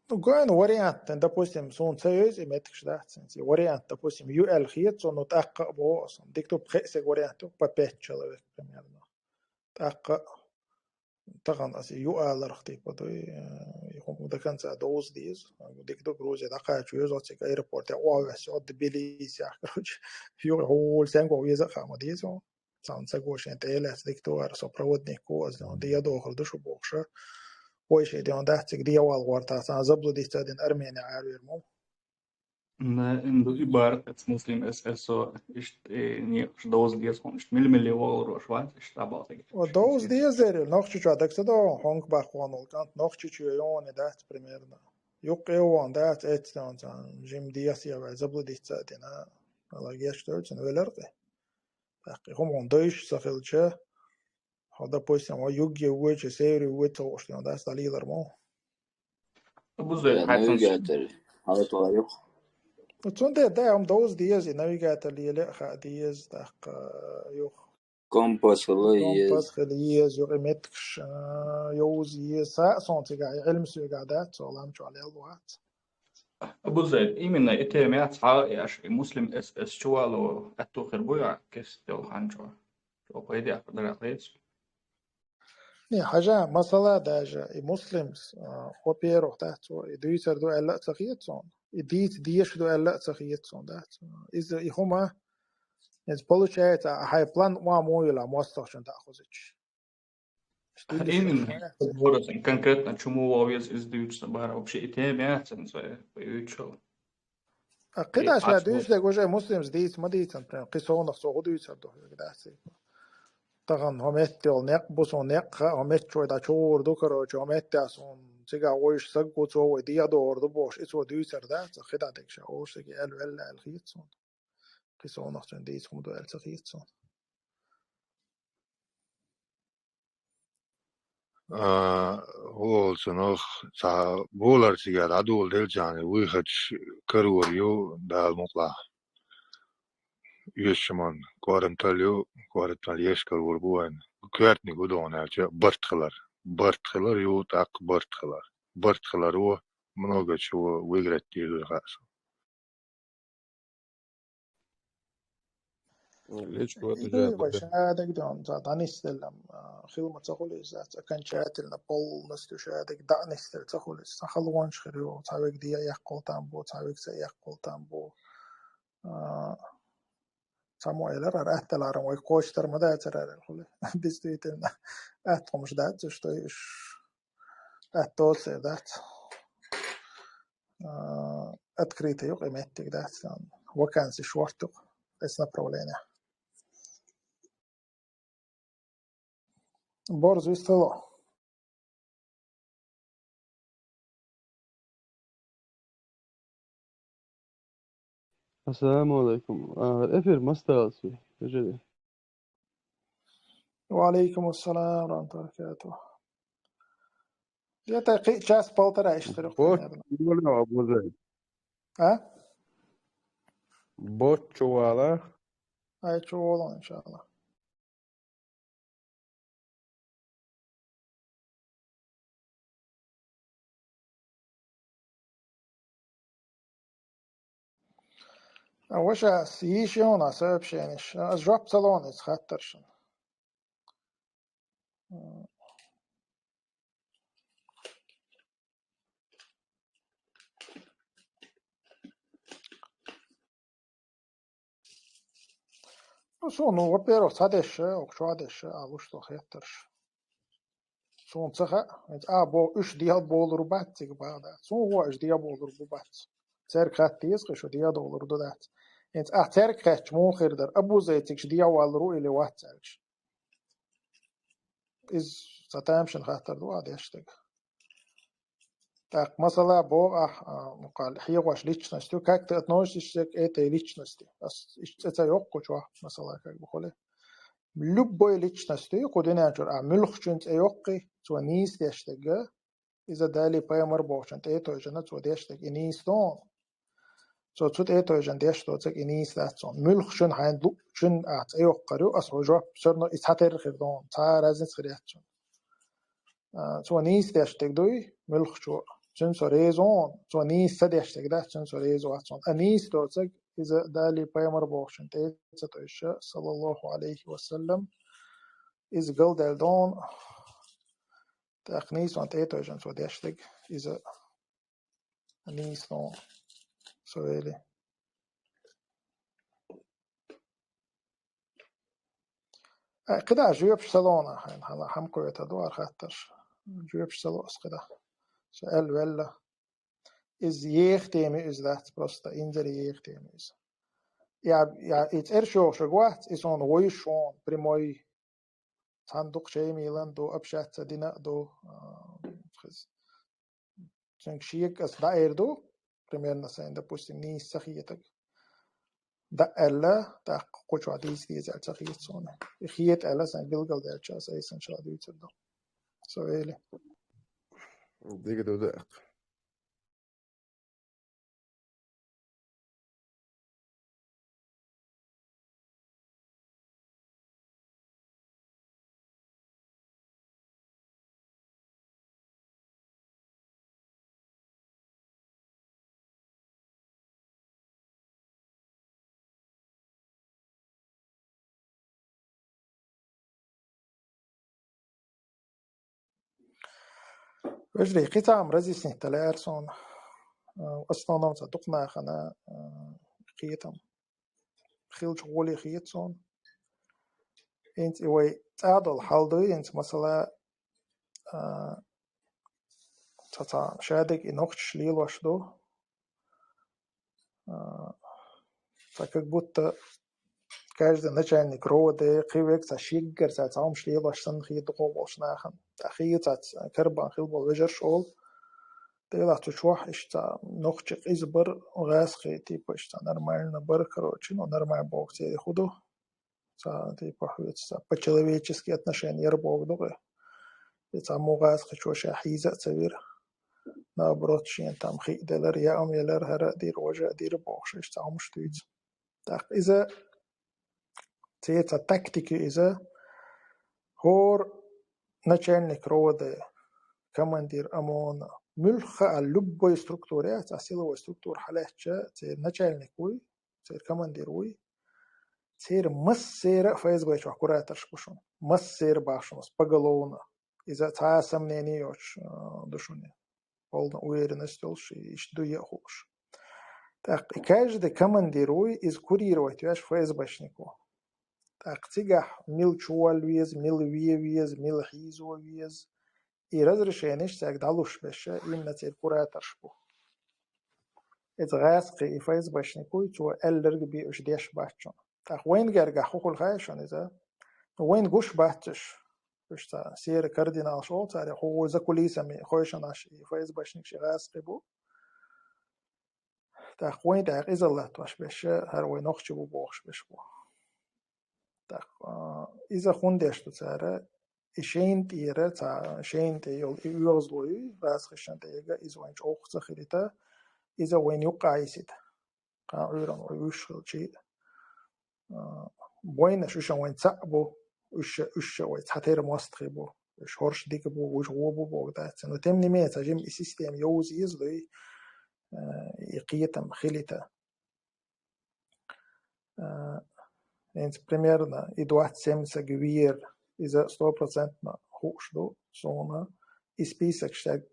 Ну, гой, ну, вариант, допустим, суна ца вевза и меттигаш дац, и вариант, допустим, ю аьлла хета цо, ну, тӀаккха а боху аса. Дика ду, пхеа сага вариант ю, по пять человек, примерно. ТӀаккха тахана аса ю аларх, типа, дуй, э, и хӀума до конца довза деза. Дика ду, Грузия дӀакхача веза, оцциг аэропорте охьавесса, от Тбилисиях, короче, ю хьула сенго веза а хаа ма деза. Цхьана саго шен тӀе лаьцна дика ду, ара со проводник ву, аса дӀадохур ду шу бохуша. Вай шен ден дац цига дӀавала гӀортахь, цхьана заблудиться а дина Армени Ӏаравер мо. На, инду и бар, в смысле, эс, эс, со, иштта, э, некъаш довза деза хьуна, иштта мила-мила вогӀур ваша вац, иштта дӀабахийтина. О, довза деза дерриг, Нохчийчохь дага ца догӀу, хьонга баккхонал кӀант, Нохчийчоь йогӀуна дац, примерно. Юккъе а вогӀун дац, эцна цхьана жима дехьа вай заблудиться а дина, ала гечдойла цунна велар тӀе. ТӀаккха и хӀума хьуна дойуш ца хилча, хьо, допустим, хьо югге вуьйча, севере вуьйча ца хууш ден дац, дӀалелар мо. Бузой, я, хьайцанаш навигатор, хьала тохар юха. Ну, цундела, да, хӀума довза деза, и навигатор леле а хаа деза, тӀаккха юха. Компас хила еза. Компас хила еза, юкъа меттигаш, а, йовза еза. Са а сона цигахь, и Ӏилма соьгахь дац, цо лам чохь лелла вац. Абу Зайд, именно и тема яц хьа, и аша, и Муслим эс, эс чувало аьтту хир бу я, кест йолу хан чохь. Чохь пайда а дара хьаэца. Не, хьажа, масала даже, и Муслимс, а, во-первых, да, цо, и дуьйцур ду аьлла а ца хета цунна, и дийца дезаш ду аьлла а ца хета цунна, да, цо. Иза, и хӀума, иза получается, а хьайн план ма муйла мостагӀчун дӀа а хозуьйтуш. Именно. Конкретно чому вовъяз иза дуьйцу сан бара вообще и тема яц сан ца дуьйцу. А кхидӀа ша дуьйцу дерг уже Муслимс дийца ма дийцан, прям кхин совнах цо хӀун дуьйцур ду хьоьга дац. Тахана хӀо метта йолу некъ бу суна некъ хаьа, хӀо метта чу вай дӀа чугӀур ду, короче, хӀо метта суна цигахь вуьйш саг ву, цо вай дехьа догӀур ду бохуш, и цо дуьйцур дац, кхидӀа дерг ша олуш саги аьлла велла аьлла хета суна. Кхин совнах цуьнан дийца хӀума ду аьлла ца хета суна. А, хӀун олу цунах, цхьа болар цигара дӀадоладелчахьана, вуй хӀачу карор ю, Дала мукъалахь. Оьшучу хӀуманна кӀорантал ю, кӀорантал еш карор бу вайна. Коьртаниг хӀун ду хьуна аьлча, барт хилар. Барт хилар ю, тӀаккха барт хилар. Барт хиларо много чего выиграть дийр ду хаьа суна. Лечко. И дуй вай шадерг дон, цхьа дӀанисделла, а, хила ма ца хуьлу иза, окончательно, полностью шадерг дӀа а нисделла ца хуьлу иза. Цхьа халонаш хир ю, цхьа вега дехьа эккхул там бу, цхьа вега ца эккхул там бу. А, цхьаммо элира, ара атта ларам вай кхочуш тар ма дацара аьлла хуьлу. Действительно, атта хӀумаш дац уьш, дай уьш атта доцу сер дац. А, открытый ю-кх и меттиг дац, вакансий шорта ю-кх эс направление. Борз вистало. Ассаламу алайкум. А, эфир масталас ви, хӀажаре. Ва алайкум ассалам ва рахматуллахи ва баракатух. Где-то кхи-, час-полтора иштта ю-кх примерно. Боччу вала, Абу Зайд. А? Боччу вала. Ай, чу волу, иншаллах. А вашас йийша йона сообщенеш? Ас жоп ца ло иза хаттаршна. Ну, суна, ну, во-первых, цхьадерш, укх чохь дерш, а луш ду хеттарш. Суна ца хаьа, хӀинца а бо-, уьш дегӀ болур бац цига бахьа дац. Суна гӀо уьш дегӀ болур бу бац. Цаьрга хатта деза кхин шу дегӀ долур ду дац. ХӀинца ахь цаьрга хаьттича муха хир дара, Абу Зайд цига шу дегӀ валлур ву или вац аьлча. Иза ца тамашийна хаттар ду а деш дерг. ТӀаккха масала боху ахь, а, ну, кхалли, хьехош личность ю, как ты относишься к этой личности? Ас иштта цӀе ца йоккху чохь, масала, как бы, хуьлу. Любой личность ю, кху дуьнен чуьра, а, муьлххачун цӀе йоккхий, цо нийса деш дерг, иза Дали пайхамар бохучун тӀе а тойжина, цо деш дерг, и нийса ду. Цо цу тӀе а тойжина деш доцург и нийса дац цунна. Муьлххачун хьайна луъучун ахь цӀе йоккхур ю, ас хӀун жоп, всё равно и цхьатерра хир ду, цхьа разница хир яц цунна. А, цо нийса деш дерг дуй, муьлххачо, цуьнан со реза ву, цо нийса ца деш дерг дац, цуьнан со реза вац ву. А нийса доцург, иза Дали пайхамар бохучун тӀе ца тойжуш, саллаллаху алейхи ва саллам, иза галдаьлла ду, тӀаккха нийса ван тӀе а тойжина цо деш дерг, иза нийса ду, со вели. Э, кхидӀа жоьпаш ца ло хьайна, хьан-, хьан кхета ду хӀара хаттарш. Жоьпаш ца ло ас кхидӀа. Со аьлла велла. Иза еха тема иза дац, просто инзаре еха тема иза. Я, я, и цӀераш йохуш вац, и суна вуьйш ву, прямой. Цхьана дукха чай мийлан ду, общаться дина а ду, а, хиз. Цуьнга шега ас дӀаэр ду, примерно сайн, допустим, нийса ца хетаг. ДӀа аьлла, тӀаккха кху чохь дийца деза аьлла ца хета суна. И хета аьлла сайн билгалдаьлча, ас айсанчара дуьйцур ду. Со вели. Дика ду даккха. Вежарий, кхин цхьа хӀума разъяснить дале аьлар суна. Э, в основном цхьа дукха нахана, э, кхетам хилча гӀоле хета суна. ХӀинца и вай цӀа дола хьал ду, хӀинца масала, а, цхьа, цхьа шадерг и нохчаша лелош ду. А, цхьа как будто каждый начальник РОВД, кхы век цхьа шеггара цхьа, цхьа хӀумаш лелош санна хета дукхагӀа болча нахана. ТӀаккха хий цхьа карабан хила бола вежарий олу. Делахь цу чохь иштта нохчий къиза бар, гӀазкхий, типа, иштта нормально бар, короче, ну, нормально боху церан хӀу ду. Цхьа, типа, хьоьца цхьа по-человечески отношение яр боху ду-кх. И цхьа мугӀазкхичо ша хьийза а ца вира. Наоборот, шена там хи а делара, яа а елара, хӀара а дира, важа а дира бохуш, иштта цхьа хӀумаш дуьйцу. ТӀаккха иза, церан цхьа тактика ю иза, хӀора начальник РОВД, командир ОМОНа, муьлхха а любой структура яц, а силовой структура хьалаьцча, церан начальник вуй, церан командир вуй, церан массеран а ФСБ чохь кураторш бу шуна. Массеран бахьа шуна, поголовно. Иза цхьа а сомнение йоцуш, а, ду шуна. Полна уверенность йолуш, и иштта ду а хууш. ТӀаккха и каждый командир вуй, иза курировать веш ФСБшник ву. ТӀаккха цигахь мила чуволла веза, мила вен веза, мила хьийзо веза. И разрешенеш цаьрга дӀалуш беш, именно церан кураторш бу. Иза гӀазкхи и ФСБшник вуй, цо аьлларг бен уьш деш бац шуна. ТӀаккха вайна гергахь хӀун хуьлу хаьий шуна иза? Ну, вайна гуш бац уьш. Уьш цхьа серый кардиналаш олу цара, хӀу вуй за кулисами хойшинаш и ФСБшник ши гӀазкхи бу. ТӀаккха вайна тӀехь къизалла латтош беш, хӀара вай нохчий бу бохуш беш бу. ТӀаккха, а, иза хӀунда деш ду цара? И шайна тӀера, цхьа шайна тӀе йолу и оьгӀазло ю, гӀазкхашна тӀе яга, иза вайна чӀогӀа ца хилийта, иза вайна юккъе йисийта. Кхана Ӏуьйранна вай уьш хилчий, а, вайнаш уьш вайна цхьаъ бу, уьш, уьш вай цхьатерра мостагӀий бу, уьш хӀорш дика бу, уьш вон бу боху дац. Но тем не менее, цхьа жимма и система йовза еза дуй, а, и кхетам хилийта. А, хӀинца примерно и двадцать семь саг вер, иза стопроцентно хууш ду суна. И список шаьг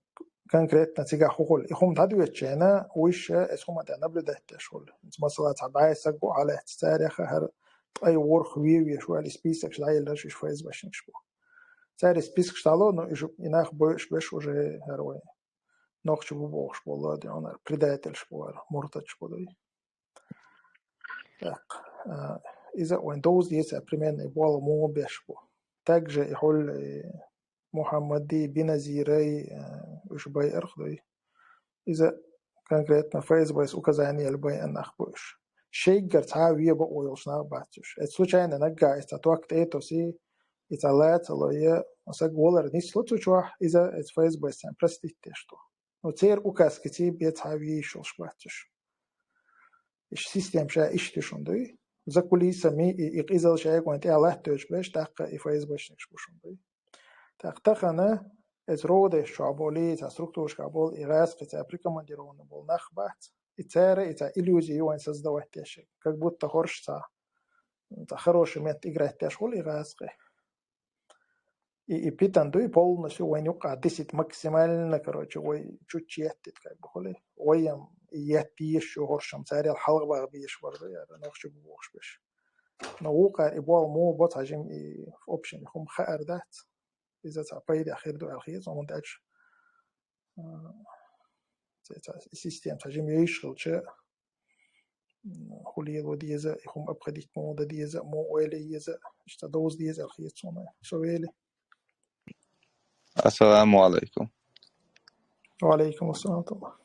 конкретно цигахь хӀу хуьлу. И хӀума дӀадоьдучу хенахь, уьш, э, эс хӀума тӀе наблюдать деш хуьлу. ХӀинца, масала, цхьа дӀай саг ву хьалаьцна царах, хӀара ткъе ворхӀ вен веш ваьлла, и список дӀаелларш уьш ФСБшникаш бу. Цара и список дӀало, ну, уьш и нах бойуш беш уже хӀара вай нохчий бу бохуш болу, де, предательш бу хӀара, муртатш бу дуй. Так, а, иза вайн довза деза, примерно, и болу муха беш бу. Также и хьул, и Мухаммадий, Биназирай, а, уьш байарх дуй. Иза конкретно ФСБ-с указание яьлла байан нах бу уьш. Шейггара цхьа а вен бакъо йолуш нах бац уьш. Эца случайно наггахь эца ток тӀе а тосий, и цхьа лаца ло, я саг валар нисло цу чохь, иза эца ФСБ-с царна простить деш ду. Ну, церан указкиций бен цхьа а вен йиш йолуш бац уьш. Иштта система ша иштта ю шуна дуй. За кулисами и, и къизалла шайга вайн тӀехь латтоьчу беш, тӀаккха и ФСБшникаш бу шуна дуй. ТӀаккха тахана эца РОВД-ш чохь болу, цхьа структурашкахь болу, и гӀазкхи цхьа прикомандированный болу нах бац. И цара, и цхьа иллюзи ю вайн создавать деш. Как будто хӀорш цхьа, цхьа хороший момент играть деш хуьлу и гӀазкхи. И, и питан дуй полностью вайн юккъе дисит максимально, короче, вай чуть еттит, как бы, хуьлий. Вайям и етта йиш ю хӀоршам, царел хьалха баха беш вар ду, яра нохчий бу бохуш беш. Но вукхара и болу муха бо цхьа жим и, в общем, и хӀума хаар дац. Иза цхьа пайда хир ду аьлла хеза, хӀунда аьлча, а, цхьа, цхьа система цхьа жим йиш хилча, м, хӀу лело деза, и хӀума обходить муха дан деза, муха ойла еза, иштта довза деза аьлла хеза суна. Со вели. Ассаламу алайкум. Ва алайкум ассалам.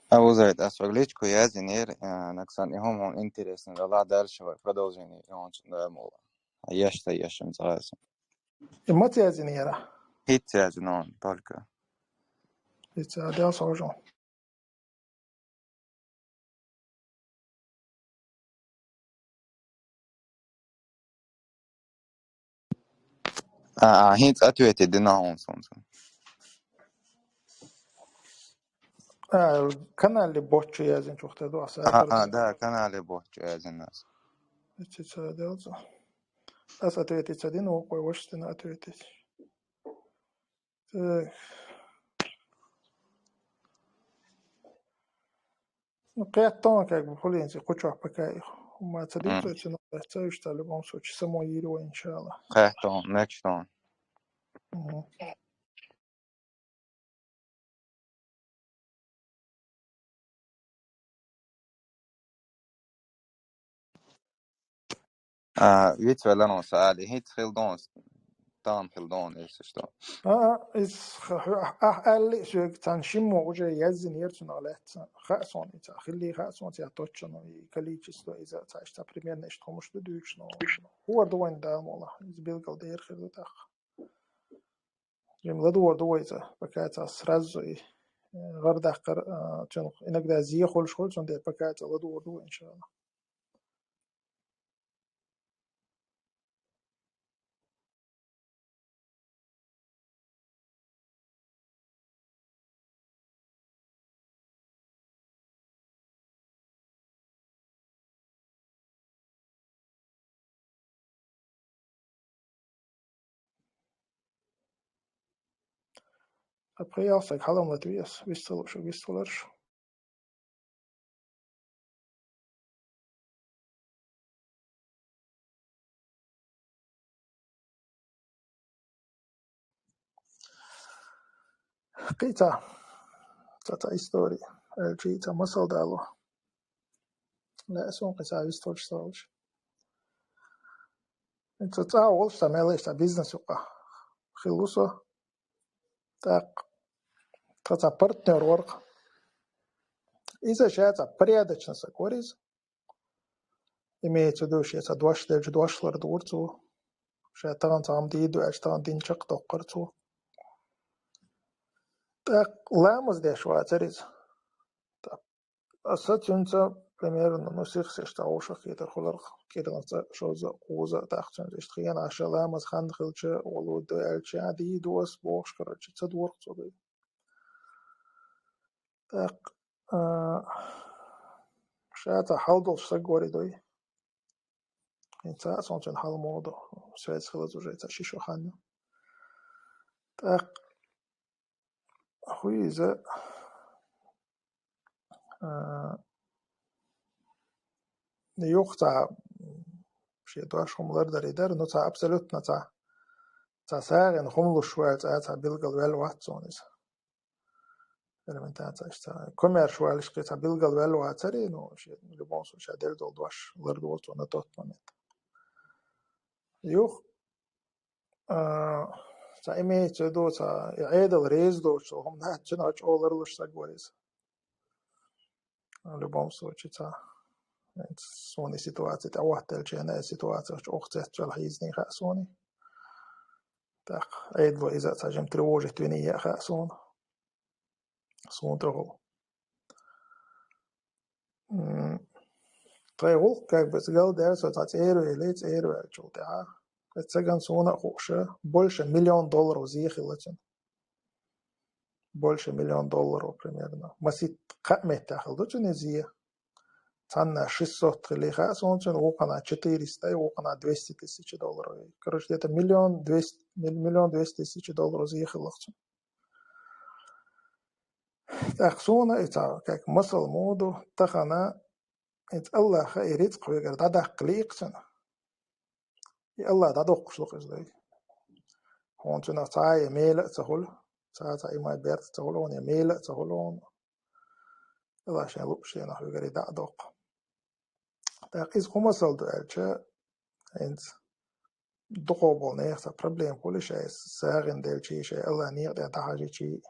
Абу Зайд, ас хьоьга личку яздинера, а, нагахь санна и хӀума хьуна интересно далахь, дальше вай продолжение и хӀума чу даим вала. Еш ца еш, ца хаза. И маца яздинера? ХӀинца яздина, только. ХӀинца, Дела схьожу. А, а, хӀинца ответить дина хьуна суна. А, канале бот чу яздинчух тера ду аса. А, а, да, канале бот чу яздина аса. Ицци ца делза. Ас ответить ца дина, вукхой ваша стена ответить. Так. Ну, кхетта, как бы, хулинцы кучох пока их. Ума ца дикла цена, ца уж та любом случае само йиро, иншалла. Кхетта, next one. Мгм. А, вицвелланус али, хит хилдонс, там хилдон, если что. А, из ах, али сюг цан шиммо уже язин ерцун алетца. Хасон, и ца хили хасон, я точно, и количество, и за ца, ца примерно, что мы что дючно. Хуа дуэн да мола, из билгал дер хилдах. Жим ладуор дуэйца, пока ца сразу и, э, гардах кар, а, чун иногда зие хольш хольш, он де пока ца ладуор дуэ, иншалла. Апхиялсаг халам латвияс, висталуш, висталарш. Кица, ца, ца история, э, чи ца масал дало. Ле, сон кица висталуш салуш. Ца, ца, олш, ца, мелеш, ца, бизнес ука. Хилусо. Так. Ца, ца, партнер ворк. Иза ша ца порядочно са кориз. Имеется в виду, ша ца дош делч дошлар дурцу. Ша таган ца ам диду, аш таган дин чак токкарцу. Так, ламаз деш ва цариз. Так. А са цунца, примерно, ну, сих сеш та ошах китар хулар кирлан ца шоза, куза, так цунца ишт хиян аша ламаз хан хилча, олу ду элча, диду ас бохш, короче, ца дворк цугай. Так, а, ша ца халдолш са гори дой. Инца сон цун хал моду, связь хилаз уже ца шишо ханна. Так, хуиза, а, юх ца, ши дош хумлар дари дар, ну ца абсолютно ца, ца сагин хумлуш вай ца, ца билгал вел ватсон из. Элементация, ца коммерш валиш ца билгал вел вацари, ну, ши, в любом случае, дель дол дош, лар дол на тот момент. Юх, а, ца имеется в виду, ца, и айдал рез дол, что он да, чин ач олар луш са гварис. В любом случае, ца, сони ситуация, та вахтел чена ситуация, что ох, цец чал хизни ха сони. Так, айдло иза ца жем тревожит вини я ха сон. Сон трогал. М, тайгул, как бы, сгал дер, со ца церу или церу чул, да. Цеган сона хуша, больше миллион долларов зихилачен. Больше миллион долларов примерно. Масит ка мета хал дочен зия. Цанна шестьсот или ха, сон цен окана четыреста, окана двести тысяч долларов. Короче, где-то миллион двести, мил-, миллион двести тысяч долларов зихилах цен. Так, сона, это как масал моду, тахана, это Аллаха и рицк вегар дадак ликсен. И Аллах дадок шлук из дай. Хончуна цая мела цахул, ца ца има берт цахул, он мела цахул он. Аллах шен лупшена вегар дадок. Так, из хумасал дуэлча, инц духо бол нех ца проблем хули шай, сагин делчи шай, Аллах ният да хажи чи.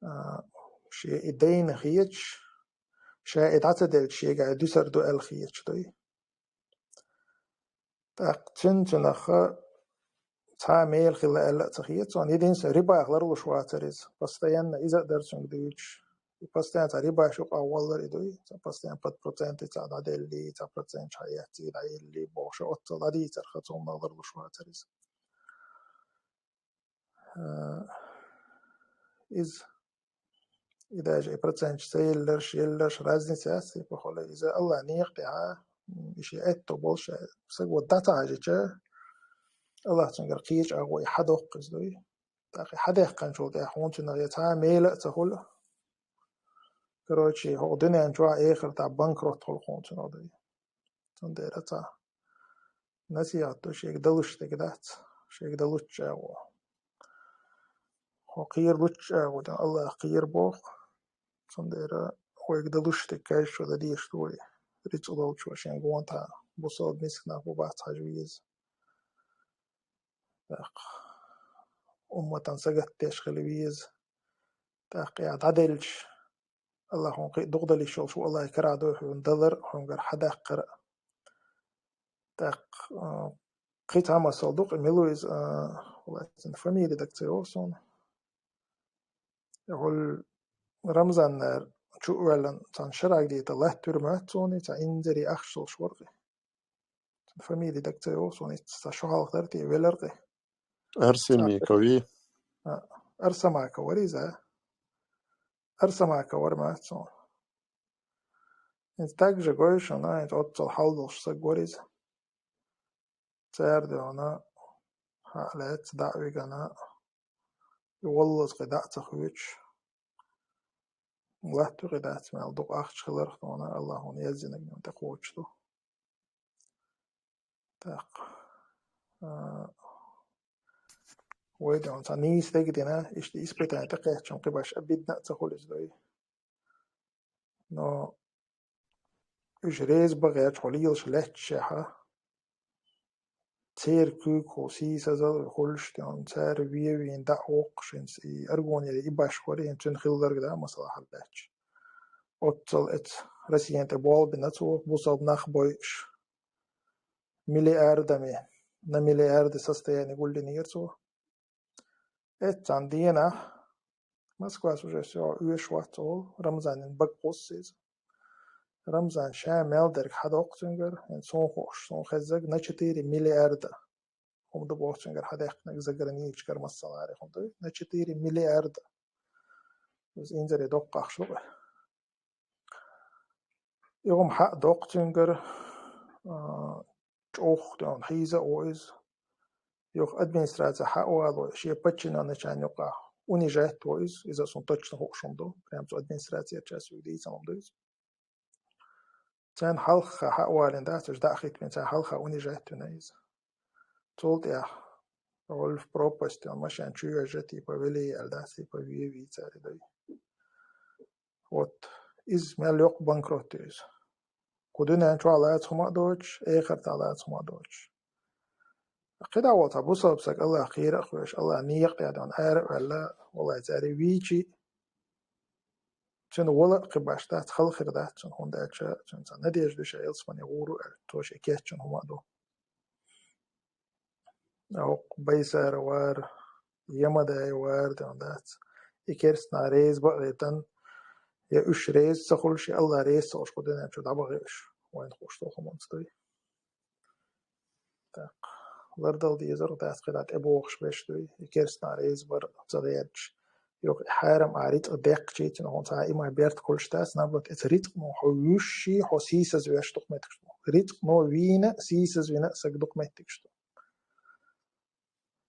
А, ши идейн хиеч, шай идаца делчи га дусар дуэл хиеч дой. Так, цун цунаха ца мел хила элла ца хиеч, он единственный рибах ларлуш вацариз. Постоянно иза дарцунг дуч. И постоянно ца риба шук аваллар идуй, ца постоянно под проценты ца наделли, ца процент шаяци наделли, боша отца лади царха цомна ларлуш вацариз. Э, из, и даже и процент сейллерш, еллерш разница есть, и похоле, из Аллах ниях те, а, м, иши этто больше, сагва дата ажича, Аллах цунгар киеч агой хадох кыздуй. Так, хадех канчул те, хончуна я ца мела ца хул. короче, хӀокху дуьнен чохь а, эхартахь а банкрот хуьлу хьуна цуьнан дай. Цундела цхьа насихьат ду, шега далуш дерг дац, шега далучча а гӀо. Хьо кхера лучча а гӀо, ден Аллах кхера боху. Цундела вайга далуш дерг кайшо дан дезаш ду вай. Рицкъ долчо шен гонахь бусалба мисканах бу бац хьажа веза. ТӀаккха умматан сагатдеш хила веза. ТӀаккха я дӀаделча, Аллах хьуна кхин а дукха дала йиш йолуш ву, Аллах карахь дойла хьуна далар а, хьунгара хьадаккхар а. ТӀаккха, а, кхин цхьа масал ду-кх, мила ву иза, а, валлахӀи, цуьнан фамили дага ца йогӀу суна. ХӀул Рамзаннара чу а ваьллина, цхьана шарахь дийта латтавира моьтту суна, цхьа инзаре ахча долуш вара-кх. Цуьнан фамили дага ца йогӀу суна, иза цхьа шо хьалха дара те, велар-кх. Арсемиков. А, Арсамаков вара иза. Арсамаков вара моьтту суна. ХӀинца таг же гой шуна, хӀинца оццул хьал долуш саг вара иза. Цара дуьхьал хьа а лаьцна, дӀа а вигина, и валлаза кхин дӀа а ца хоьцуш, латта юкъа дац мел дукха ахча хиларх, тхуна Аллах хьуна яздинарг тӀекхочуш ду. ТӀаккха, а, вай дуьхьал цхьа нийса дерг а дина, иштта испытание тӀекхаьчча кхин башха а бидна а ца хуьлу иза дай. Но уьш реза бан гӀерташ хьо лелаш лаьтташехь, церан куьйгахула сийсазалла хуьлуш, тӀе цара вен а вийна дӀа а воккхуш, хӀинца и Аргуне и башха вара, хӀинца цуьнан хилларг дан масала хьалабаьхча. Оццул эца Россиян тӀе болх бина цо, бусалба нах бойуш, миллиардами, на миллиарды состояние гулдинера цо. Эццахь денахь Москвас уже всё, оьшуш вац олу, Рамзанан бага кхуссу иза. Рамзан ша мел дерг хьадоккху цуьнгара, хӀинца суна хууш, суна хезнарг на четыре миллиарда хӀума ду боху цуьнгара хьадаьккхинарг, заграницашкара массанхьара хӀума ду, на четыре миллиарда. Иза инзаре доккха ахча ду-кх. И хӀума хьа а доккху цуьнгара, а, чӀогӀа тӀе хьийза а во иза. Юха администраци хьа а вало, шен подчинённыйчарна юкъахь унижать а во иза, иза суна точно хууш хӀума ду, прям цу администрацерчаьрца дийцина хӀума ду иза. Царна хьалха хьа а валийна дац, уьш дӀа а хӀиттийна, царна хьалха унижать а вина иза. Цул тӀаьхьа гӀолла пропасть, машен чу йоьжна, типа, велий аьлла дац, типа, вен вийцара дай. Вот, иза мел йоккха банкрот ю иза. Кху дуьнен чохь лаца хӀума а доцуш, эхартахь лаца хӀума а доцуш. КхидӀа волу цхьа бусалба саг Аллах кхера а хьоьжуш, Аллах некъа тӀе а дина, ара а ваьлла, валлай, цара вийчи, цуьнан вала а кхин башха дац, хала хир дац цуьнан, хӀунда аьлча цуьнан цхьа надежда ю ша ялсамане гӀур ву аьлла, цо шен кечйина хӀума а ду. ХӀокху Байсара вара, Ямадай вара, тӀе дац. И керстанаш реза бан а гӀиртина, я уьш реза ца хуьлуш, я Аллах реза ца хуьлуш, кху дуьнен чу дӀабахи уьш. Вайна хууш долу хӀуманца дуй. ТӀаккха лардала дезарг дац, кхидӀа тӀебогӀуш берш дуй, и керстанаш реза бар ца гӀерташ. Юха и хьарам а рицкъ деккхачий, цуьнан хӀунда цхьа а иман берта хуьлуш дац, наоборот, эца рицкъано хьо вуьйш, хьо сийсазвеш дукха меттигаш ду. Рицкъано вийна, сийсазвина саг дукха меттигаш ду.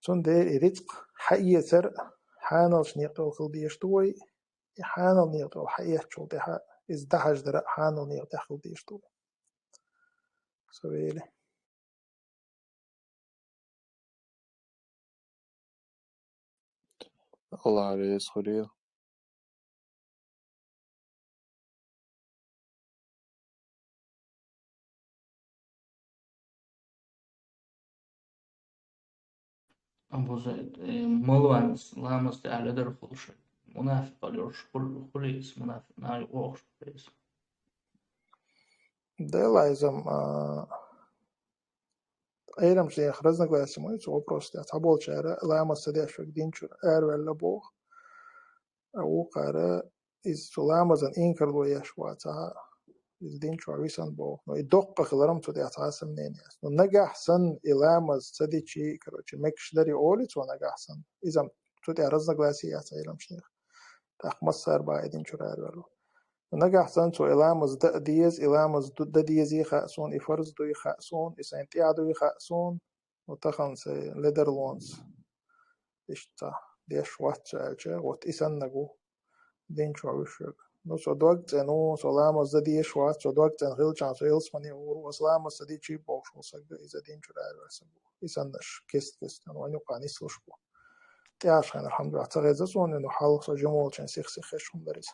Цундела и рицкъ хьаэцар хьанал некъа тӀехула хила дезаш ду вай, и хьанал некъа тӀехула хьаэцчул тӀаьхьа иза дӀахьаждар а хьанал некъа тӀехь хила дезаш ду вай. Со вели. Аллах реза хуьлийла. Абу Зайд, э, малванас ламаз тӀехь ледар хуьлуш, мунафикъ йолуш хуьлу, хуьлийса, мунафикъ нах охуш хуьлийса. Дела иза, а, Ӏеламчу нехан разногласие ма ю цу вопроса тӀехь. Цхьаболчара ламаз ца деш верг дин чуьра араваьлла боху. А вукхара иза цу ламазан инкарло еш вацахь, иза дин чохь висина боху. Но и доккха хиларан цу тӀехь цхьа а сомнение яц. Но нагахь санна и ламаз ца дичи, короче, мегаш дарий олий цо нагахь санна. Иза цу тӀехь разногласие яц Ӏеламчу нехан. ТӀаккха массара бахьа и дин чуьра араваьлла. Нагахь санна цо и ламаз дан а деза, и ламаз ду-, дан дезий хаьа суна, и фарз дуй хаьа суна, и сайн тӀехь дуй хаьа суна, ну, тахана сайн ледарлонца иштта деш вац аьлча, вот и саннаг ву дин чохь вуьйш верг. Ну, со дог цӀена ву, со ламаз дан дезаш вац, со дог цӀена хилча, со ялсмане гӀур ву, аса ламаз ца дичи бохуш волу саг, иза дин чуьра аьлла аса бу. И саннаш кест-кеста вайн юкъа нислуш бу. ТӀехь хенахь, алхьамдулиллахӀ, ца хеза суна, ну, хьалха со жима волчун сих-сих хезаш хӀума дара иза.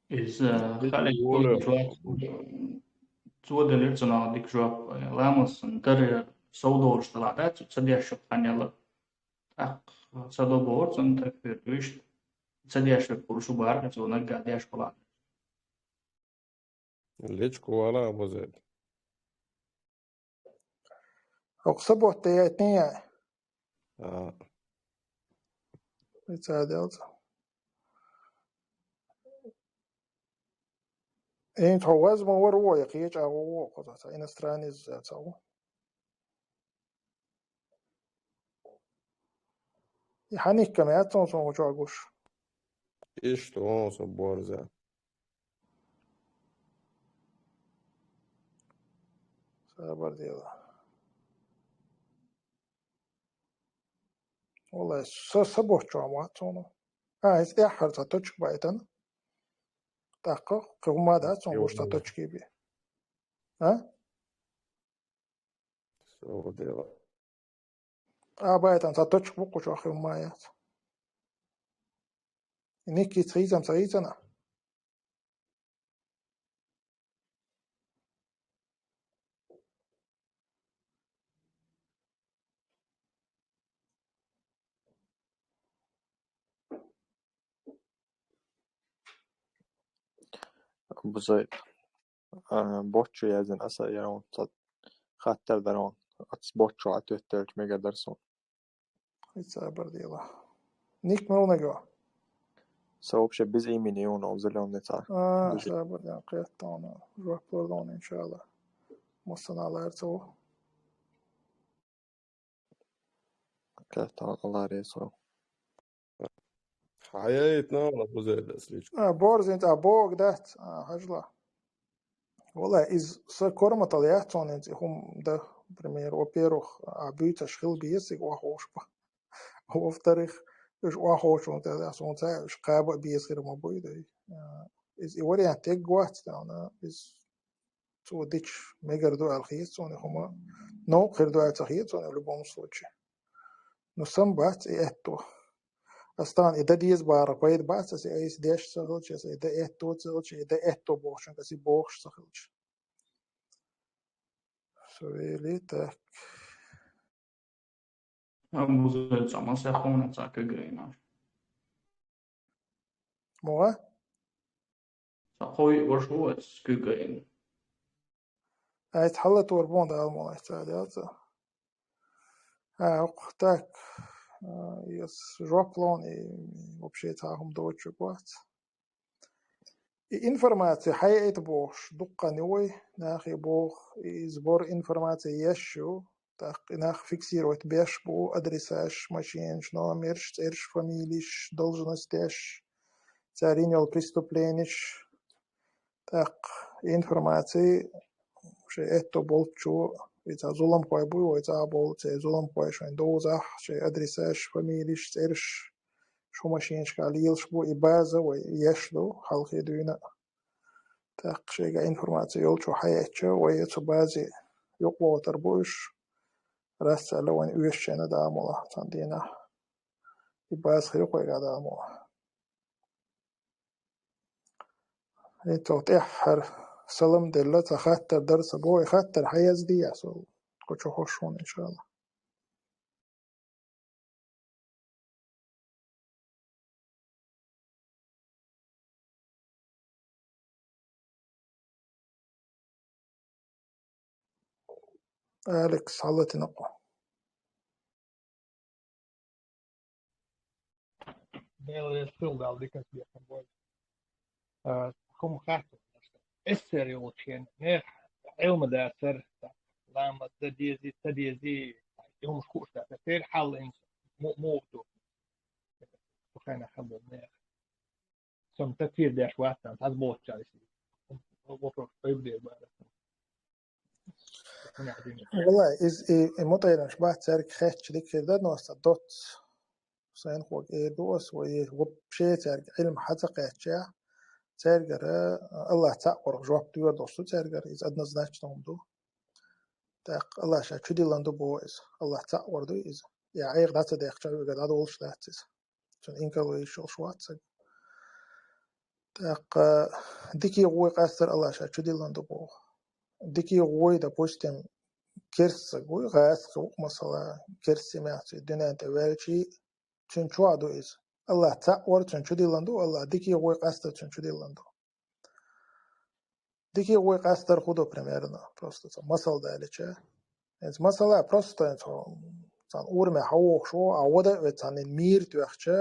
Иза, э, Халид, цо дика жоп, цо делира цунах дика жоп, э, ламаз сан тара сов долуш делахь дац, ца деш хан яла. ТӀаккха ца до бохура цунна, так хир ду иштта. Ца деш верг хуьлуш ву бахара, цо наггахь деш хилахь. Лечкъо вала а бузийта. ХӀокху саботта яйтина яй? А. Ица а делца. Ин тхо вазма вара ву, я кхеча а ву, ву, кхуза ца иностранец а ца ву. И хьаниккам яц цунна сон гучу а гуш. Иштта вон со борза. Сабар дела. Валлай, са, са бохчу ма цунна. А, иза тӀаьххьара цхьа точка байтана. ТӀаккха кхин хӀума дац цунна гуш цхьа точки бе. А? Сабар дела. А, байтана цхьа точка бу кху чохь хин ма яц. Никки ца хьийзам ца хьийзана. Бузайт. А, боччу яздина аса, я вон ца хаттар дар вон. Ац боччу а теттелч мега дар сон. Ица а бар дела. Ник мел нага. Со вообще без имени, он, он зелёный ца. А, Бежит. Сабар дела, кхеттана. Жоп лордон, иншалла. Массана ларца. Кхеттана ларца. Хьаяйтна ла бузердас личка. А, борзин, а, бог дац, а, хьажла. Вала, из са корматал яц цунин цӀе хӀума да, например, во-первых, а, буьйцаш хила беза, цига охьахуш ба. Во-вторых, уьш охьахучун тӀе да, сон ца, уьш кхаба а беза хир ма буй, дай. А, из и вариант тегга вац, да, ана, из цо дича мегар ду аьлла хета цунна хӀума. Новкъа хир ду аьлла ца хета цунна в любом случае. Ну, сам бац и аьтто. Ас тахана и дан деза бахара пайда бац, ас и айса деш ца хилча, ас и дан аьтто ца хилча, и дан аьтто бохучун, ас и бохуш ца хилча. Савели, так. Абуза цхьа масех хьуна цхьа кагайна. Муха? Цхьа кхой ваша ву ас куьйга ин. Айта хьалатор бон дала мол айта ца аьлла ца. А, оху так, а, ес жоп лон и вообще цхьа хӀума доцучу вац. И информация хьайаита бохуш, дуккха не вой, нахе боху, и сбор информации еш ю, тӀаккха и нах фиксировать беш бу, адресаш, машинаш, номерш, цӀерш, фамилиш, должностеш, царна йолу преступлениш, тӀаккха информаци шайн аьтто болччо, и цхьа зуламхой буй, вай цхьа а болу, церан зуламхой шайн дозахь, шайн адресаш, фамилиш, цӀерш, шу машинашка лелаш бу, и база вай еш ду, хьалхе дуьйна. ТӀаккха шайга информаци йолчо хьаэчча, вай цу базе юкъавотар бу уьш, расцаьлла вайн оьшучайна да амула, цхьана дийнахь. И база хир кхойга да амула. ХӀинца тӀаьххьара салам делла, цхьа хаттар дара сан боху, и хаттар хьаяздийя со, кху чу хӀуш хьуна, иншалла. Алекс, хьалатина кху. Делан хилдал диканца бехам бой. А, хӀума хатта. Эсэр йолчу хен, нехан Ӏилма дацар, ламаз дан дезий, ца дезий, и хӀумаш хууш дацар. Церан хьал ин му-, муха ду. Кху хенахь хьал ду нехан. Сон такфир деш вац, цхьацца боцучарна. Вопрос къайбдер бара. Валлай, из, и, и мутайранаш бац, цаьрга хетча дика хир дар, но аса доц. Сайна хӀокхо эр ду ас, вай вообще цаьрга Ӏилма хьа ца кхаьчча, цаьргара Аллахь цхьаъ варах жоп доьр долуш ду цаьргара, иза однозначно хӀума ду. ТӀаккха Аллахь ша чудиллина ду боху иза. Аллахь цхьаъ вар ду иза. Я Ӏеха дӀа ца даьккхича, уьгар дӀадолуш дац иза. Цунна инкарло йиш йолуш вац цига. ТӀаккха дикий гӀой къастар Аллахь ша чудиллина ду боху. Дикий гӀой, допустим, керста стаг вуй, гӀазкхи ву, масала, керста семьяхь цу дуьнен тӀе ваьлчий, цуьнан чохь ду иза. Аллахь цхьаъ вар цуьнан чудиллина ду, Аллахь дикий гӀой къастар цуьнан чудиллина ду. Дикий гӀой къастар хӀун ду примерно, просто цхьа масал далича. ХӀинца масала просто хӀинца хьо цхьана урамехь хьан вохуш ву, а вада а ве цхьанна мийра тоьхча,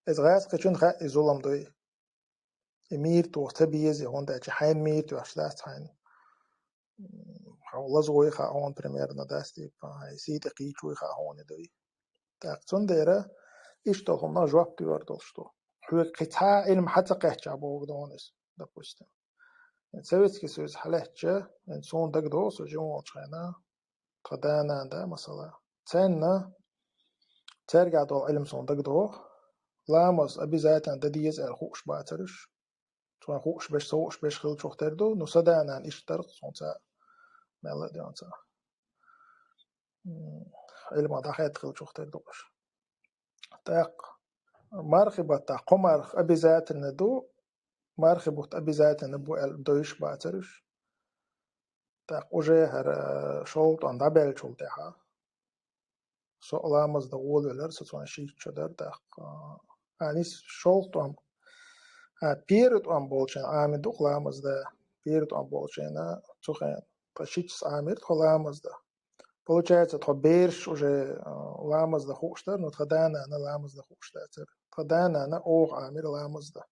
иза гӀазкхичунна хаьа и зулам дуй. И мийра тоха ца беза, хӀунда аьлча хьайна мийра тоьхча дац хьайна. Хьо лазо вуй хаьа хьуна примерно, да, стипа, хьайн сий тӀе кхийча вуй хаьа хьуна и дуй. ТӀаккха цундела иштта хӀуманах жоп доьр долуш ду. Хьоьга кхин цхьа а Ӏилма хьа ца кхаьчча боху ду хьуна иза, допустим. Советский Союз хьалаьцча, суна дагадогӀу, со жима волчу хенахь, тхан да-нана да, масала. Царна, цаьргахь долу Ӏилма суна дагадогӀу, ламаз обязательно дан деза аьлла хууш бацара уьш. Цунах хууш берш, ца хууш берш хиллачух тера ду, ну, сан да-нана иштта дара, суна ца мелла а деана ца. М, Ӏилмах дӀахаьтта хиллачух тера ду уьш. ТӀаккха мархи баттахь кхо марха обязательно ду, мархи бутт обязательно бу аьлла довш бацара уьш. ТӀаккха уже хӀара шолгӀа тӀом дӀабаьллачул тӀаьхьа со ламаз дан волавелира, со цунна шийтта шо дара тӀаккха. А, нис шолгӀа тӀом, а, пера тӀом болчийн Ӏамийна ду-кх ламаз дан, пера тӀом болчийн цу хенахь. Тхан шичас Ӏамийра тхо ламаз дан. Получается, тхо бераш уже, а, ламаз дан хууш дара, ну, тхан да-нана ламаз дан хууш дацара. Тхан да-нана оха Ӏамийра ламаз дан.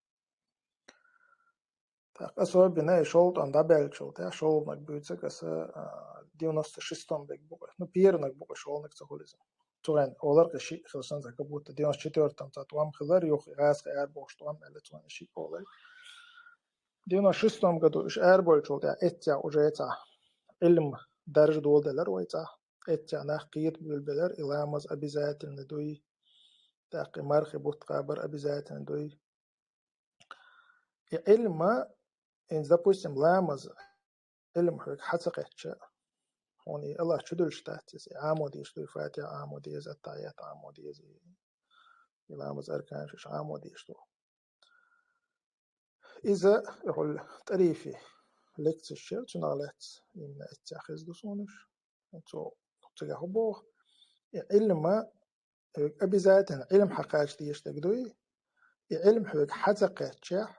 ТӀаккха особенно и шолгӀа тӀом дӀабаьллачул тӀаьхьа, шолгӀаниг буьйцург аса, а, девяносто шестом бегг бу-кх. Ну, первениг бу-кх, шолгӀаниг ца хуьлу иза. Цу хенахь олар-кх шиъ хилла санна, как будто девяносто четвёртом цхьа тӀом хилар, юха гӀазкхи арабохуш тӀом аьлла, цунна шиъ олар. Девяносто шестом году уьш араболчул тӀаьхьа эццехь уже цхьа Ӏилма даржа доладелира вай цхьа. Эццехь нах кхета буьйлабелира, и ламаз обязательно дуй, тӀаккха и мархи бутт кхабар обязательно дуй. И Ӏилма, хӀинца, допустим, ламаз Ӏилма хьоьга хьа ца кхаьчча, хьуна и Аллахь чудуьллуш дац иза, и Ӏамо дезаш ду, и Фатихьа Ӏамо деза, Аттахьият Ӏамо деза, и ламаз арканаш уьш Ӏамо дезаш ду. Иза, и хьула тӀарифи лекцеш яра, цунах лаьцна именно эццехь хезна ду суна уьш. Цо цигахь хӀун боху? И Ӏилма, хьоьга обязательно Ӏилма хьакхача дезаш дерг дуй, и Ӏилма хьоьга хьа ца кхаьччехь,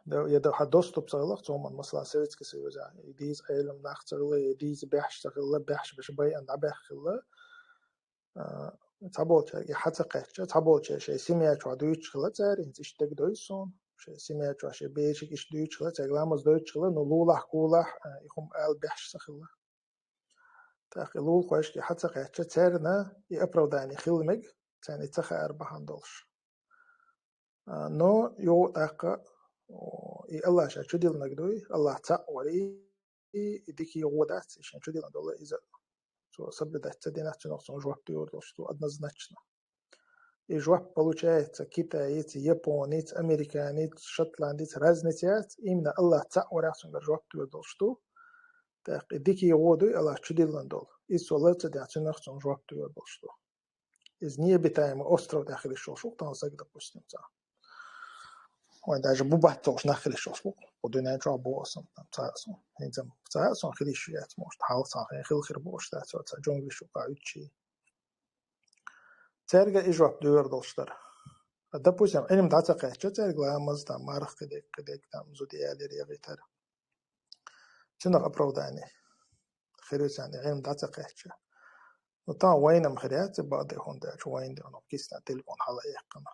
да, я да хьан доступ ца хилла-кх цу хӀуманна, масала, Советский Союзехь, и дийца Ӏелам нах ца хилла, и дийца баьхьаш ца хилла, баьхьаш берш байъина дӀабаьхна хилла, а, цхьаболчаьрга и хьа ца кхаьчча, цхьаболчара шайн семья чохь дуьйцуш хилла цара, хӀинца иштта дагадоуьйту суна, шайн семья чохь шайн берашка иштта дуьйцуш хилла, цаьрга ламаз дойтуш хилла, ну, лулахь-гулахь, а, и хӀума ала баьхьаш ца хилла. ТӀаккха и лулахошка и хьа ца кхаьчча, царна и оправдание хила мега, царна и ца хаар бахьана долуш. А, но юха тӀаккха, о, и Аллахь ша чудиллинарг дуй, Аллахь цхьаъ варий, и дикий гӀо дац, и шен чудиллина долу иза. Цо соблюдать ца дина, цунах цунна жоп доьр долуш ду однозначно. И жоп получается китаец, японец, американец, шотландец, разница яц, именно Аллахь цхьаъ варах цуьнгара жоп доьр долуш ду. ТӀаккха и дикий гӀо дуй, Аллахь чудиллина долу. Иза цо лар ца дина, цунах цунна жоп доьр долуш ду. Иза необитаемый остров тӀехь хила йиш йолуш ву, тахана сага, допустим, цхьа. Вайн даже бу бац олуш нах хила йиш йолуш ву, кху дуьнен чохь бу аса, там, цхьа а сон. ХӀинца цхьа а сон хила йиш яц, может, хьалха цхьа хен хила хир бу, ош дац, цхьа джунгли чу кхаьуьйтучий. Цаьрга и жоп доьр долуш дара. А, допустим, Ӏилма дӀа ца кхаьчча, цаьрга ламаз, там, марха кхидерг, кхидерг, там, зуда ялар, ягӀийтар. Цунах оправдание хир ю царна, Ӏилма дӀа ца кхаьчча. Ну, там вайна-м хир яц и бакъдерг, хӀунда аьлча вайна де, ну, киснан телефон хьала а яьккхина.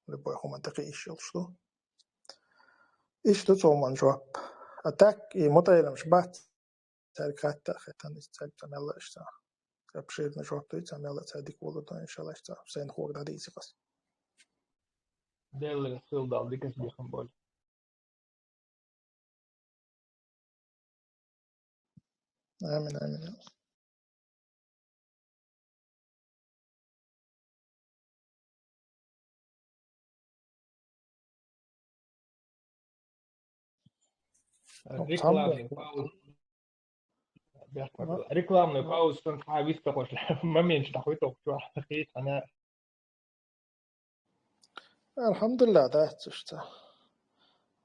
Любой хӀуманна тӀекхиъна йиш йолуш ду. Иштта ду цу хӀуманна жоп. А так, и мутаӀеламаш бац, цаьрга хатта а хеттан, иза цаьрга цхьа мелла а иштта обширный жоп дуй, цхьа мелла а цхьа дика волур ду, иншалла, иштта сайна хӀокху дӀадийци ас. Деллера хила дала дикаш бехам болу. Амин, амин. Рекламный пауза. Рекламный пауза, сон хьа вистахуш момент дӀахуьйту чохь хӀана. Алхьамдулиллах, дац иштта.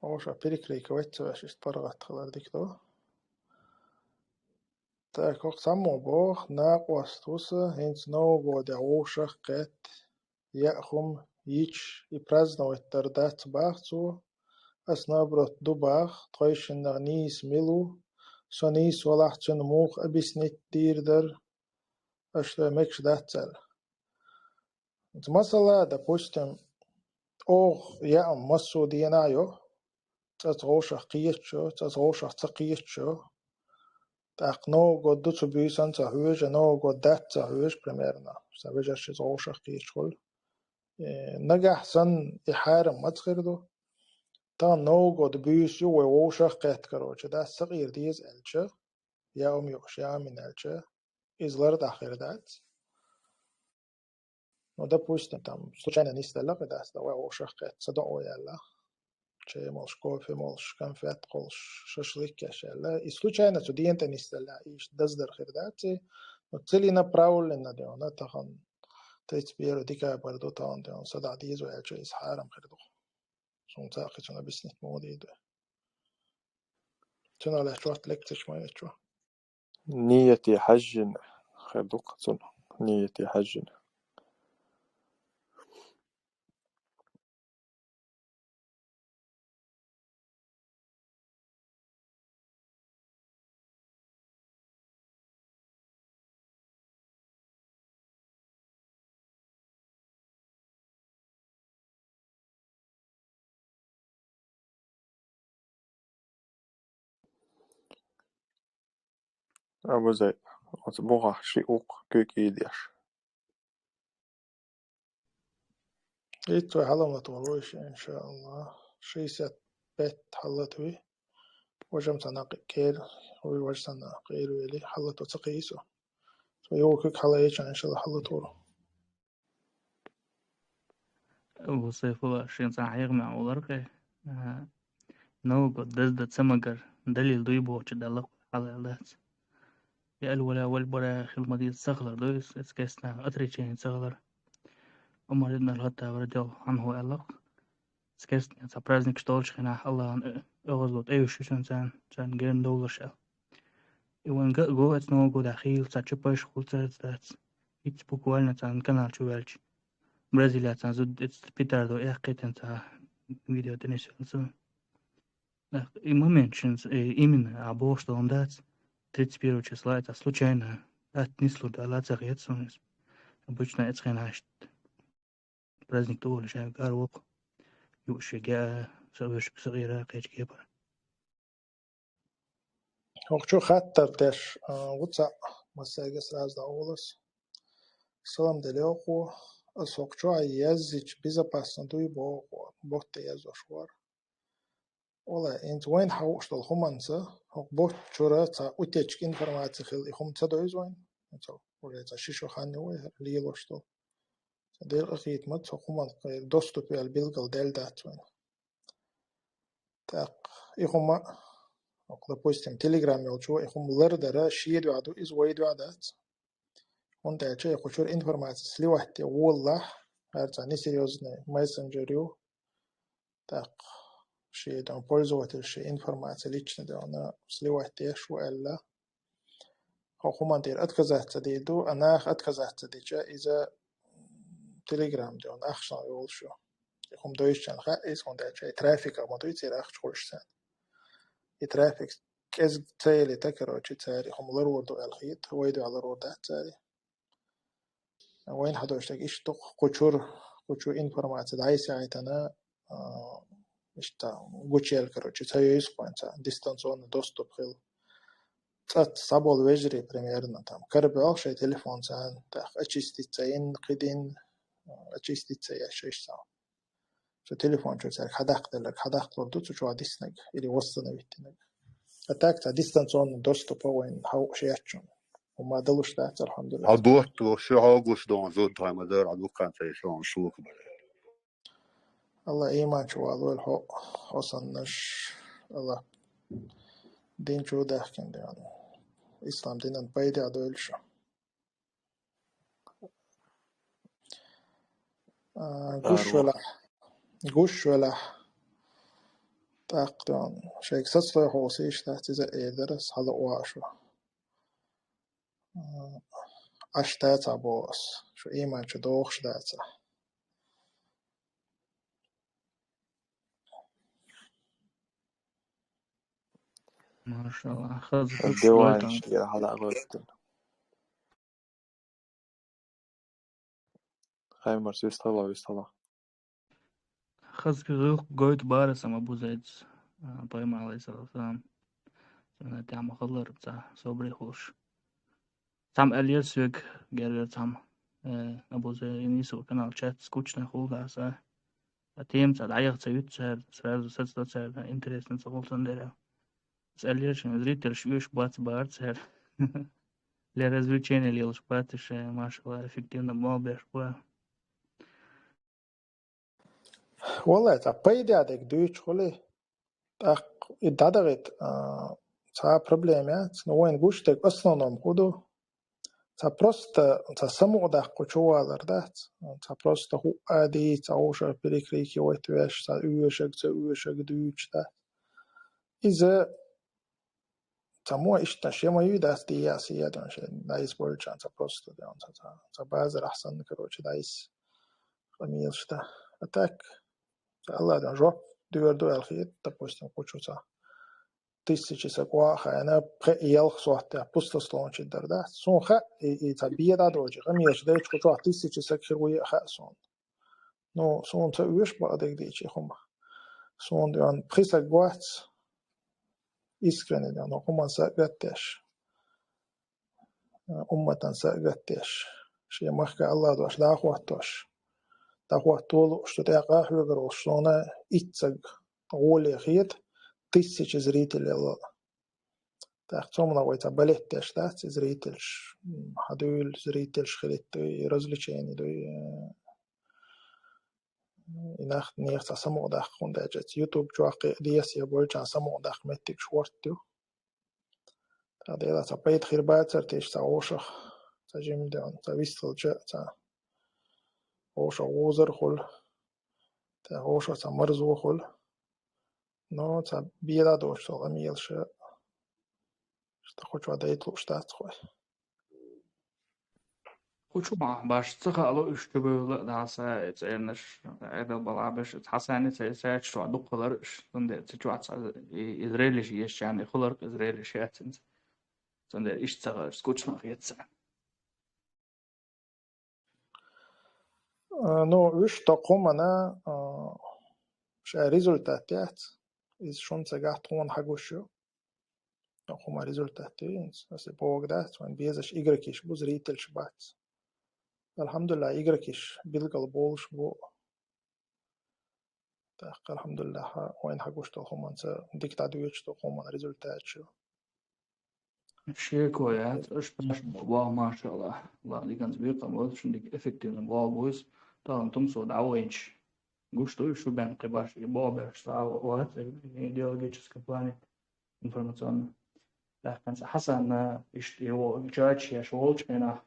Оша перекрикивать ца веш, иштта паргӀат хилар дика ду. Так, хӀокху цхьаммо боху, накъост ву сан, хӀинца Новый годехь вовшах кхетта, яа хӀума йича, и праздновать дар дац баха цо. Ас, наоборот, ду баха, тхойшиннах нийса мила ву, со нийса валахь, цуьнан муха объяснить дийр дара, аша мегаш дац цара. Масала, допустим, оха яа массо а дийнахь йо, цӀа ца вовшах кхетачо, цӀа ца вовшах ца кхетачо, тӀаккха Новый год ду цу буьйсанна ца хьоьжу, Новый год дац ца хьоьжу, примерно, сан вежарша иза вовшах кхеташ хуьлу. Э, нагахь санна и хьарам маца хир ду? Тахана Новый год буьйса ю, вай вовшах кхетта, короче, дац, сакъийра деза аьлча, яа хӀума юуш, яа хӀума йина аьлча, иза лар дӀа хир дац. Ну, допустим, там, случайно нисделла кхин дац, давай вовшах кхетта, ца доӀо яьлла. Чай молуш, кофе молуш, конфет кхолуш, шашлык еш яьлла. И случайно цу дена тӀе нисделла, иштта даздар хир дац и. Ну, целенаправленно де вана, тахана тридцать первое декабрь ду, тахана де вана, садаӀа деза аьлча, иза хьарам хир ду. Суна ца кхин цунна объяснить ма дийр ду. Цунах лаьцна чохь лекцеш ма ечо. Нийяте хьаьжжина хир ду-кх цунна. Нийяте хьаьжжина. Абазай, оцу бухахь ши укх куьг ийдеш. Итт вай хьаламлатор ву иша, иншааллах. Шестьдесят пять хьалатви. Важам санна кхер, вай важ санна кхер вели, хьалато ца кхийсу. Со йо куьг хьала еча, иншааллах, хьалатор. Абу Сайфулла, шен цхьа хьехамехь волар кхе. А, Новый год даздан ца магар далил дуй бохучу далла хьалаьлла дац. И аль-вала валь-бараъ хила ма деза ца хилар ду иза, эцу кестнах отречение ца хилар. Умар ибн аль-Хаттаб радиаллаху анху аьлла-кх, эцу кестнех цхьа праздникаш долчу хенахь Аллахьан оьгӀазло тӀеюьсуш ю царна, царна герна довлуш аьлла. И вайн га а го, эцу Новый годехь хийла цхьа чупаш хуьлу цаьрца дац. ХӀинца буквально царна канал чу ваьлча, Бразилия царна зуда эцу петардо эккхийтина цхьа видео тӀе нисвелла цо. И момент шин, э, именно а бохуш долун дац, тридцать первого числа, это случайно, атта нислур дала ца хета суна иза. Обычно эцу хенахь иштта праздник тӀехула шайга ара вокху. Юуш шайга а, со вешка сакъера кхечу кепара. ХӀокху чу хаттар деш, а, ву цхьаъ, массаьрга сразу дӀаволас. Салам деле вукхо, ас хӀокху чохь яззича безопасно дуй боху, ботте язош вара. Ола, хӀинца вайна хьан хууш долу хӀуманца, хӀокху ботта чуьра цхьа утечка информаци хила, и хӀума ца довза вайна? ХӀинца уже цхьа ши шо хан ю вай лелош долу. Цхьа дерриг а хийтамаца, хӀокху хӀуманна доступ яьлла билггал даьлла дац вайна. ТӀаккха и хӀума, допустим, Telegram йолчо и хӀума лардара шен дуьхьа ду, иза вай дуьхьа дац. ХӀунда аьлча и кху чуьра информаци сливать де волалахь, хӀара цхьа несерьёзный мессенджер ю. ТӀаккха шен, там, пользователь шен информаци личный де вана сливать деш ву аьлла. ХӀокху хӀуманна тӀера отказаться дийр ду, а наха отказаться дича, иза Telegram де вана ахчанах йолуш ю. И хӀума дойччана хаьа иза, хӀунда аьлча и трафика ма дуй церан ахча хуьлуш царна. И трафик кӀезиг ца елита, короче, цара и хӀума ларур ду аьлла хета, вай дуьхьа ларур дац цара. Вайна хьадош дерг иштта ду-кх, кху чуьра, кху чу информаци дӀасаьхьайтана, а, иштта гучуяьлла, короче, ца йойсу кхуьнца, дистанционный доступ хила. ЦӀацца схьаболу вежарий, примерно, там, карабоьлху шайн телефон царна, тӀаккха очистить ца йина, кхидин, очистить ца еш, иштта. Цу телефон чуьра цаьрга хьадаккхаделларг хьадаккхалур ду цу чохь диснарг или восстановить динарг. А так цхьа дистанционный доступ а вайн хьовкъуш яц шуна. ХӀума далуш дац, алхьамдулиллах. Хьан дотто ши хьогуш дохьун зудхьа ма дара, хьан дуккханца шуна шлуха бара. Алла ийман чу валойла хьо, хьо саннаш, Алла дин чу даьхкина ден. Ислам динан пайда а дойла шу. А, гуш велахь, гуш велахь. ТӀаккха ден, шайга сацлой хьо сийш дац, иза а эр дара, ас хьала оашу. А, Ӏаш дац а боху ас, шу иман чу дохуш дац а. Машалла, хаза Ша гуш девайна гойтун. Шкера хьала а гойтун. Хаймарс, вистхила, вистхила. Хаза гӀиллакх гойту бара сама бузайца, а, пайхамар, алейхиссалату вассалам. Цунна тӀехь ма хиллара цхьа собаре хуьлуш. Цхьамма аьллера соьга, гергара цхьамма, э, Абу Зайнисов канал чат скучный хуьлу аса. А тема цхьа дӀаяха ца юьту цара, сразу сацадо цара, интересно ца хуьлу цундела. Ас аьллера шуна, зрительш оьшуш бац бара цара. Для развлечения лелаш бац уьш, э, машалла, эффективно мол беш бу. Валлай, цхьа пайда дерг дуьйцуш хуьлий. ТӀаккха и дӀадахийта, а, цхьа проблема яц, но вайна гуш дерг основном хӀун ду? Цхьа просто, цхьа самукъадаккха чувалар дац. Цхьа просто хӀуъа а дий, цхьа вовшах перекрикивать веш, цхьа оьшург, цхьа оьшург дуьйцуш дац. Иза цхьаммо иштта шен ма юй дац, дия а, сия а ден шен дӀаиса болчарна цхьа просто ден, цхьа, цхьа, цхьа базарахь санна, короче, дӀаиса къамелаш дан. А так, цхьа Аллах ден жоп доьрду аьлла хета, допустим, кху чу цхьа тысяча саг охьа а хайна, пхи-ялх сохьтехь пустословный дара дац. Суна хаьа, и, и цхьа беда а доций, къамелаш дайчу кху чохь тысяча саг хир вуй а хаьа суна. Ну, суна ца оьшу бакъдерг дийчи хӀума. Суна ден пхи саг вац, искренне ден, хӀуманна са а гатдеш, умматана са а гатдеш, шен махка Аллах дош дӀахӀоттош, дӀахӀотто лууш, цу тӀаккха а хьоьгара волуш, суна итт саг гӀоле хета, тысяча зритель а. ТӀаккха цомнах вай цхьа балет деш дац, и зрительш, м, хьан дуьйла зрительш хилийта дуй, и развлечение дуй, э, и нах, нехан цхьа самукъадаккха, хӀунда аьлча YouTube чохь кхин а деза я болчарна самукъадаккха меттигаш хӀорт ю. Цхьа Делан цхьа пайда хир бацара теш цхьа вовшах, цхьа жимма ден, цхьа вистхилча, цхьа вовшах вузар хуьлу, цхьа вовшах цхьа марзо хуьлу. Но цхьа беда доцуш со къамелаш, шта кху чохь дайта лууш дац хой. Кху чу ма баш ца хаало уьш чу бевлла а дӀаса, и цӀернаш, Ӏедал балабеш, хьасани ца, ца чу чохь дукха хилар уьш, цундела ца чохь ца, и, и зрелище ешчарна, и хилар и зрелище яц цундела. Цундела иштта ца хилар, скучно хета царна. А, ну, уьш тӀаккха хӀумана, а, ша результат яц. Иза шуна ца гахь тхуна хьагуш ю. ТӀаккха хӀума результат ю, инца, если бога дац, вайн безаш игрокиш бу, зрительш бац. Алхьамдулиллах, игрокиш билггал болуш бу. ТӀаккха, алхьамдулиллах, вайн хьагуш долу хӀуманца дика дӀадоьдуш ду хӀуман результат шу. Шеко яц, аша баш боху, машалла. Ла Лиганца бекхам вац, шун дика эффективно боху буйс. Тахана тумсо дӀавайнча. Гуш дуй, шу бен кхин баш, и боху беш, сагӀа вац, идеологическом плане, информационно. Тахана Хьасанна, иштта, и во, чача еш волчу хенахь,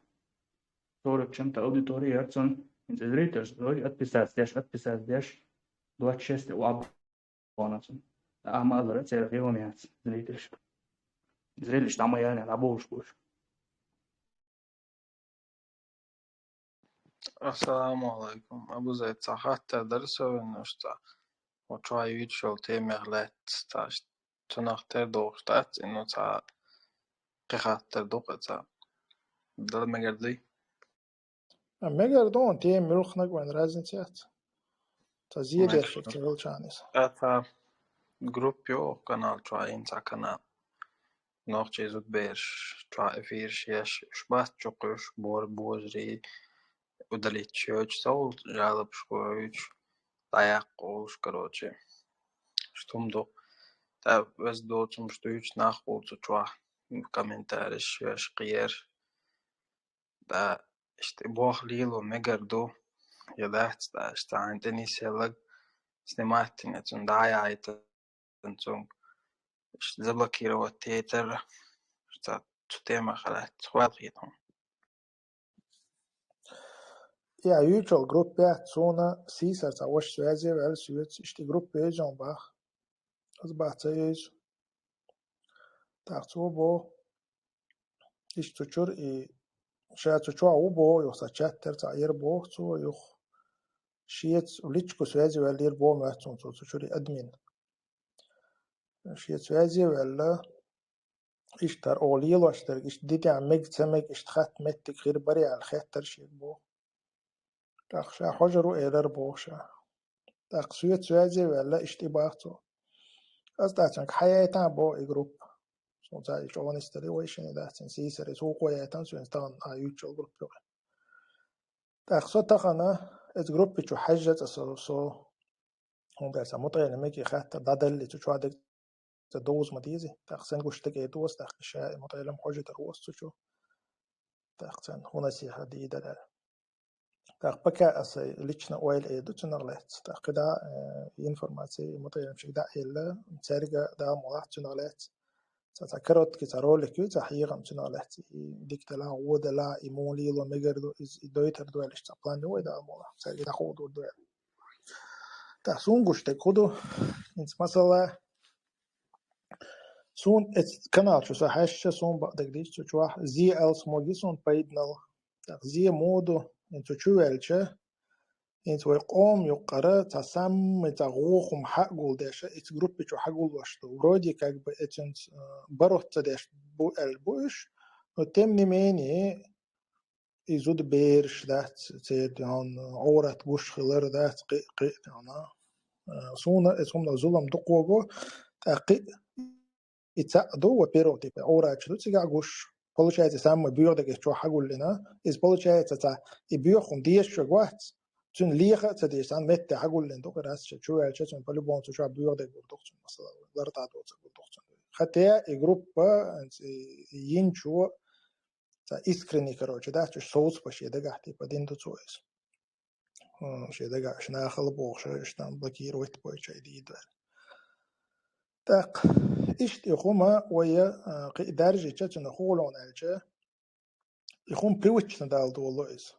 сорок чем-то аудитория яра цунна, хӀинца зрительш дой, отписаться деш, отписаться деш, двадцать шесть ваб. Вон цунна. Амма аллара церан хилам яц, зрительш. Зрелище дӀа ма яьллина, дӀаболуш бу уьш. Ассаламу алайкум. Абу Зайд, цхьа хаттар дара со вина, аш цхьа. Хьо чохь юьйцуш йолу темех лаьцна, цхьа аш цунах тера дохуш дац, и ну цхьа кхин хаттар ду-кх цхьа. Дала мегар дуй? А мегар ду, тема муьлханиг вайн разница яц. Ца зедеш ца хилчарна иза. Ткъа ца группа ю оха канал чохь, ин ца канал. Нохчий зудбераш, чохь эфирш еш, уьш бац чу кхуьш, бор божарий, удалить йойтуш, ца вулчу жалобаш хьоьйтуш, дӀаяккха олуш, короче. Уьш тум ду. ТӀа веза доцумаш дуьйцу нах вулцу чохь, комментариш еш, кхер. ТӀа, иштта боху лело мегар ду, я дац, тӀа, иштта хьайн тӀе нисъеллаг снимать йина, цунна дӀа а яйтина, цунга заблокировать тетар, цу темах лаьццахь хӀун хета хьуна? Я, юьйцуш йолу группа яц, суна сийсара цхьа ваша связе ваьлла соьца, иштта и группа евза хьуна боху. Ас боху, ца евза. ТӀаккха цо боху, иштта цу чуьра и ша цу чохь ву боху, юха сан чат тера цхьаъ яра боху цо, юха шеца личку связе ваьллера боху моьтту суна цо, цу чуьра и админ. Шеца связе ваьлла, иштта хӀара оха лелош дерг, иштта дитехь мега ца мега, иштта хатта меттиг хир бара аьлла, хеттара шега боху. ТӀаккха ша хьожур ву элира боху ша. ТӀаккха соьца связе ваьлла, иштта и боху цо. Ас тӀаккха цуьнга хьаяйтина боху и группа. Суна цхьа и чӀогӀа нисдале вай шинна дац, цуьнан сийсара, иза хӀокхо яйтина суна тахана а юьйцуш йолу группа юкъа. ТӀаккха со тахана, иза группа чу хьаьжжа цкъа со, со, хӀунда аьлча мутаӀеллим мега хаттар дӀадаллалц, цу чохь дерг цкъа довза ма деза, тӀаккха сан гуш дерг эр ду аса, тӀаккха ша и мутаӀеллим хьожуьйтур ву аса цу чу. ТӀаккха царна хӀун насихьат дийр дара аьлла. ТӀаккха пока аса лично ойла эр ду цунах лаьцна. ТӀаккха кхидӀа, э, информаци и мутаӀеллимчуьнга дӀа а елла, цаьрга Дала мукъ лахь цунах лаьцна. Цхьа, цхьа короткий цхьа ролик ю, цхьа хьехам цунах лаьцна. И дика делахь, вон делахь, и муха лело мегар ду, иза и дойтур ду аьлла, иштта цхьа план ю вай Дала мукъ лахь, цаьрга дӀахьур ду аьлла. ТӀаккха суна гуш дерг хӀун ду? ХӀинца масала, суна эцу канал чу со хьаьжча, суна бакъдерг дийцча, цу чохь Зе Алсмог ю суна пайданал. ТӀаккха Зе муха ду, хӀинца цу чу ваьлча, хӀинца вай къоман юккъара цхьа саммай цхьа гӀо хӀума хьа а гулдеш, эцу группа чу хьагуллуш ду. Вроде как бы эцуьнца, э, барот ца деш бу аьлла бу уьш, но тем не менее, и зуда бераш дац, церан Ӏоврат гуш хилар дац, кхин а, кхин а. Суна эцу хӀуманах зулам дукха го, тӀаккха кхин а и цхьаъ ду, во-первых, типа, Ӏовраташ ду цигахь гуш. Получается, самый боьха дерг эцу чохь хьагуллина. Иза, получается, цхьа и боьха хӀума дезаш верг вац, цуьнан леха а ца дезаш, цхьана метте хьагуллина ду, къирас чу ваьлча, цуьнан по-любому цу чохь боьха дерг гур ду-кх цунна, масала, лартӀахь доцург гур ду-кх цунна. Хотя и группа, и, и йинчо, цхьа искренний, короче, дац, уьш совцабан шен дагахь, типа, дина ду цо иза. М, шен дагахь уьш нахала бохуш, уьш там блокировать бойча и дийр ду аьлла. ТӀаккха иштта и хӀума вай, а, кхин а даржийча, цуьнан хӀун хуьлу аьлча, и хӀума привычно дала долу иза.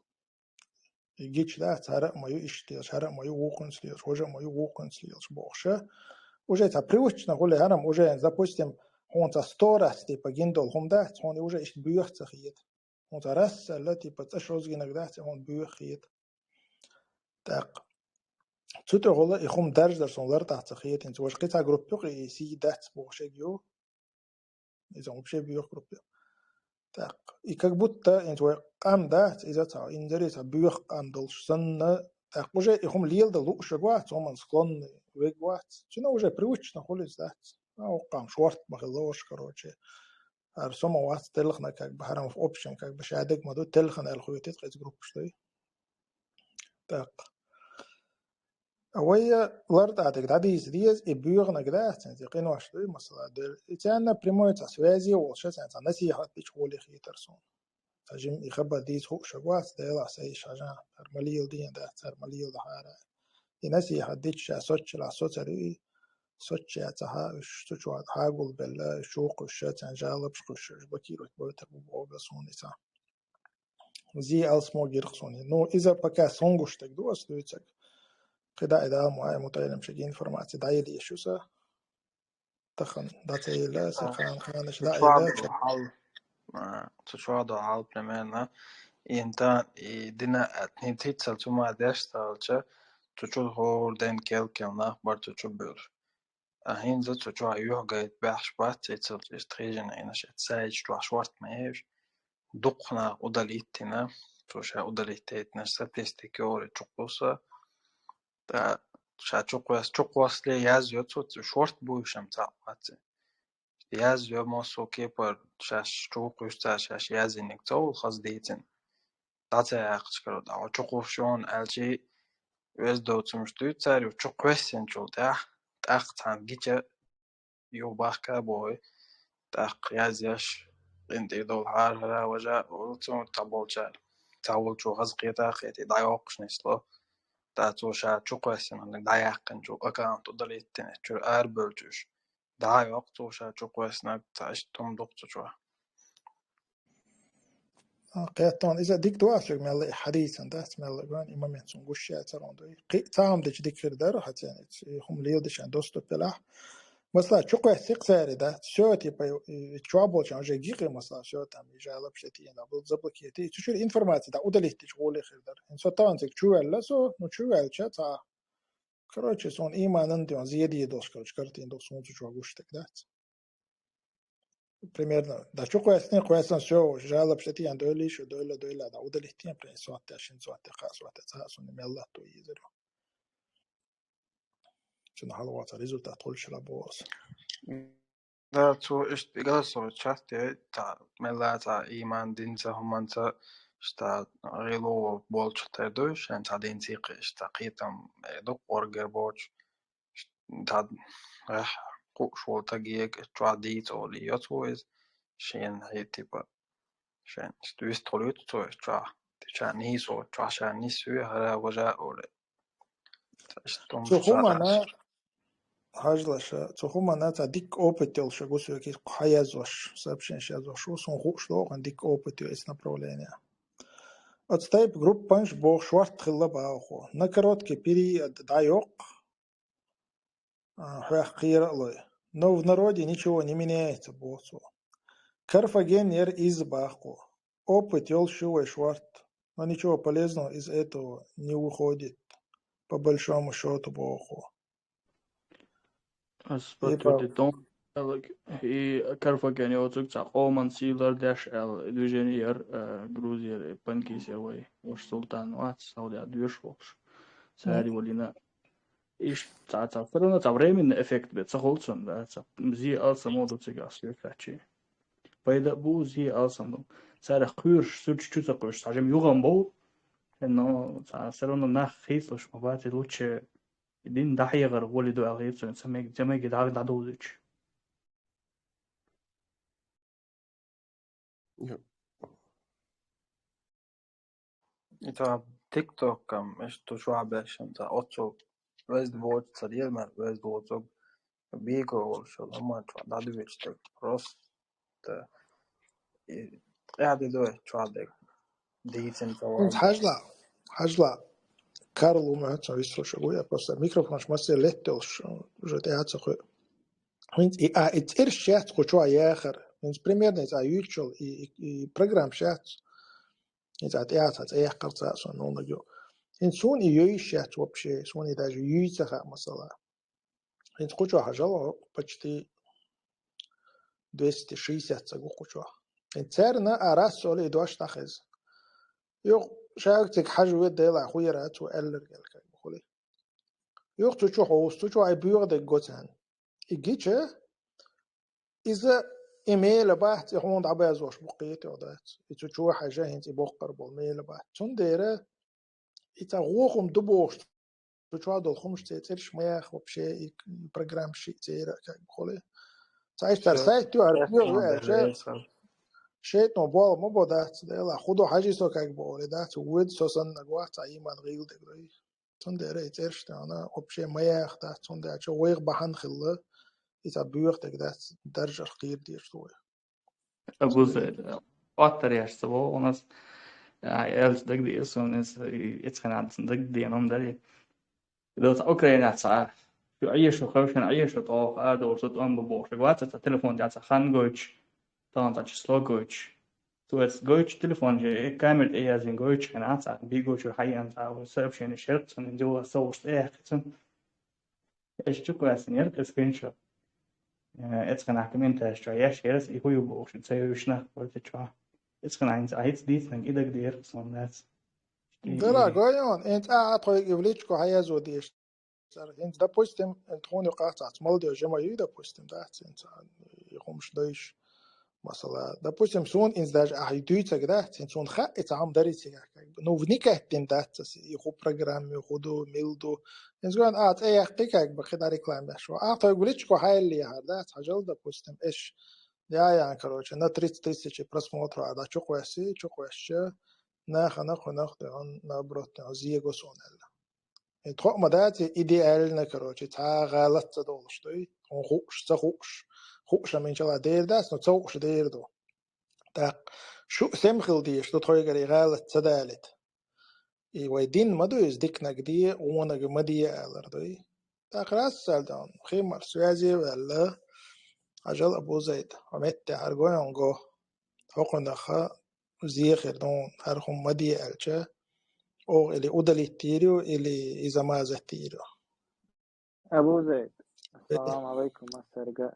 И гича дац, хӀара а ма ю иштта лелаш, хӀара а ма ю вукхунца лелаш, важа а ма ю вукхунца лелаш бохуша. Уже цхьа привычно хуьлу хӀара-м, уже, допустим, хьуна цхьа сто раз, типа, гина долу хӀума дац, хьуна и уже иштта боьха ца хета. Хьуна цхьа раз аьлла, типа, цкъа шозза гинарг дац, и хьуна боьха хета. ТӀаккха цу тӀехула и хӀума даржадар суна лартӀахь ца хета, хӀинца важа кхин цхьа группа юкъа и сий дац бохуш ю. Иза вообще боьха группа ю. ТӀаккха и как будто хӀинца вай къам дац, иза цхьа инзаре цхьа боьха къам долуш санна, тӀаккха уже и хӀума леладан лууш верг вац, хӀуманна склонный верг вац. Цуьнан уже привычно хуьлу иза дац. А, воккха къам шорта ма хила лоруш, короче. ХӀара со ма вац телхина, как бы, хӀара-м в общем, как бы, ша дерг ма ду, телхина аьлла хоьтуьйту, кхин цхьа группаш ду. ТӀаккха. А вай лартӀахь дерг дӀадийца деза, и боьханиг дац, хӀинца и къинош дуй, масала, дела. И царна прямой цхьа связи волуш, царна цхьа насихьат дича гӀоле хетар суна. Цхьа жима и хабар дийца хууш вац, Делахь, сайн иша хьажа, хӀара ма леладе дац, хӀара ма леладахьара. И насихьат дича ша соцчалахь соцар ю и, соцча ца хьа уьш, цу чохь хьагулбелла, уьш чу кхуьссуш, царна жалобаш кхуьссуш, уьш блокировать бойтар бу боху суна и цхьа. Зе Алсмог гира-кх суна. Ну, иза пока суна гуш дерг ду аса дуьйцург. КхидӀа и Дала мукъ лахь, и мутаӀеллимчуьнга информаци дӀаелла езаш ю сан. Тахана дӀа ца елла, сан хаан-, хаанаш дӀа а елла, ча- хьал, а, цу чохь ду хьал, примерно, инта и дина, а, хӀинца хӀинццалц хӀума деш ца хилча, цу чу хӀора ден кел-кел нах бара цу чу буьйлуш. А хӀинца цу чохь юьхь гайта баьхьаш бац, эцалц иза тхийжина Ӏинаш эццайчу чохь шорта ма еш. Дукха нах удалить йина, цо ша удалить йитинарш статистика йогӀур чукхуьссу. ТӀа ша чукхоьс-, чукхоьссале язйо цо, цу шорта буьйш-м цхьаъ бац. Язйо массо кепара шаьш чукхуьссу, цара шаьш язйинарг ца хуьлу хаза дийцина. ДӀа ца яьккхича каро, тӀаккха чукхуссуш ю хьуна аьлчи, веза доцурш дуьйцу цара, ю чукхоьссинчул тӀаьхьа, тӀаккха цхьаьна гича ю бахка бохуй, тӀаккха язъеш, къинтӀера долу хьархара важа, цунна цхьаболчара, цхьаволчо хаза кхета а кхетий, дӀайоккхуш нисло. ТӀаккха цо ша чукхоьссина хӀума дӀаяьккхинчул аккаунт удалить йина, чуьра арабевлча уьш. дӀа а йоккху цо ша чукхоьссинарг, цхьа иштта хӀума ду-кх цу чохь. А, кхетта, иза дика ду ас шуьга мелла и хьадийцина дац, мелла ган и момент цунна гуш яцара хӀума ду. Кхин а цхьа хӀума дича дика хир дара, хьан цӀена и хӀума леладича доступ елахь. Масала, чукхоьссина цаьрга дац, всё, типа, и чохь болчарна уже гикъи, масала, всё, там, и жалобаш эти, и забл-, заблокируйте, и цу чуьра информация дӀа удалить дича гӀоле хир дара. ХӀинца со тахана цига чу ваьлла со, ну, чу ваьлча, цхьа, короче, суна иманан тӀе зе дийр долуш, короче, картина ду суна цу чохь гуш дерг дац. Примерно, да, чу кхоьссина, кхоьссина, всё, жалобаш эти, ян дойла, шу дойла, дойла, да, удалить, например, сотте, шин сотте, кхаа сотте, цхьа а суна мелла а ду иза. Цунна хьалаваца результат хуьлуш хила боху аса. Да, цо иштта голосовой чат е, цхьа, мелла цхьа иман динца, хӀуманца, иштта гӀело болчух тера ду, шайн цхьа динца кхин иштта кхетам, э, дукха оргар боцуш, иштта, цхьа, э, хууш волу стаг ега чохь дийца олий, йо цо иза, шена хье, типа, шайн иштта вистхуьлуьйту цо иза чохь, тича нийсо, чохь ша нисве, хӀара важа олий. Цу хӀуманна, хьажалаш, цу хӀуманна цхьа дикка опыт йолуш гу соьга, кхин хьан язъеш, сообщенеш язъеш ву, суна хууш доху, дикка опыт ю эцу направление. Оцу тайпа группанаш боху шорта хилла баху. На короткий период дӀайоккху, а, хьоьх кхера а лой. Но в народе ничего не меняется, боху цо. Карфаген яра иза баху. Опыт йолуш ю вай шорта, но ничего полезного из этого не выходит, по большому счёту, боху. Ас подтвердить дон, и Карфаген йоцург цхьа къоман сий лардеш аьлла движение яра, э, Грузияра, Панкисера вай, ваша султан вац, Саудя доьшуш волуш. Цари валина. Иштта цхьа, цхьа, всё равно цхьа временный эффект бен ца хуьлу цунна, да, цхьа зе алсам ду цигахь соьга хьаьччи. Пайда а бу, зе алсам ду. Царах кхоьруш, суьрташ чу ца кхоьруш, цхьа жима юхам бу, но цхьа всё равно нах хийцалуш ма бац, и лучше дин дӀахьехар гӀоли ду аьлла хир цунна, ца мег-, ца мега дӀа-, дӀадовзуьйтуш. Йо. И цхьа TikTok-ам, иштта чохь бешан, цхьа оццул веза воцу ца дела, мара веза воцург бийго волуш, ламан чохь дӀадуьйцу дерг. Просто и къаьхьа де дой чохь дерг. Дийцина ца ван. ХӀинца хьажла, хьажла. Карл у меца виссо шу гу, я просто микрофонаш массе летталш, уже тӀе а ца кхуьу. ХӀинца и, а, и цӀерш шаьц кху чохь яхар. ХӀинца примерно иза а юьйцучул и, и, и программа шаьц. ХӀинца а тӀе а ца цӀе яккхар ца а сон нунаг ю. ХӀинца суна и юьйш шаьц вообще, суна и даже юьйца хаьа масала. ХӀинца кху чохь хьажал почти двести шестьдесят ца гу кху чохь. ХӀинца царна а рас оле и дош тахеза. Юх шаг цига хьажа ве дела хуй яра цо аьллар гел как бу хули. Юх цу чу хьовс, цу чу ай буьгӀа дерг го царна. И гича, иза и мела бац, и хьуна дӀабазош бу кхетий дац. И цу чу хьажа хӀинца и боккхар болу мела бац. Цундела и цхьа гӀохум ду бохуш, цу чохь долу хӀумаш церан цӀераш ма яха вообще, и программа шиъ церан а как бу хули. Цхьа иштта сайт ю, ара буьгӀа веача, шайтно болу ма бо дац, дела, худо хьажи со как бу оле дац, вуьд со саннаг вац, цхьа иман гӀийла дерг дай. Цундела и цӀераш тахана вообще ма яха дац, цундела чу вайх бахьана хилла, и цхьа буьгӀа дерг дац, даржах кхийр дезаш ду вай. Абуза, оттар яш ца бо, у нас, а, элч дагдиэс, у нас, и, эцханан ца дагдиэном дари. Дос Украина ца, шу Ӏешу, хавшан Ӏешу, тӀо, а, дос тӀом бу бохуш, ваца ца телефон дяца хан гойч, тан ца число гойч. Цу эц гойч телефон же, э, камер тӀе язин гойч, хана ца, бигочу хаян ца, сообщение шерт, сан дела соуш тӀе яхицун. Эш чу квасин яр, эс скриншот. Э, эцхана комментарий чу яш ярас, и хую бохуш, ца юшна, вот чу. Эцхана инц, а иц дийцнаг идагдер, сон дац. Дела, гойон, энц а, а тхойг и в личку хьаязо деш. Цара хӀинца, допустим, тхуна юкъахь цхьацца молодёжь жима ю, допустим, дац, хӀинца и хӀумаш дойш, масала. Допустим, суна инца даже ахь и дуьйцаг дац, хӀинца суна хаьа, и цхьа хӀума дарий цигахь, как бы. Ну, вникать дина дац аса, и хӀу программа ю, хӀу ду, мил ду. ХӀинца гойн а цӀе яккхий, как бы, кхидӀа реклама еш ву. А тхойг в личку хьаяллехьара дац, хьажал, допустим, эш, я, я, короче, на тридцать тысяч просмотров а дӀа чукхоьссий, чукхоьссича, нахана кхунах тӀе, наоборот, тӀе, зего суна аьлла. И тхо а ма дац, и идеально, короче, цхьа гӀалат ца долуш дуй. хӀун хууш, ца хууш, хууш а минчалла дер дац, но ца хууш дер ду. ТӀаккха шу сема хила дезаш ду тхойгара и гӀалат ца далийта. И вай дин ма ду иза, диканиг де, вониг ма де алар ду и. ТӀаккха рассалдан, химар, связи ваьлла, хьажал, Абу Зайд, хьо меттехьара гойн го, хӀокхунаха зе хир ду, хӀара хӀума ма де аьлча, оха или удалить йийр ю, или иза мазат йийр ю. Абу Зайд, ассаламу алайкум, массарга.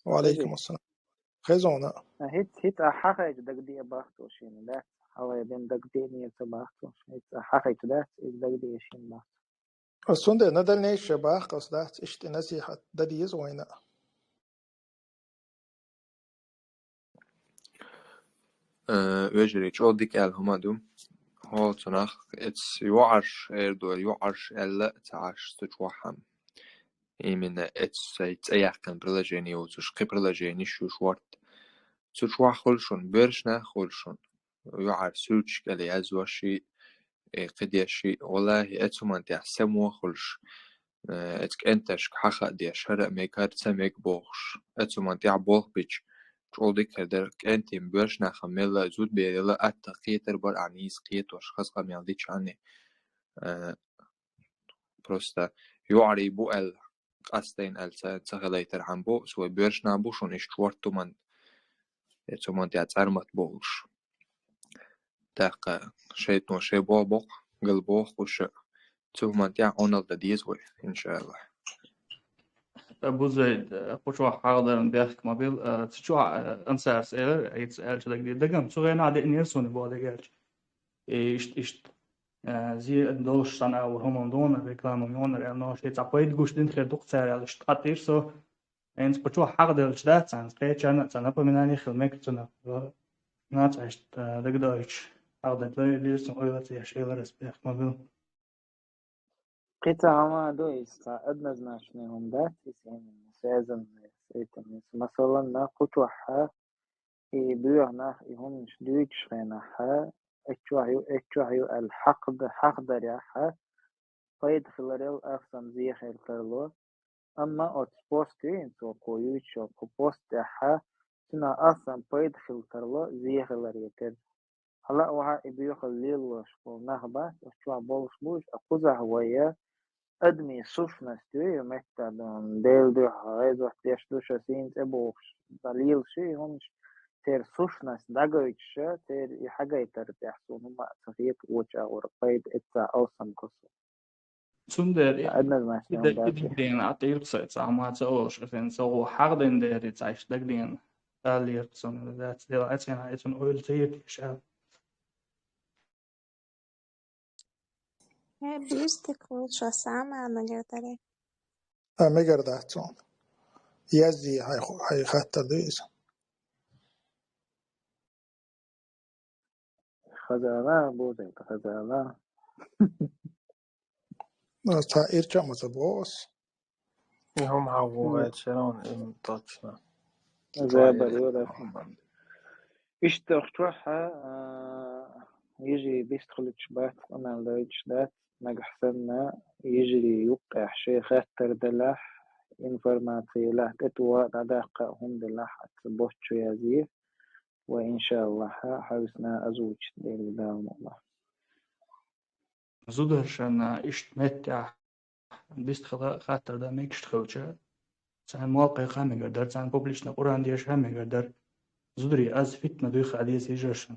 Ва алайкум ассалам. Хезона. А, хӀиц, хӀиц а хьахайча дагадеа бахту шийна, дац? Хьалай бен дагадеане ца бахту. ХӀиц а хьахайча, дац, из дагадеа шийна бахту. Ас цундела на дальнейшее бахкалц дац, иштта насихьат дан деза вайна. Э, вежарий, чӀогӀа дика аьлла хӀума ду. Хьо цунах эц юкъарш эр ду, юкъарш аьлла ца Ӏаш цу чохь хьама. Именно эц сай цӀе яьккхина приложение йоцуш, кхин приложение шу шорт. Цу чохь хуьлу шуна, боьрша нах хуьлу шуна. ЮӀар суьрташ кӀел яздеш, э, кхидеш, валлахӀи, эцу хӀуманна тӀехь само хуьлуш, э, эцу кӀенташка хьаха а деш, хӀара а мега, хӀара ца мега бохуш, эцу хӀуманна тӀехь болх бича, чӀогӀа дика хир дара, кӀентийн боьрша нахана мелла а зудбералла атта кхетар бара, ахьа нийса кхетош, хаза къамел дича хьанна, э, просто юӀарий бу аьлла, къастайна аьлла ца, ца хилайтархьама бу, со вай боьрша нах бу шуна иштта шорта хӀуманна, эцу хӀуманна тӀехь цӀармат болуш. ТӀаккха шайтано шен боху боккха, гал боху уьш, цу хӀуманна тӀехь Ӏуналла дан деза вай, иншааллахӀ. Абу Зайд, э, кху чохь хьахдаран бехк ма бил, э, цу чохь, э, ансарс элира, айца аьлча дагадеа дагам, цу гӀенахь деънера суна боху дагахь аьлча. И иштта, иштта, э, зе долуш санна а ву хӀуманна дона, реклама йонар аьлла, но шен цхьа пайда гуш дина хир ду-кх цара аьлла, иштта къаттийра со. ХӀинца кху чохь хьахделча дац, царна кхечарна а цхьа напоминание хила мега цунах. Нацахьаьшта дагадоуьйтуш, хьахдан лайла деза цунна ойла ца еш, элира ас бехк ма бил. Кхин цхьа хӀума ду, иза цхьа однозначный хӀума дац, иза именно связанный с этим. Иза, масалан, на кху чохь и боьха нах и хӀуманаш дуьйцучу хенахь, эцчохь ю, эцчохь ю аьлла хьахда-, хьахдарехь, пайда хиларал алсам зе хила тарло. Амма оцу пост ю, хӀинца кхо юьйцуш йолу кху пост тӀехь, цунах алсам пайда хила тарло зе хиларе терра. Хьала а вахьа и боьхалла лелош болу нах бац, оцу чохь болуш бу уьш, а кхузахь вай адамийн сущность ю, и меттан Делан дуьхьа гӀайзот деш ду ша сийна цӀе бохуш, дан лелаш ю и хӀуманаш, церан сущность дӀагойтуш, церан и хьагайтар тӀехь суна хӀума а ца хета, вочу агӀор пайда эццахь алсам кху со. Цундела и, однозначно и дан дац. Дагадеана Ӏа тӀера сай цхьа хӀума ца олуш, хӀинца хьо хьахдан дера и цхьа иштта дагадеана. Аллера цунна дац, дела, айцина, айцина ойла ца йира теша. Э, бистик лучше сама мегар даре. А, мегар дац цунна. Язди хьай ху-, хьай хаттар ду иза. Хазала, бузайта хазала. Ну, цхьа ирча а ма ца боху ас. И хӀума хьан ву М. вайчарон, им точно. Забар Твоя юра. Мухаммад. Иштта охчохьа, а, йижи бистхулич бац, къамел дойтуш дац, нагахь санна, йижи юккъехь шайн хаттар далахь, информация лахь, тӀетоха дӀадаккха а хӀума делахь, аца боччу язъе. Ва, иншаллахь, хьовсна озвучить дерг Дала мукъ лахь. Зударшна иштта меттехь бистхила хаттар дан мегаш хилча, царна молла кхайкха мегар дара, царна публично Къуръан деша мегар дара. Зударий, аз фитна дуй хаа деза йижаршна.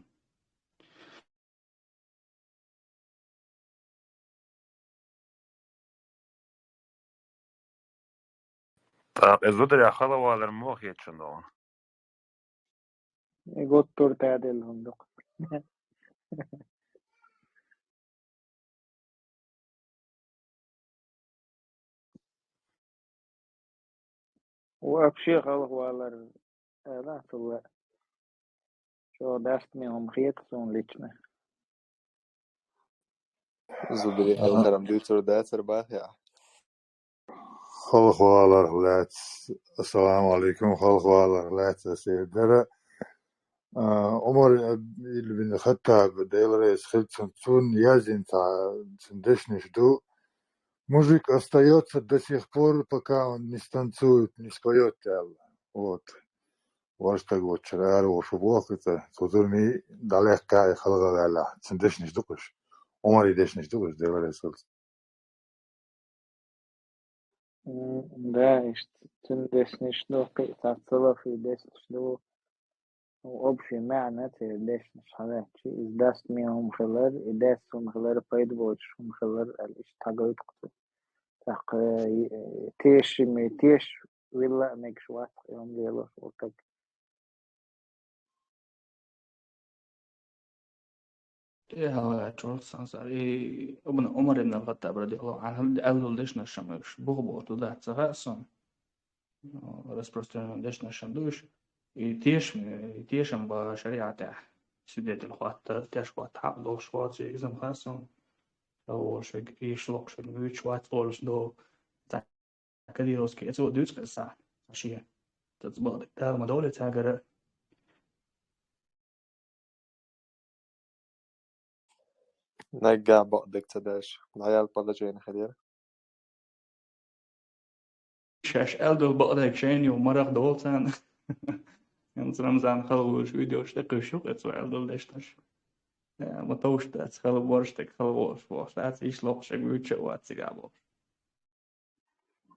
ТӀаккха и зударий хала валар муха хета шуна догӀу? И гуттар таделла хӀума ду-кх. Вообще халхавалар, э, да, цул а чӀогӀа даьстаме хӀума хета суна лично. Зударий, ага, хьалхарам дуьйцур дацара бахьа? Халхаваларх лаьцна, ассаламу алейкум, халхаваларх лаьцна ас эр дара. А, Умар ибн Хаттаб, Дела реза хилла цунна, цунна яздина цхьа цуьнан дешнаш ду. Мужик остаётся до сих пор, пока он не станцует, не споёт, аьлла. Вот. Вож стаг волччара ара волуш ву боху иза, цу зурмий дӀалаьхкина халла ваьлла. Цуьнан дешнаш ду-кх уьш. Ӏумаран дешнаш ду-кх уьш, Дела реза хуьлда. М, да, иштта цуьнан дешнаш ду, кхин а цхьа салафий дешнаш ду. Общий маьӀна церан дешнаш хьалаьцча, иза дастаме хӀума хилар, и даьсса хӀума хилар, пайда боцуш хӀума хилар аьлла, иштта хьагойту-кх цо. ТӀаккха, э, тешаме, тешавелла а мегаш вац-кх и хӀума лелош волу стаг. ТӀехьа ваьллачул сан сар, и Ибн Ӏумар ибн ал-Хаттаб радияллаху Ӏанху аьлла долу дешнаш ма уьш, буха бохург ду дац, ца хаьа суна. Распространённый дешнаш ма ду уьш. И тешам, и тешам бан шариӀатехь свидетель хӀоттар, теш хӀотта хьакъ долуш воцу, иза ма хаьа суна. Ца волуш верг, эшаш локхуш верг вуьйцуш вац олуш долу. Кадировский, эцо дуьйцу-кх иза, шен. Цаца бакъдерг Дала ма довлий цаьргара. Наггахь бакъдерг ца деш, дӀаяла положение хир яра. Шаьш аьлла долу бакъдерг шайна ю, марха долу царна. ХӀинца Рамзан хала вуьйш видеош тӀекхуьйсуш ю-кх эцо аьлла долу дешнаш. Э, ма товш дац, хала борш дерг хала волуш бохуш дац, эшаш локхуш верг вуьйцуш а вац цигахь бохуш.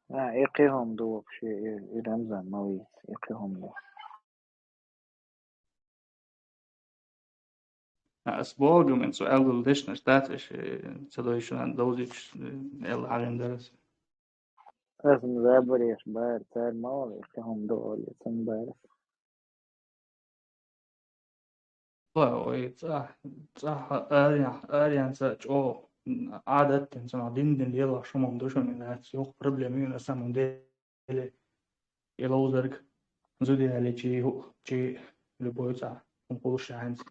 А, и кхин хӀума ду вообще, и, и Рамзан ма вийца, и кхин хӀума ду. А, ас боху, ма цо аьлла долу дешнаш дац, аш, э, ца дойчу нахана довзуьйтуш, э, аьлла хьагӀина дара ас. Ас ма забареш бара, цара ма олу, и кхин хӀума ду олу, и ца ма бара ас. Ой, цӀахь, цӀахь аренца, аренца чӀогӀа Ӏадат дина, цунах дин-дин лелош хӀума ду шуна, и дац, йоккха проблема ю на самом деле. И ловзарг зуда яличи, хӀу-, чи любой цӀахь, хӀума хуьлуш ша хӀинца.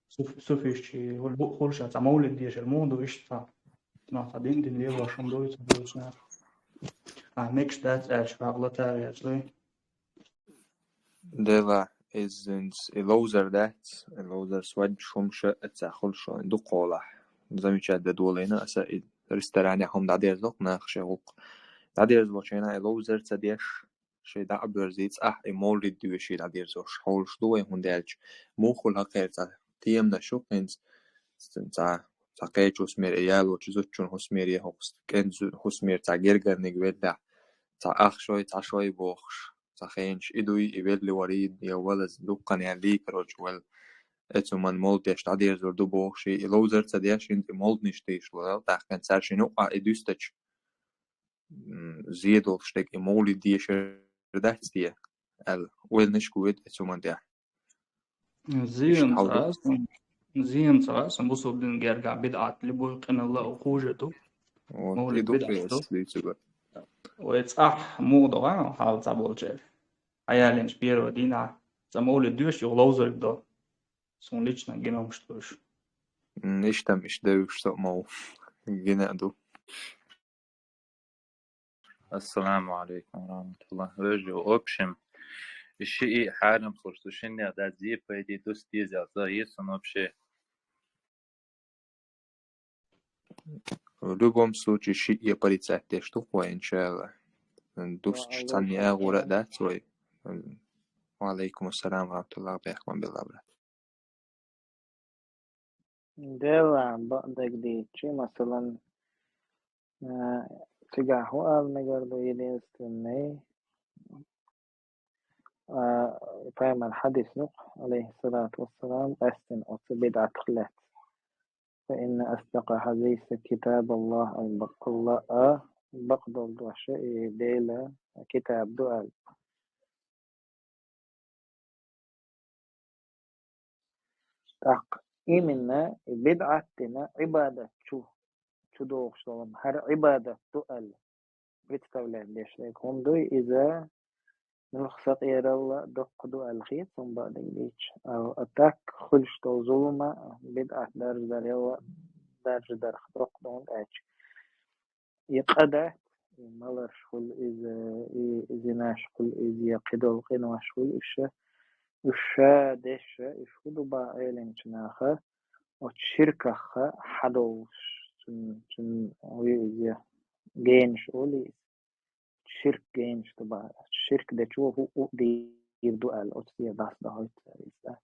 Суф-, суфиш чи, хӀу-, хӀу-, хуьлуш ша цхьа мовлид дешар муха ду иштта цхьа? Цунах цхьа дин-дин лелош хӀума ду, и ца ду цунах. А, мегаш дац аьлча, хьакъ латар яц вай. Дела, иззинца и ловзар дац, и ловзар свадьбаш хӀумаш а ца хуьлуш вайн дукха хьолахь. Замечать дан долийна аса и ресторанехь хӀума дӀадерзо-кх наха шайн гӀуллакх. ДӀадерзочу хенахь и ловзар ца деш, шайн дӀа а боьрзий, цӀахь и мовлид доьший дӀадерзош хьолаш ду вайн, хӀунда аьлча муха хуьлу хӀокхеран цхьа теманаш ю-кх хӀинца, цхьа, цхьа кхечу хӀусамера, и ялочу зудчун хӀусамера, я хӀокху кӀентан зу-, хӀусамера цхьа гергарниг веллехь, цхьа ах шой, цхьа шой бохуш, цхьа хенаш и дуй, и велли варий, я валаза дуккхана яьллий, короче, вала. Эцу ман мовлид деш дӀадерзор ду бохуш, и ловзар ца деш, хӀинца и мовлиднаш дийшаш вала, тӀаккха цара шина юкъахь и дуьстича, м, зен долуш дерг и мовлид дешар дац те, аьлла, ойланаш гойту эцу ман тӀехь. Зен ца хьал ду. Аса, зен ца аса, бусулба дин гергахь бидӀат, любой къиналла а хуже ду. Вот, мовлид и ду бидӀат ду. Вай цӀахь муха ду, а, хьал цхьаболчеран. Хьаяллинчу первый дийнахь цхьа мовлид доьшу, юха ловзарг до. Суна лично гина хӀумаш ду уьш. М, иштта-м иштта девгаш со а ма ву. Гина а ду. Ассаламу алейкум ва рахматуллах. Вежа, в общем, и шиъ хьарам хуьлуш ду, шиннех дац, зе пайде дус дезал, за еза вообще. В любом случае, шиъ а порицать деш ду-кх вай, иншалла. Дусчу цхьанна агӀора а дац вай. Ва алейкум ассалам ва рахматуллах, бехк ма билла, брат. Дела, бакъдерг дийцича, масалан, а, цигахь хӀун ала мегар ду, единственный, а, пайхамар хьадис ду-кх, алейхиссалату вассалам, къаьстина оцу бидӀатах лаьцна. فإن أصدق الحديث كتاب الله, а, бакъдолу дош и Делан китаб ду аьлла. ТӀаккха именно и бидӀат дина Ӏибадат чу, чу догӀуш долу хӀара Ӏибадат ду аьлла представлять деш дерг хӀума дуй, иза муьлхха сакъералла доккха ду аьлла хета суна, бакъдерг дийцича. А, а так хуьлуш долу зулам а, бидӀат даржадаралла, даржадарх доккха ду, хӀунда аьлча и къа дац, и маларш хуьлу иза, и зинаш хуьлу иза, я кхидолу къинош хуьлу уьш, уьш ша деш, уьш хӀун ду боху Ӏелимчу наха, оцу ширках хьадовлуш, цуьнан, цуьнан вуй иза, генаш олий иза. Ширк генаш ду бахара. Ширк дечо хӀу у дийр ду аьлла, оцу дера дас дахьуьйту цара иза.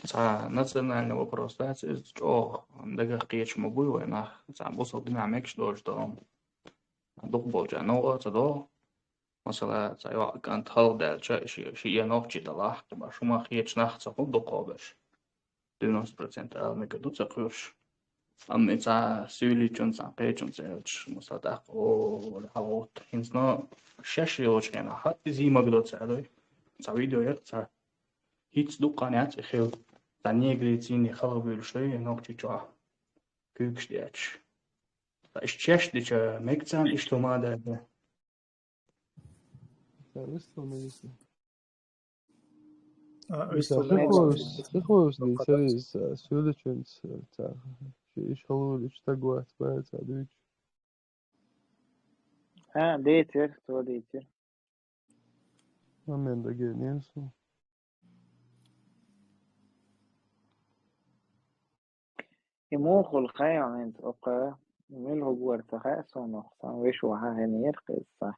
Цхьа национальный вопрос дац, иза чӀогӀа дагах кхеташ ма буй вай нах, цхьа бусалба динехь мегаш долуш ду. Дукхахболчарна новкъа а ца догӀу. Масала, цхьа йоккха кӀант хала даьлча, ши, ши е нохчий далахь, ткъа шу ма хеташ нах ца хуьлу дукхахберш. Девяносто процентов ала мегар ду ца кхоьруш. Амма и цхьа суьйличун, цхьа кхечун ца аьлча, масала, тӀаккха, о, хьалгӀутту. ХӀинца но шаьш йолчу хенахь, иза магадо ца аьлой. Цхьа видео яра цхьа. ХӀинца дуккха хан яц и хилла. Цхьа негрий цӀийнан хала буьйлуш дай, нохчий чохь куьйгаш детташ. Ткъа иштта шаьш дича мега царна иштта хӀума а даьлла. Ца вистал ма вистал. А, Ца вистал ма вистал. Хихуьйс, хихуьйс дийцаре иза, суьйличуьнца, ца, ши иш хьалур, иш стаг вац, бац, а дуьйцуш. А, дийцира, цо дийцира. Момент дагенера суна. И муха хуьлу хаьий хьуна хӀинца оккха, мила хӀума вара ца хаьа суна, сан вешин хьахийнера кхин иза.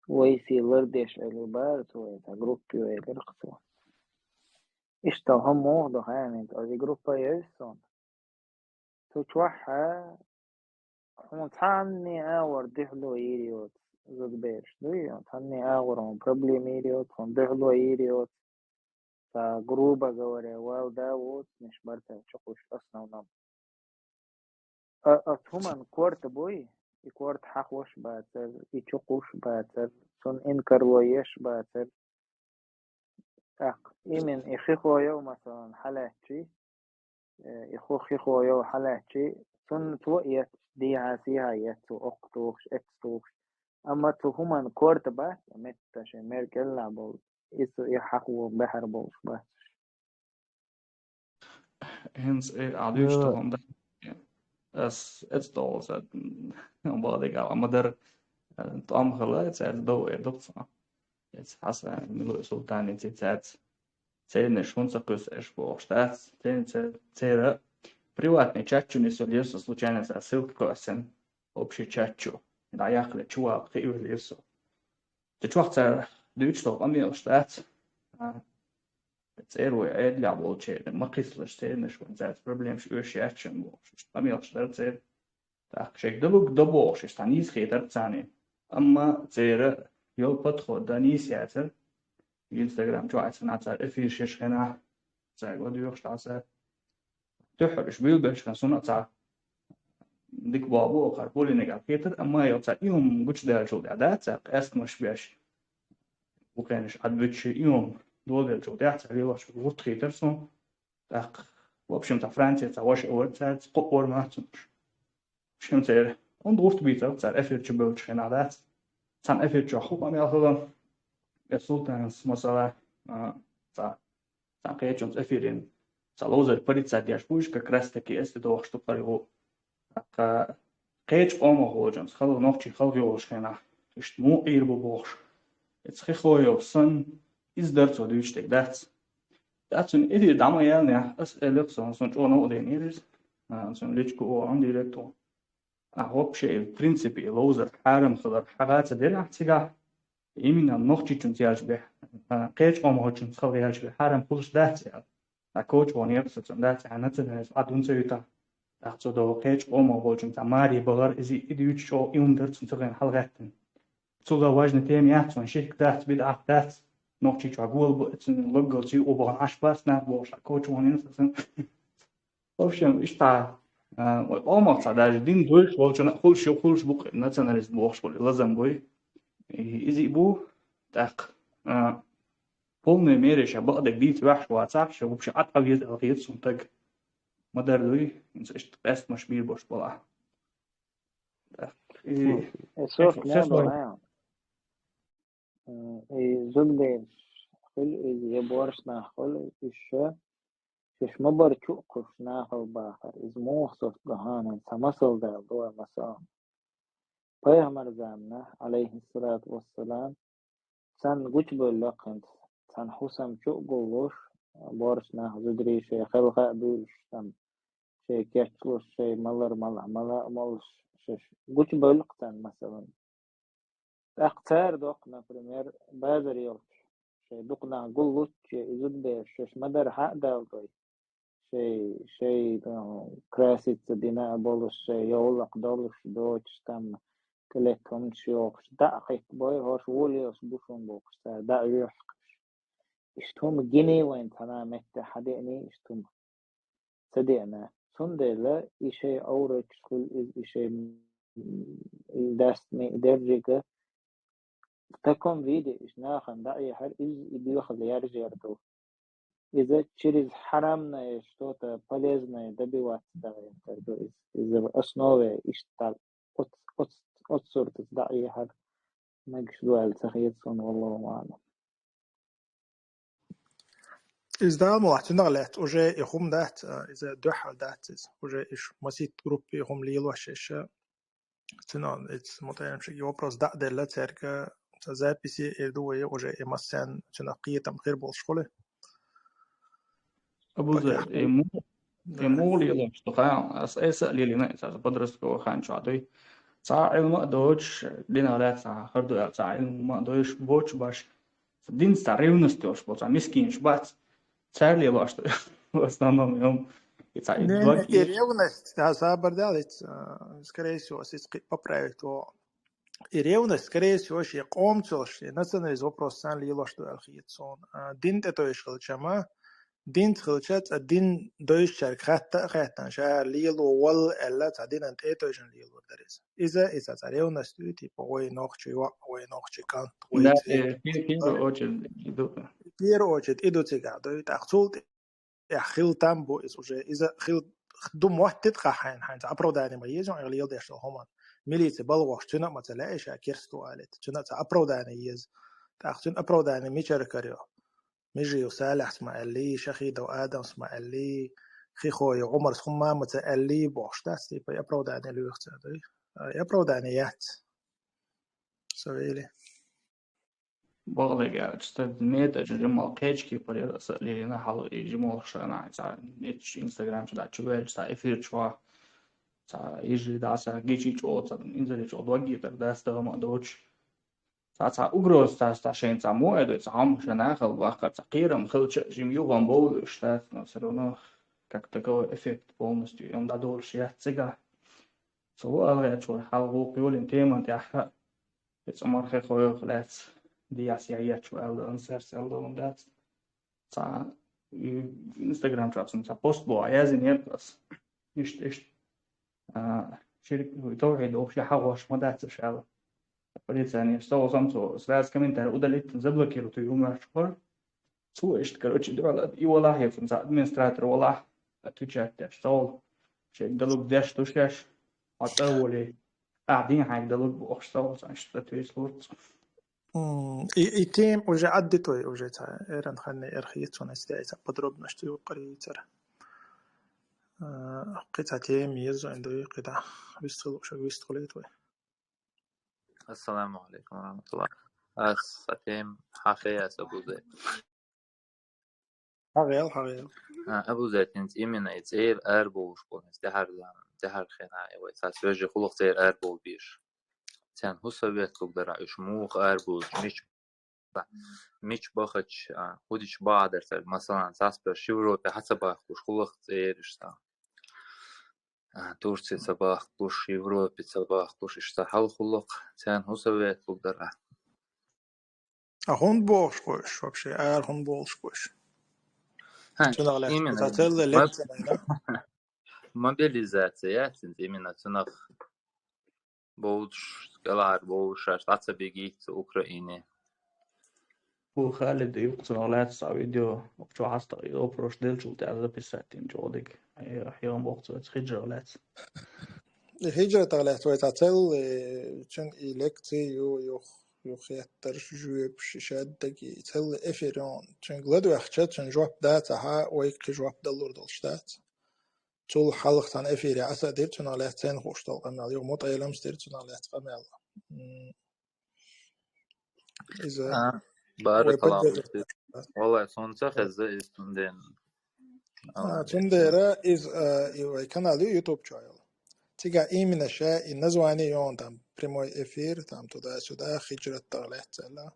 Вайсий лардеш аьлла бара цо, и цхьа группа ю элира-кх цо. Иштта хӀума муха ду хаьий хьуна хӀинца, оцу группа евза суна. Цу чохь хьуна цхьанне агӀор дуьхьало йийр йоцу зудабераш дуй, цхьанне агӀор хьуна проблема йийр йоцу, хьуна дуьхьало йийр йоцу. Цхьа, грубо говоря, вала да воцуш бара цара чукхуьйсуш основном. А, оцу хӀуманна корта буй, и корта хьахош бацара, и чукхуьйсуш бацара, цунна инкарло еш бацара. ТӀаккха именно и хихо йо, масалан, хьалаьцчий, э, и ху-, хихо йо хьалаьцчий, цунна цо а етташ, дехьа-сехьа етташ, цо оккха тухуш, эцна тухуш. Амма цу хӀуманна корта бац, меттан шайн мер кӀелахь болу, иза и хьахо баьхьар болуш бац. ХӀинца э, а дуьйцуш Я. ТӀаккха дан. Ас эцна долу сан, бакъдерг а ма-дарра, э, тӀом хила, цаьрца дов эр ду-кх цхьа. Эцна Хьасан, Милой Султан, эцна цаьрца. Цернаш хӀунда ца кхуьссу аша бохуш дац. Церан, церан приватный чат чу нисвелира со случайно, цара ссылка кхоьссина. Общий чат чу. ДӀаяккхале чу вала кхиъвелира со. Цу чохь цара дуьйцуш долу къамелаш дац. А, церан вай Ӏедалехь болчеран ма кхиссалаш цернаш вайн цаьрца проблемаш оьшуш яц шуна бохуш. Иштта къамелаш дара церан. ТӀаккха шайга далург до бохуш, иза цхьа нийса хетара царна. Амма церан йолу подход дан нийса яцара. Инстаграм чохь а цхьана цара эфир шеш хенахь, цаьрга ладоьгӀуш дӀа цара. Дуьххьара уьш буьйлабелчхьана суна а цхьа дика боху бу, кхара пулиниг а хетара, амма йо цхьа и хӀума гучудаьллачул тӀаьхьа дац цара къаьстамаш беш. Вукхенаш Ӏад буьтуш и хӀума долабелчул тӀаьхьа цхьа лелахчу гӀурт хетара суна. ТӀаккха, в общем, цхьа Франция цхьа ваша а вара цаьрца, кхоъ вара мацунаш. Шен церан, хӀунда гӀурт бийцар цара эфир чу бевллачу хенахь дац? Цхьана эфир чохь хӀун къамел хилла? Я Султанас, масала, а, цхьа, цхьана кхечунца эфирин, цхьа ловзар порицать деш бу уьш, как раз таки эсте дохуш ду кхара юкъа. ТӀаккха кхечу къомах волчунца, хала нохчий хала йолуш хенахь, иштта муха Ӏийр бу бохуш. Эцхи хойо санна, иза дара цо дуьйцуш дерг дац. Дац цуьнан эфир дӀа ма яьллинехь, ас элира цунна, суна чӀогӀа новкъа дийнера иза. А, цуьнан личку оха директор. А вообще, в принципе, и ловзар хьарам хилар хьагӀа ца дерахь цигахь, именно нохчичунца яьлча бехь, а, кхечу къомахочунца хала яьлча бехь, хьарам хуьлуш дац аьлла. А кочо вон яхса цунна дац, а национализм а дун ца юьтахь. ТӀаккха цо догӀу кхечу къомах болчунца маре бахар, иза и дуьйцу чӀогӀа и хӀума дара цунна ца гӀайна хьалагӀаьттина. Цул а важный тема яц, вайн ширк дац, бидӀат дац. Нохчий чохь гола бу, цуьнан логгалчий, о, бахана Ӏаш бац нах бохуш, а кочо вон яхса цунна. В общем, иштта, а, вай къомах цхьа даже дин дуьйцуш волчунна хуьлуш ю, хуьлуш бу-кх националист бохуш хуьлу, лазам буй. И иза и бу, тӀаккха, а, полной мере ша бакъдерг дийца ваьхьаш вацахь, ша вообще Ӏад Ӏа веза аьлла хета суна стаг. Ма-дарра дуй, хӀинца иштта къаьстамаш бийр болуш балахь. ТӀаккха и Э, сорт хе-, хе-, модо, хе-, а? М, и зудбераш хуьлу иза, я боьрша нах хуьлу, уьш ша, шаьш ма-барра чу а кхуьссуш нахала бахар. Иза муха сорт ду хьанан, ца масал дала ду вай масал. Пайхамар замана, алейхиссалату вассалам, царна гучабевлла хӀинца, цхьана хӀусам чу а гуллуш, боаршнах зударий шай хелха а буьйлуш, там, шай кечлуш, шай малар мала, мала а молуш, шаш гучабевлла царна, масалан. ТӀаккха цара доккху, например, базар йолчу, шай дукха нах гуллучче, и зудабераш шаш ма-дарра хьа а далдой. Шай, шай, э, краситься дина а болуш, шай йовлакх долуш, доцуш, там, калек хӀуманаш йохуш, дӀа а хӀиттабой, хӀорш волаелаш бу шуна бохуш, цара дӀа а йоьхкуш. Иштта хӀума гиний вайн цхьана метте хьадеъний, иштта хӀума ца деана. Цундела и шай Ӏовраташ хуьлу иза, и шай, м, и дастаме, и деррига в таком виде, иштта нахана дӀаэхьар, иза и доьхал яржер ду. Иза через хьарамное что-то полезное добиваться дан гӀертар ду иза. Иза основе иштта оц-, оц-, оццуртаца дӀаэхьар, мегаш ду аьлла ца хета суна, валлаху аӀлам. Иза Дала мукъ лахь, цуьнах лаьцна уже и хӀума дац, а, иза дуьхьал дац иза. Уже иш масийтта группа и хӀума лелош иша. Цуьнан иза мутаямшиге вопрос дӀа а делла цаьрга, ца записи эр ду вай уже и массарна цуьнах кхетам хир болуш хуьлу. Абуза, Пока. Э, му-, э, Да. Муха лелаш ду хан, ас айса а лелина, аса подростковый хан чохь дуй. Цхьа Ӏилма а доцуш, дина лаьцна хар ду аьлла, цхьа Ӏилма а доцуш, боцуш баш. Динца цхьа ревность йолуш бу, цхьа мискинаш бац. Цара лелаш ду. В основном, йом, и цхьа и Не, блог не, и есть. Ревность, да, сабар далиц, а, скорее всего, сиц кхи поправить во. И ревность, скорее всего, шен къомцалш, шен националист вопрос сан лелош ду аьлла хета суна. А, дин тӀе тойш хилча ма, динца хилча, цӀа дин дойшчаьрга хатта а хаьттан, ша лело валла аьлла, цхьа динан тӀе тойшан лело дара иза. Иза, иза цхьа ревность ю, типа, вай нохчий йоӀ, вай нохчий кӀант, вай Да, цӀе. Э, пи-, первую очередь иду. Первую очередь иду цигахь дой, тӀаккха цул тӀе тӀехь хила там бу иза уже. Иза хила ду моттит-кха хьайна, хьайна цхьа оправдание ма еза, хьайна леладеш долу хӀуманна. Милице балхош, цуьнан а ма ца лаьа ша керста ву алийта. Цуьнан а цхьа оправдание еза. ТӀаккха цуьнан оправдание мичара карайо? Межиев Салехьс ма аьллий, Шахидов Адамс ма аьллий, Хихой Ӏумарс хӀумма а ма ца аьллий бохуш дац, типа, и оправдание лоьху цара, дуй? А, и оправдание яц. Савели. Бакъдерг аьлча, стаг метта чу жимма кхечу кепара яра аса а лелийна хьала и жимма шайна цхьа эцча Instagram чу дӀа чу ваьлча, цхьа эфир чохь, цхьа йижи дӀа аса гичи чӀогӀа, цхьа инзаре чӀогӀа дог йитар дац, дагӀма а доцуш. Цхьа, цхьа угроза цхьа, цхьа шайна цхьа мо а доцу, цхьа хьалха шайна хала баккхар, цхьа кхерам хилча а жима юхам бовлуш дац, но всё равно как таковой эффект полностью, и он дӀадолуш яц цигахь. Со ву ала гӀерташ вара хьалха вукху йолийна теман тӀехь, и цӀа мархи хойх лаьцна дехьа сехьа етташ ву аьлла, ансарс аьлла долун дац. Цхьа, и, Instagram чохь цунна цхьа пост боху яздинера ас. Иштта, иштта. А, ширк, вуй, тавхьид ву, ши хьагӀош ма дац аша аьлла. Полициянеша со, со сразу комментарий удалить, заблокировать ю моьттуш вара. Цо иштта, короче, дуьхьал и валахь, я цунна цхьа администратор валахь, отвечать деш, цо вала. Шега далуг деш ду шаьш, хьо цӀа а волий, ахь дин хьайга далуг бохуш, цо вала, цхьа иштта ответ лур цо. М, и, и тема уже Ӏаддитой, уже цхьа эран ханна эрхийца, цунна эцу подробности юкъарийцара. А, кхин цхьа тема еза вайн дуй, кхидӀа вистхила, шаг вистхилийта вай. Ассаламу алейкум ва рахматуллах. Ас, а тема хьан хеяс Абузай. Хьагъел, хьагъел. А, Абузай, хӀинца именно и цӀера арабовлуш болу, хӀинца тӀаьхьара зама, тӀаьхьара хенахь, и вай цхьа свежий хӀуллакх цӀера арабовла безаш. Царна хӀун совет луг дара, уьш муха арабовлуш, мича, мича бахача, а, хӀудича бахьа дара цара, масалан, цхьацца берш Европе хьа ца бахкуш, хӀуллакх цӀера уьш цхьа. А, Турция ца бахкуш, Европе ца бахкуш, уьш цхьа хьал хӀуллакх, царна хӀун совет луг дара. А хӀунда бохуш бу уьш вообще? Ара хӀунда бохуш бу уьш? Ха, Цунах лаьцна именно. Цхьа целла Моб-, лекция, да? Мобилизация яц хӀинца именно цунах бовдуш, кӀелхьара бовлуш, шаьш дӀа ца бигийта Украине. Ву Халид юкъа цунах лаьцна цхьа видео, чохь хьаста и вопрос делчул тӀаьхьа записать дина чӀогӀа дика. Хье-, хьехам боху цо хиджрах лаьцна. И хиджратах лаьцна вай цхьа целла, э, цуьнан и лекци ю, юх, юххеттарш, жоьпаш, и шаддаги, и целла эфир ю. Цуьнга ладоьгӀча, цуьнан жоп дац ахьа, вайга кхин жоп далур долуш дац. цул хьалха цхьана эфире Ӏаса а дира цунах лаьцна, царна хууш долу къамел, юха МутӀа Эламс дира цунах лаьцна къамел. М, иза А, баракаллаху поддерживает. фик. Валлай, суна ца хезна иза цундела. А, цундела иза, а, и вай канал ю YouTube чохь йолу. Цигахь именно ша и название йогӀун там прямой эфир, там туда-сюда, хиджрат тахь лаьцна аьлла.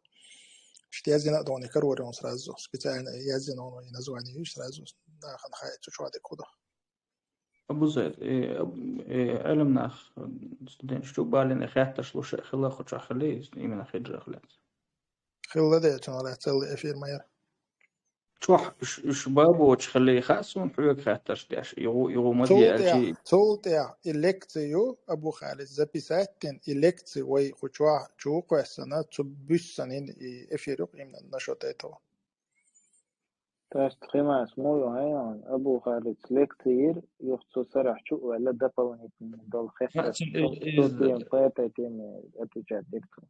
Иштта яздина а догӀу, карор йогӀун сразу, специально яздина йогӀун и название ю сразу, нахана хаьа цу чохь дерг хӀун ду. Абу Зайд, э, э, Ӏелам нах, студенташ чу балийна хеттарш луш а хилла кху чохь хилла, именно хиджрах лаьцна. Хилла дела цунах лаьцна эфир ма яра. Чохь уьш, уьш бабочу хилла хаьа суна хьоьга хеттарш деш, югӀу, югӀу ма Цул де аьлчи. тӀехь, цул тӀехь и лекци ю, Абу Халид, записать дина, и лекци вай кху чохь чу кхоьссина, цу буьссанин и эфир ю именно насчёт этого. Тас тхимас муй вайон, Абу Халид лекци йир, юха цу сарахь чу а ваьлла дополнительно долу хеттарш, Цун и-, цу, цу из-, тема, по этой теме отвечать дира цо.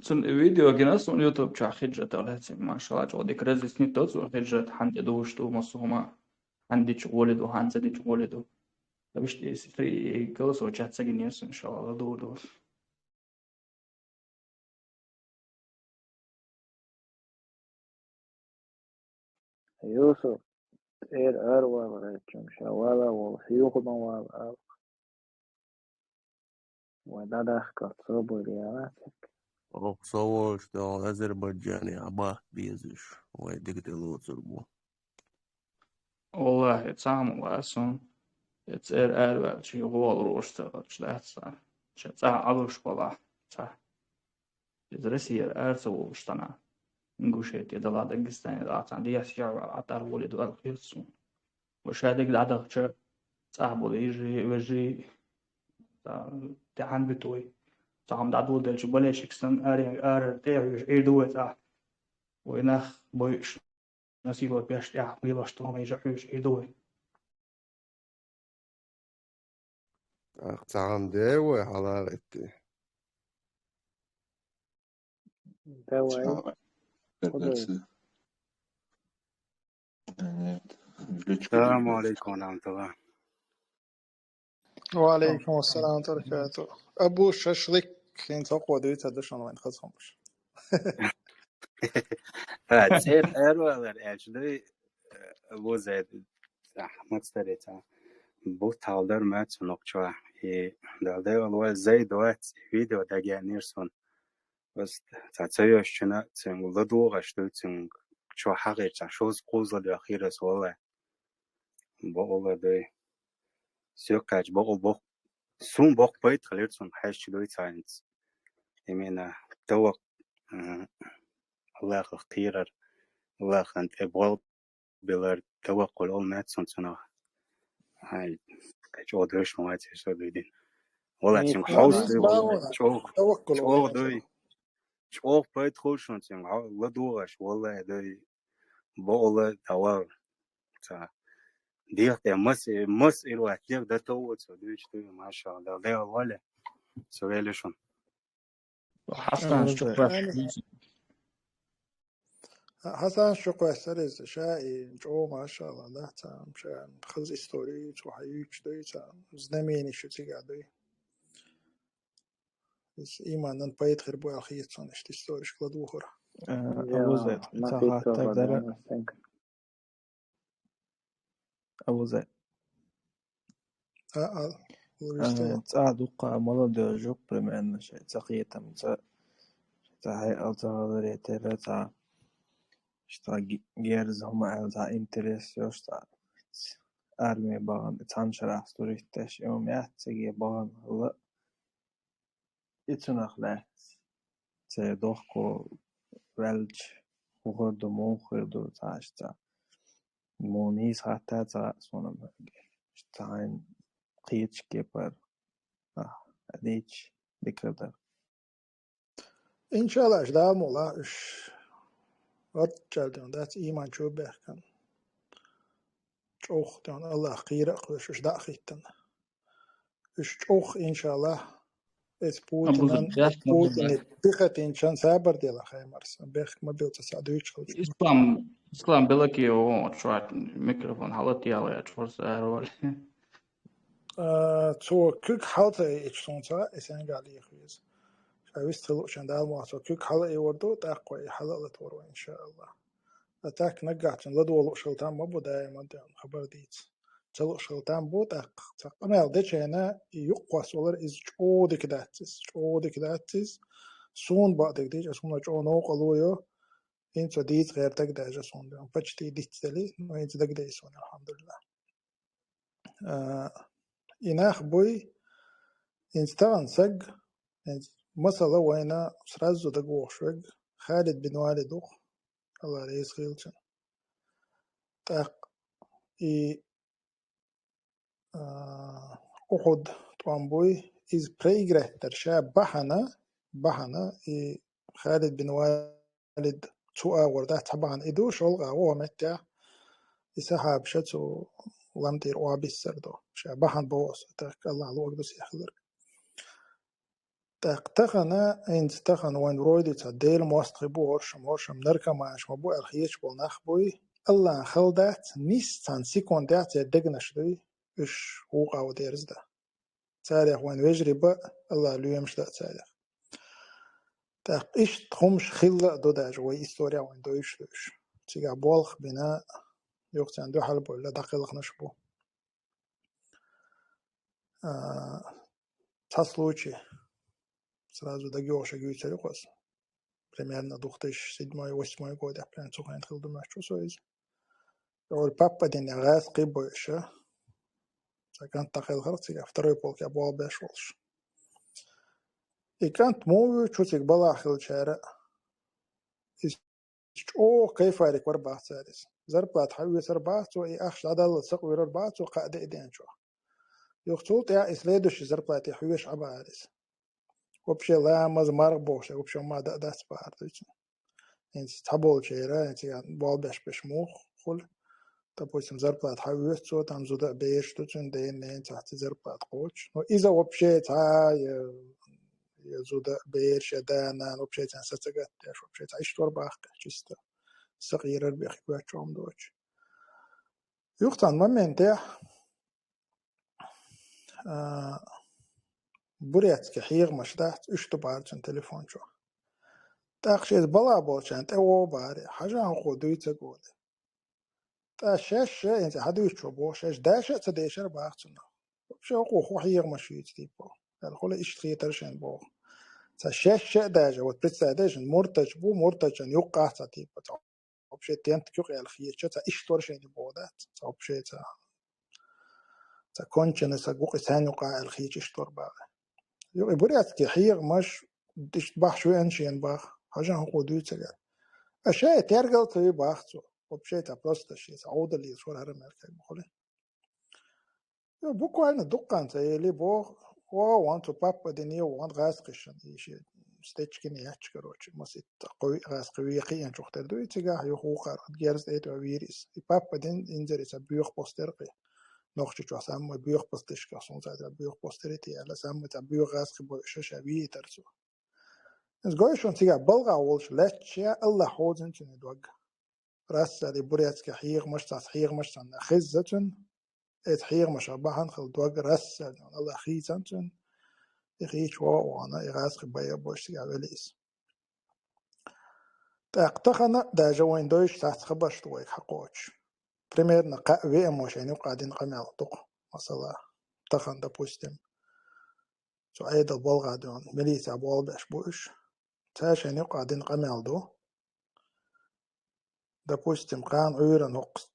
Цун видео гина суна YouTube чохь хиджрат тахь лаьцна, машалла, чӀогӀа дика разъяснить до цо хиджрат, хьанна тӀе дуьйш ду, массо хӀума, хьанна дича гӀоли ду, хьанна ца дича гӀоли ду. Вуьшта и, и, и голосовой чат ца гинера суна, иншалла, ладугӀу ду. Юсуп, тӀера ара вала гӀертачунна, ша вала волу, хьоьху ма вала ала. Вай дӀадахкалц собар яц. Оха со волуш долу Азербайджане а бахка безаш, вай дика тӀе лоцур бу. Валлахи, цхьа а ма вац суна. Я цӀера араваьлча, гӀоле руш ца хилча дац цара. Ша цӀахь Ӏалуш балахь, цхьа. Иза Россияра ара ца волуш цхьана. Ингушетия далахь, Дагестане далахь, цхьана дехьа сехьа ваьлла, Ӏа тӀаьхьа волийта ваьлла хета суна. Ва ша дерг дӀадахча, цӀахь болу йижарий, вежарий, цхьа, тӀаьхьа буьту вай. Цхьа хӀума дӀадоладелча, болельщик санна, ара, ара тӀе а хьоьжуш, Ӏийр ду вай цӀахь. Вай нах бойуш, насиловать беш тӀехь лелош долу хӀума йижа хьоьжуш, Ӏийр ду вай. Ах, цхьа хӀума де вай хьалаалетти. Давай. Чао. Куда? Нет. Включи. Салам алейкум ва рахматуллах. Ва алейкум ассалам ва баракатух. Абу шашлык, хин цокъо дуьйцур ду шуна вайн хаза хӀумаш. Ха, цӀера аравалар аьлча дуй, Абу Зайд, Ахмад старица. Бу талдар мац нокчва. И далдевал вай Зайд вац, видео дагеннир сон. Ас ца ца йош чуна, цуьнга ладугӀаш дуй, цуьнга чо хьагӀир, ца шоз кхузла дуй, хирас валла. Бо ола дуй. Сёккач бо ол бо. Сун бо пайт хилир цун хьаьжча дуй цаьнца. Именно тавак, м, Аллахах кхийрар, Аллахан тӀе бо билар, таваккул ол мац сон цунах. Ай, качо деш ма вац со дуй дин. Валла, цуьнга хьовс дуй, валла, чӀогӀа, чӀогӀа дуй. ЧӀогӀа пайда хуьлу шуна цуьнга, хьо ладугӀаш, валла, дуй. Бо ола, давал. Ца. Дехте мас, мас ирват, дех да тову цо дуьйч дуй, машалла, Дала дегӀал вале. Со веле шуна. Хьасан, шу кхоьссина. Хьасан, шу кхоьссина иза, ша и чӀогӀа, машалла, да, цхьа, ша хаза история ю, цо хьан юьйцуш дуй, цхьа знамени шу цига дуй. Иза иманан пайда хир бу аьлла хета суна иштта историш ладугӀур. Э, Абу Зайд, ца хаттар дара. Абу Зайд. А, а, Э, цӀа дукха молодёжь жук примерно шай, ца кхетам, ца, ца хьекъал, ца гӀаларе тера, ца, шта ге-, герз хӀума аьлла, ца интерес йош, ца армия бахана, цхьана шарахь служить деш, и хӀума яц, циге бахана хилла. И цунах лаьцна церан дохко ваьлча, хӀун хир ду, муха хир ду, цхьа иштта. Муха нийса хатта ца хаьа суна, иштта хьайна кхеташ кепара, а, дийча дика дара. Иншалла, аш Дала мукъ лахь уьш. Ватчалден дац, иман чу бехкан. ЧӀогӀа тӀехь Аллах кхийра а кхоьш, уьш дӀа а хӀиттина. Уьш чӀогӀа, иншалла, эс Абу Путин, Зайд, Путин бехк ма бил. Пихотинчан сабар дела хаймарса. Бехк ма бил, ца дуьйцуш хилча. Ислам, Ислам Белаки, о, чуат микрофон хьалат яла, я чур сарвали. А, цо куьг хьал ца айича суна ца хаьа, и сенга леха веза. Ша вист хила луучан Дала мохь цо куьг хьал айвар ду, тӀаккха и хьал а латвар вай, иншааллах. А так наггахь цун ладогӀа луш хила там ма бу даиман, де хабар дийца. Ца луш хила там бу, тӀаккха ца къамел дечена, и юккъос валар иза чӀоагӀа дика дац иза, чӀоагӀа дика дац иза. Суна бакъдиг дийча, суна чӀоагӀа новкъа ло йо, хӀинца дийца гӀертаг даже суна, почти дицдели, но хӀинца дагадей суна, алхьамдулиллах. А, и нах буй, хӀинца тахана саг, хӀинца масала вайна сразу дагавохуш вег, Халид бин Валид ву, Алла реза хилча. ТӀаккха и, а, Ухуд тӀом буй, иза проиграть дар ша бахьана, бахьана и Халид бин Валид цу агӀор дац цхьа бахьана. И ду, шолгӀа вогӀу меттехь, и сахьабаша цу лам тӀера охьабиссар ду. Ша бахьана боху аса, тӀаккха Аллах луъург ду сехиларг. ТӀаккха тахана, хӀинца тахана вайн вроде цхьа Делан мостагӀий бу, хӀоршам, хӀоршам наркоманаш ма бу аьлла хеташ болу нах буй, Аллахьан хала дац, нийсса цхьана секундехь церан дегнаш дуй, уьш вукъа а дерза дан. Царех вайн вежарий бан, Аллах лоьмаш дан царех. ТӀаккха иштта хӀумаш хилла а ду даже, вай история вайн дойуш ду уьш. Цигахь болх бина, юха царна дуьхьал бевлла дӀакхелхинарш бу. А, цхьа случай. Сразу дагайогӀуш а гуьйцур ю-кх аса. Примерно две тысячи седьмой, восьмой годехь, примерно цу хенахь хилла ду моьтту со иза. Олу папа дина гӀазкхий бойуша. Цхьа кӀант дӀакхелхира цигахь, второй полке болх беш волуш. И кӀант муха вуьйцу, цигахь балахь хиллачара а. Иза чӀогӀа кайфарик вара бах цара иза. Зарплата хьаоьцура бах цо, и ахча дӀадаллалц сакъоьрура бах цо кхаа де а деанчохь. Юха цул тӀаьхьа и следующий зарплате хьоьжуш Ӏа бахьара иза. Вообще ламаз, марха бохуш, вообще ма дан а дац бахьара дуьйцу. ХӀинца цхьаболчера, хӀинца болх беш беш муха хуьлу. Допустим, зарплата хьаоьцу цо, там зуда а бераш ду цуьнан, дена, нена цхьацца зарплата кхочуш. Но иза вообще цхьа я, я зуда а бераш, я да, нана вообще цхьаьна са ца гатдеш, вообще цхьа иштта вара бах-кх, чисто сакъерар бех коьртачу хӀума доцуш. Юха цхьана моментехь, а, бурятский хьехамаш дац, уьш ду бахьара цуьнан телефон чохь. ТӀаккха шеца балахь болчарна тӀе вогӀу бахьара, хьажа хӀокхо дуьйцург олий. ТӀаккха шаьш а, хӀинца хьан дуьйцучо боху, шаьш даша а ца дешара бах цунах. Вообще хӀокхо хӀун хьехамаш юьйцу типа. Аьлла, хӀула иштта хетара шайна боху. Цхьа шаьш а даже, вот представь, даже муртач бу, муртачан юккъахь цхьа типа, цхьа вообще тент куькъ аьлла хетача, цхьа иштта вара шайна боху дац, цхьа вообще цхьа, цхьа конченый са гукъи цхьаьна юкъахь аьлла хетача иштта вара бахьа. Юкъа и бурятский хьехамаш, иштта бахьаш веана шена бах, хьажа хӀокхо дуьйцург. А шайн тергал ца ви бах цо. Вообще цхьа просто шен, цхьа Ӏовдал лелаш вара хӀара мел кхайкхам хуьлу. Йо, буквально дуккханца эли боху, о, вон цу папа дина, вон гӀазкхишна, и шен стечкина яч, короче, маситта кхуьй гӀазкхи вен кхиъначух тера ду и цигахь, юха вукхара герз тӀе а вийра иза. И папа дина инзаре цхьа боьха постер кхин. Нохчийчохь саммай боьха постишках суна цхьа боьха постер те аьлла, саммай цхьа боьха гӀазкхи бойуша ша вийитар цо. Иза гой шуна цигахь балгӀа волуш лаьтташ, Аллах хьозина цуьнан дог. Рассали бурятский хьехамаш, цхьацца хьехамаш санна хезза цуьнан, эца хьехамаша бахьана хила дог рассали, Аллах хийцан цуьнан, и хийча вогӀу вахана, и гӀазкхи байа а бойуш цигахь вели иза. ТӀаккха тахана а даже вайн дойуш цхьацца хабарш ду вайга хьакхочуш. Примерно кхаа веамо шайна юкъа дина къамел ду-кх, масала, тахана, допустим, цу Ӏедал балгӀа дуьйна милицехь болх беш бу уьш. Цара шайна юкъа дина къамел ду. Допустим, кхана Ӏуьйранна хӀокху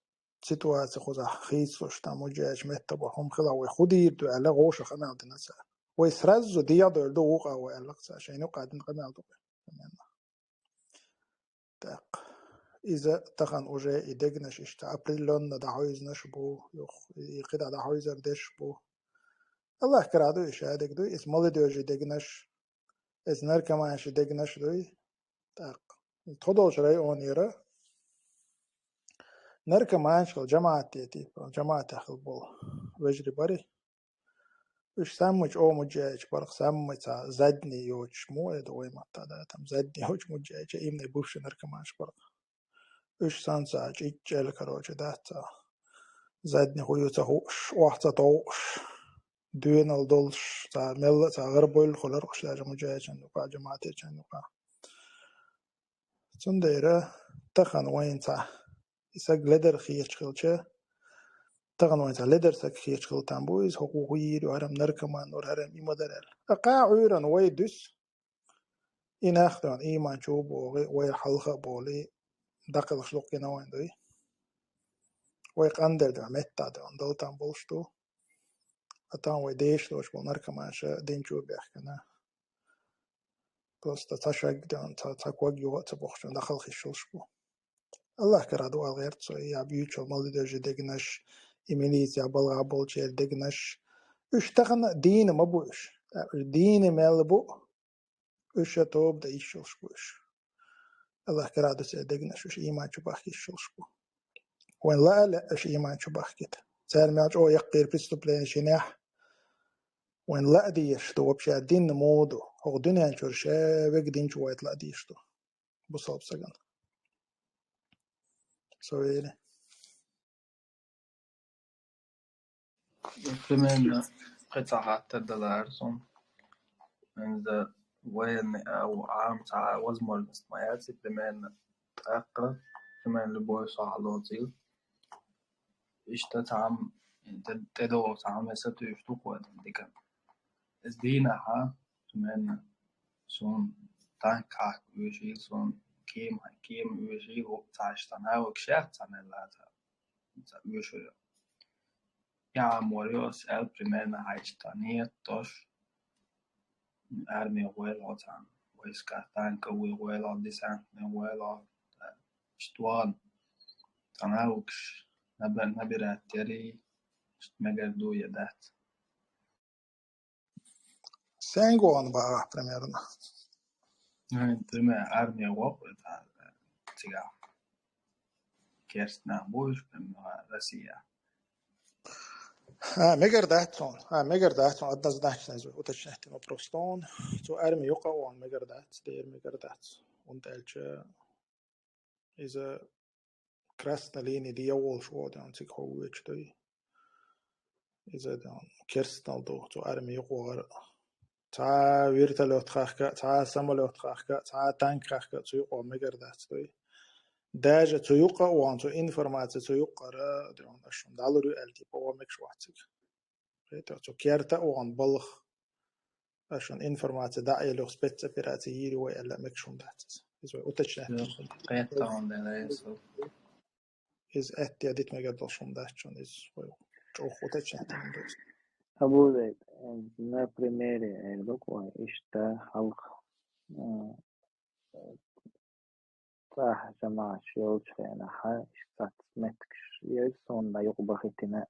ситуаци кхузахь хийцалуш, там муджаьчу метта бу, хӀума хила вай хӀун дийр ду аьлла, вовшах къамел дина цара. Вай сразу дегӀ а довла ду вукъа вай аьлла-кх цара, шайна юкъа дина къамел ду. ТӀаккха иза тахана уже и дегнаш иштта определённо дӀахьуьйзинарш бу, юха и кхидӀа дӀахьуьйзар дерш бу. Аллах кара ду и шадерг дуй, иза молодёжий дегнаш, иза наркоманший дегнаш дуй. ТӀаккха тхо долчу районера наркоманаш хила, жамаӀате, типа, жамаӀатехь хила болу вежарий барий. Уьш саммай чӀогӀа муджаьчу барх, саммай цхьа задний йоцуш, муха эр ду вай маттахь, да, там задний йоцуш муджаьчу, именно бывший наркоманаш барх. Уьш санна цхьа чӀичӀел, короче, дац цхьа. Задний хӀун ю ца хууш, охьа ца товш. доьналла долуш, цхьа мелла а цхьа гӀарабевлла хилар уьш, даже муджахӀидчун юкъахь, жамаӀатчун юкъахь. Цундела тахана вайна цхьа и саг ледар хеташ хилча, тахана вайна цхьа ледар саг хеташ хила там бу иза, хӀокхо хӀун йийр ю, хӀара-м наркоман вара, хӀара-м и ма дара аьлла. Ткъа кхаа Ӏуьйранна вай дуьсу, и нах дуьйна ийман чу богӀий, вай хьалха а болий, дӀакхелхаш дукха гина вайн дуй. Вай къандер дуьйна, меттахь дуьйна, дала там болуш ду. А там вай деша долуш болу наркоманаш дин чу баьхкина. Просто цхьа шаг дуьйна, цхьа, цхьа ког юха а ца бохучунна дӀакхалхаш йолуш бу. Аллах кара ду ала гӀерта цо, я буьйцу молодёжи дегнаш, и милицехь балхахь болчеран дегнаш. Уьш тахана дийна ма бу уьш. Уьш дийна мел бу, уьш ша тоба дан йиш йолуш бу уьш. Аллах кара ду церан дегнаш, уьш ийман чу бахка йиш йолуш бу. Вайн лаа а лаьа уьш ийман чу бахкийта. Цара мел чӀогӀа яккхийра преступлени шинехь, вайн лаа дезаш ду, вообще дин муха ду, хӀокху дуьнен чуьра ша вега дин чу вайта лаа дезаш ду бусалба сагана. Со вели. Примерно кхин цхьа хаттар далара суна. Иза военный, а, Ӏам цхьа возможность ма яц, примерно тӀаккха, примерно любой сохьа лоцийла. Иштта цхьаьна тӀе-, тӀедогӀу цхьаьна вай сатуьйсуш ду кху вай дика. Иза дийнахьа, примерно, суна танк хьахка оьшийла, суна кема, кема оьшийла, хӀокху цхьа иштта навык шех цхьа мел лаца, цхьа оьшур ю. Я Ӏамор ю ас аьлла, примерно, хьайшта нет, тош, арми гӀойла хьо цхьаьна, войска танковый гӀойла хьо, десантный гӀойла хьо, иштта ван, цхьа навыкаш наба-, набирать яри, иштта мегар ду я дац. Сенгуан бара, примерно. Ну, примерно, армия вокъу, это, цигахь. Керст нах бу уьш, примерно, Россия. А, мегар дац он. А, мегар дац он, однозначно иза уточнять вопрос он. Цу армия юкъа он мегар дац, дера мегар дац. ХӀунда аьлча иза красная линия дӀа а волуш ву, дан цига хьо вуьйцуш дуй. Иза, дан, керстанал ду, цу арми юкъа вахар. Цхьа вертолёт хахка, цхьа самолёт хахка, цхьа танк хахка, цу юкъа мегар дац дуй. Даже цу юкъа а ван, цу информация, цу юкъара, дан, аш дӀалур ю аьлла, типа, ван мегаш вац цига. Хета, цу керта а ван балха. Аш информация дӀа а елла, спецоперация йийр ю вай аьлла, мегаш хӀума дац иза. Иза вай уточнять. Кхетта он делаьсу. Иза аьтта я дита мегар долуш хӀума дац шуна, иза вай чӀогӀа уточнять хӀума ду иза. Абу Зайд, на примере, э, буквально иштта хьалха, м, цхьа жамаӀаташ йолчу хенахь, иштта цхьацца меттигаш еза суна юкъа бахийтина.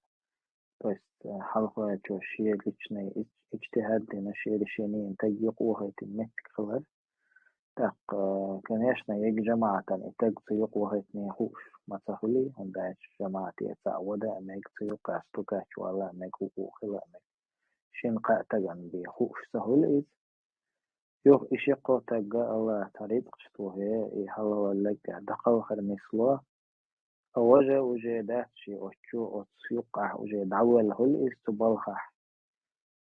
То есть, э, хьалхочо шен личный ич-, иджтихӀад дина, шен решение йина таг юкъа вахийтина меттиг хилар. ТӀаккха, конечно, ега жамаӀатана и таг цу юкъа вахийтине хууш ма ца хуьлий, хӀунда аьлча жамаӀате цхьаъ вада а мега, цу юкъа стукач вала а мега, хӀуъу хила а мега. Шина-кхаа тагана бен хууш ца хуьлу иза. Юха и ши-кхо таг а Аллахьа цхьа рицкъаш тухе, и хьалхавалларг а дӀакхалхар нисло. А важа уже дац шен оцу, оцу юккъахь уже дӀавоьлла хуьлу иза цу балхахь.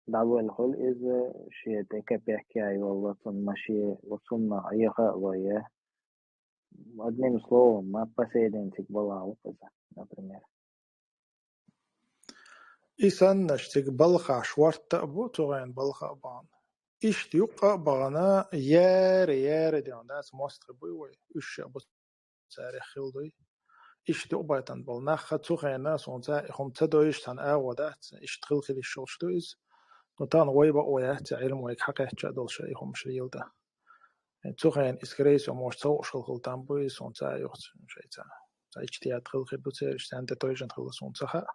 ДӀавоьлла хуьлу иза, шен тӀе капек а йолло цунна, ма шен, цунна Ӏеха а лой. Одним словом, ма последний цига балхахь ву иза, например. И саннаш цига балхахь шортта а бу, цу гӀайна балха а бахана. Иштта юккъа а бахана, яра, яра ден дац, мостагӀий буй вай, уьш а бу царех хила дуй. Иштта юкъа байтан болу нах а цу хенахь суна цхьа и хӀума ца дойуш цхьана агӀо дац, иштта хила хила йиш йолуш ду иза. Ну, тахана вай бакъо яц, Ӏилма вайга хьакхаьчча а долуш и хӀумаш леладан. Цу хенахь и, скорее всего, может, ца хууш хила хила там буй, суна цхьа а юха шайца. Цхьа иштта яд хила хир ду цераш, царна тӀе тойжина хила суна ца хаьа.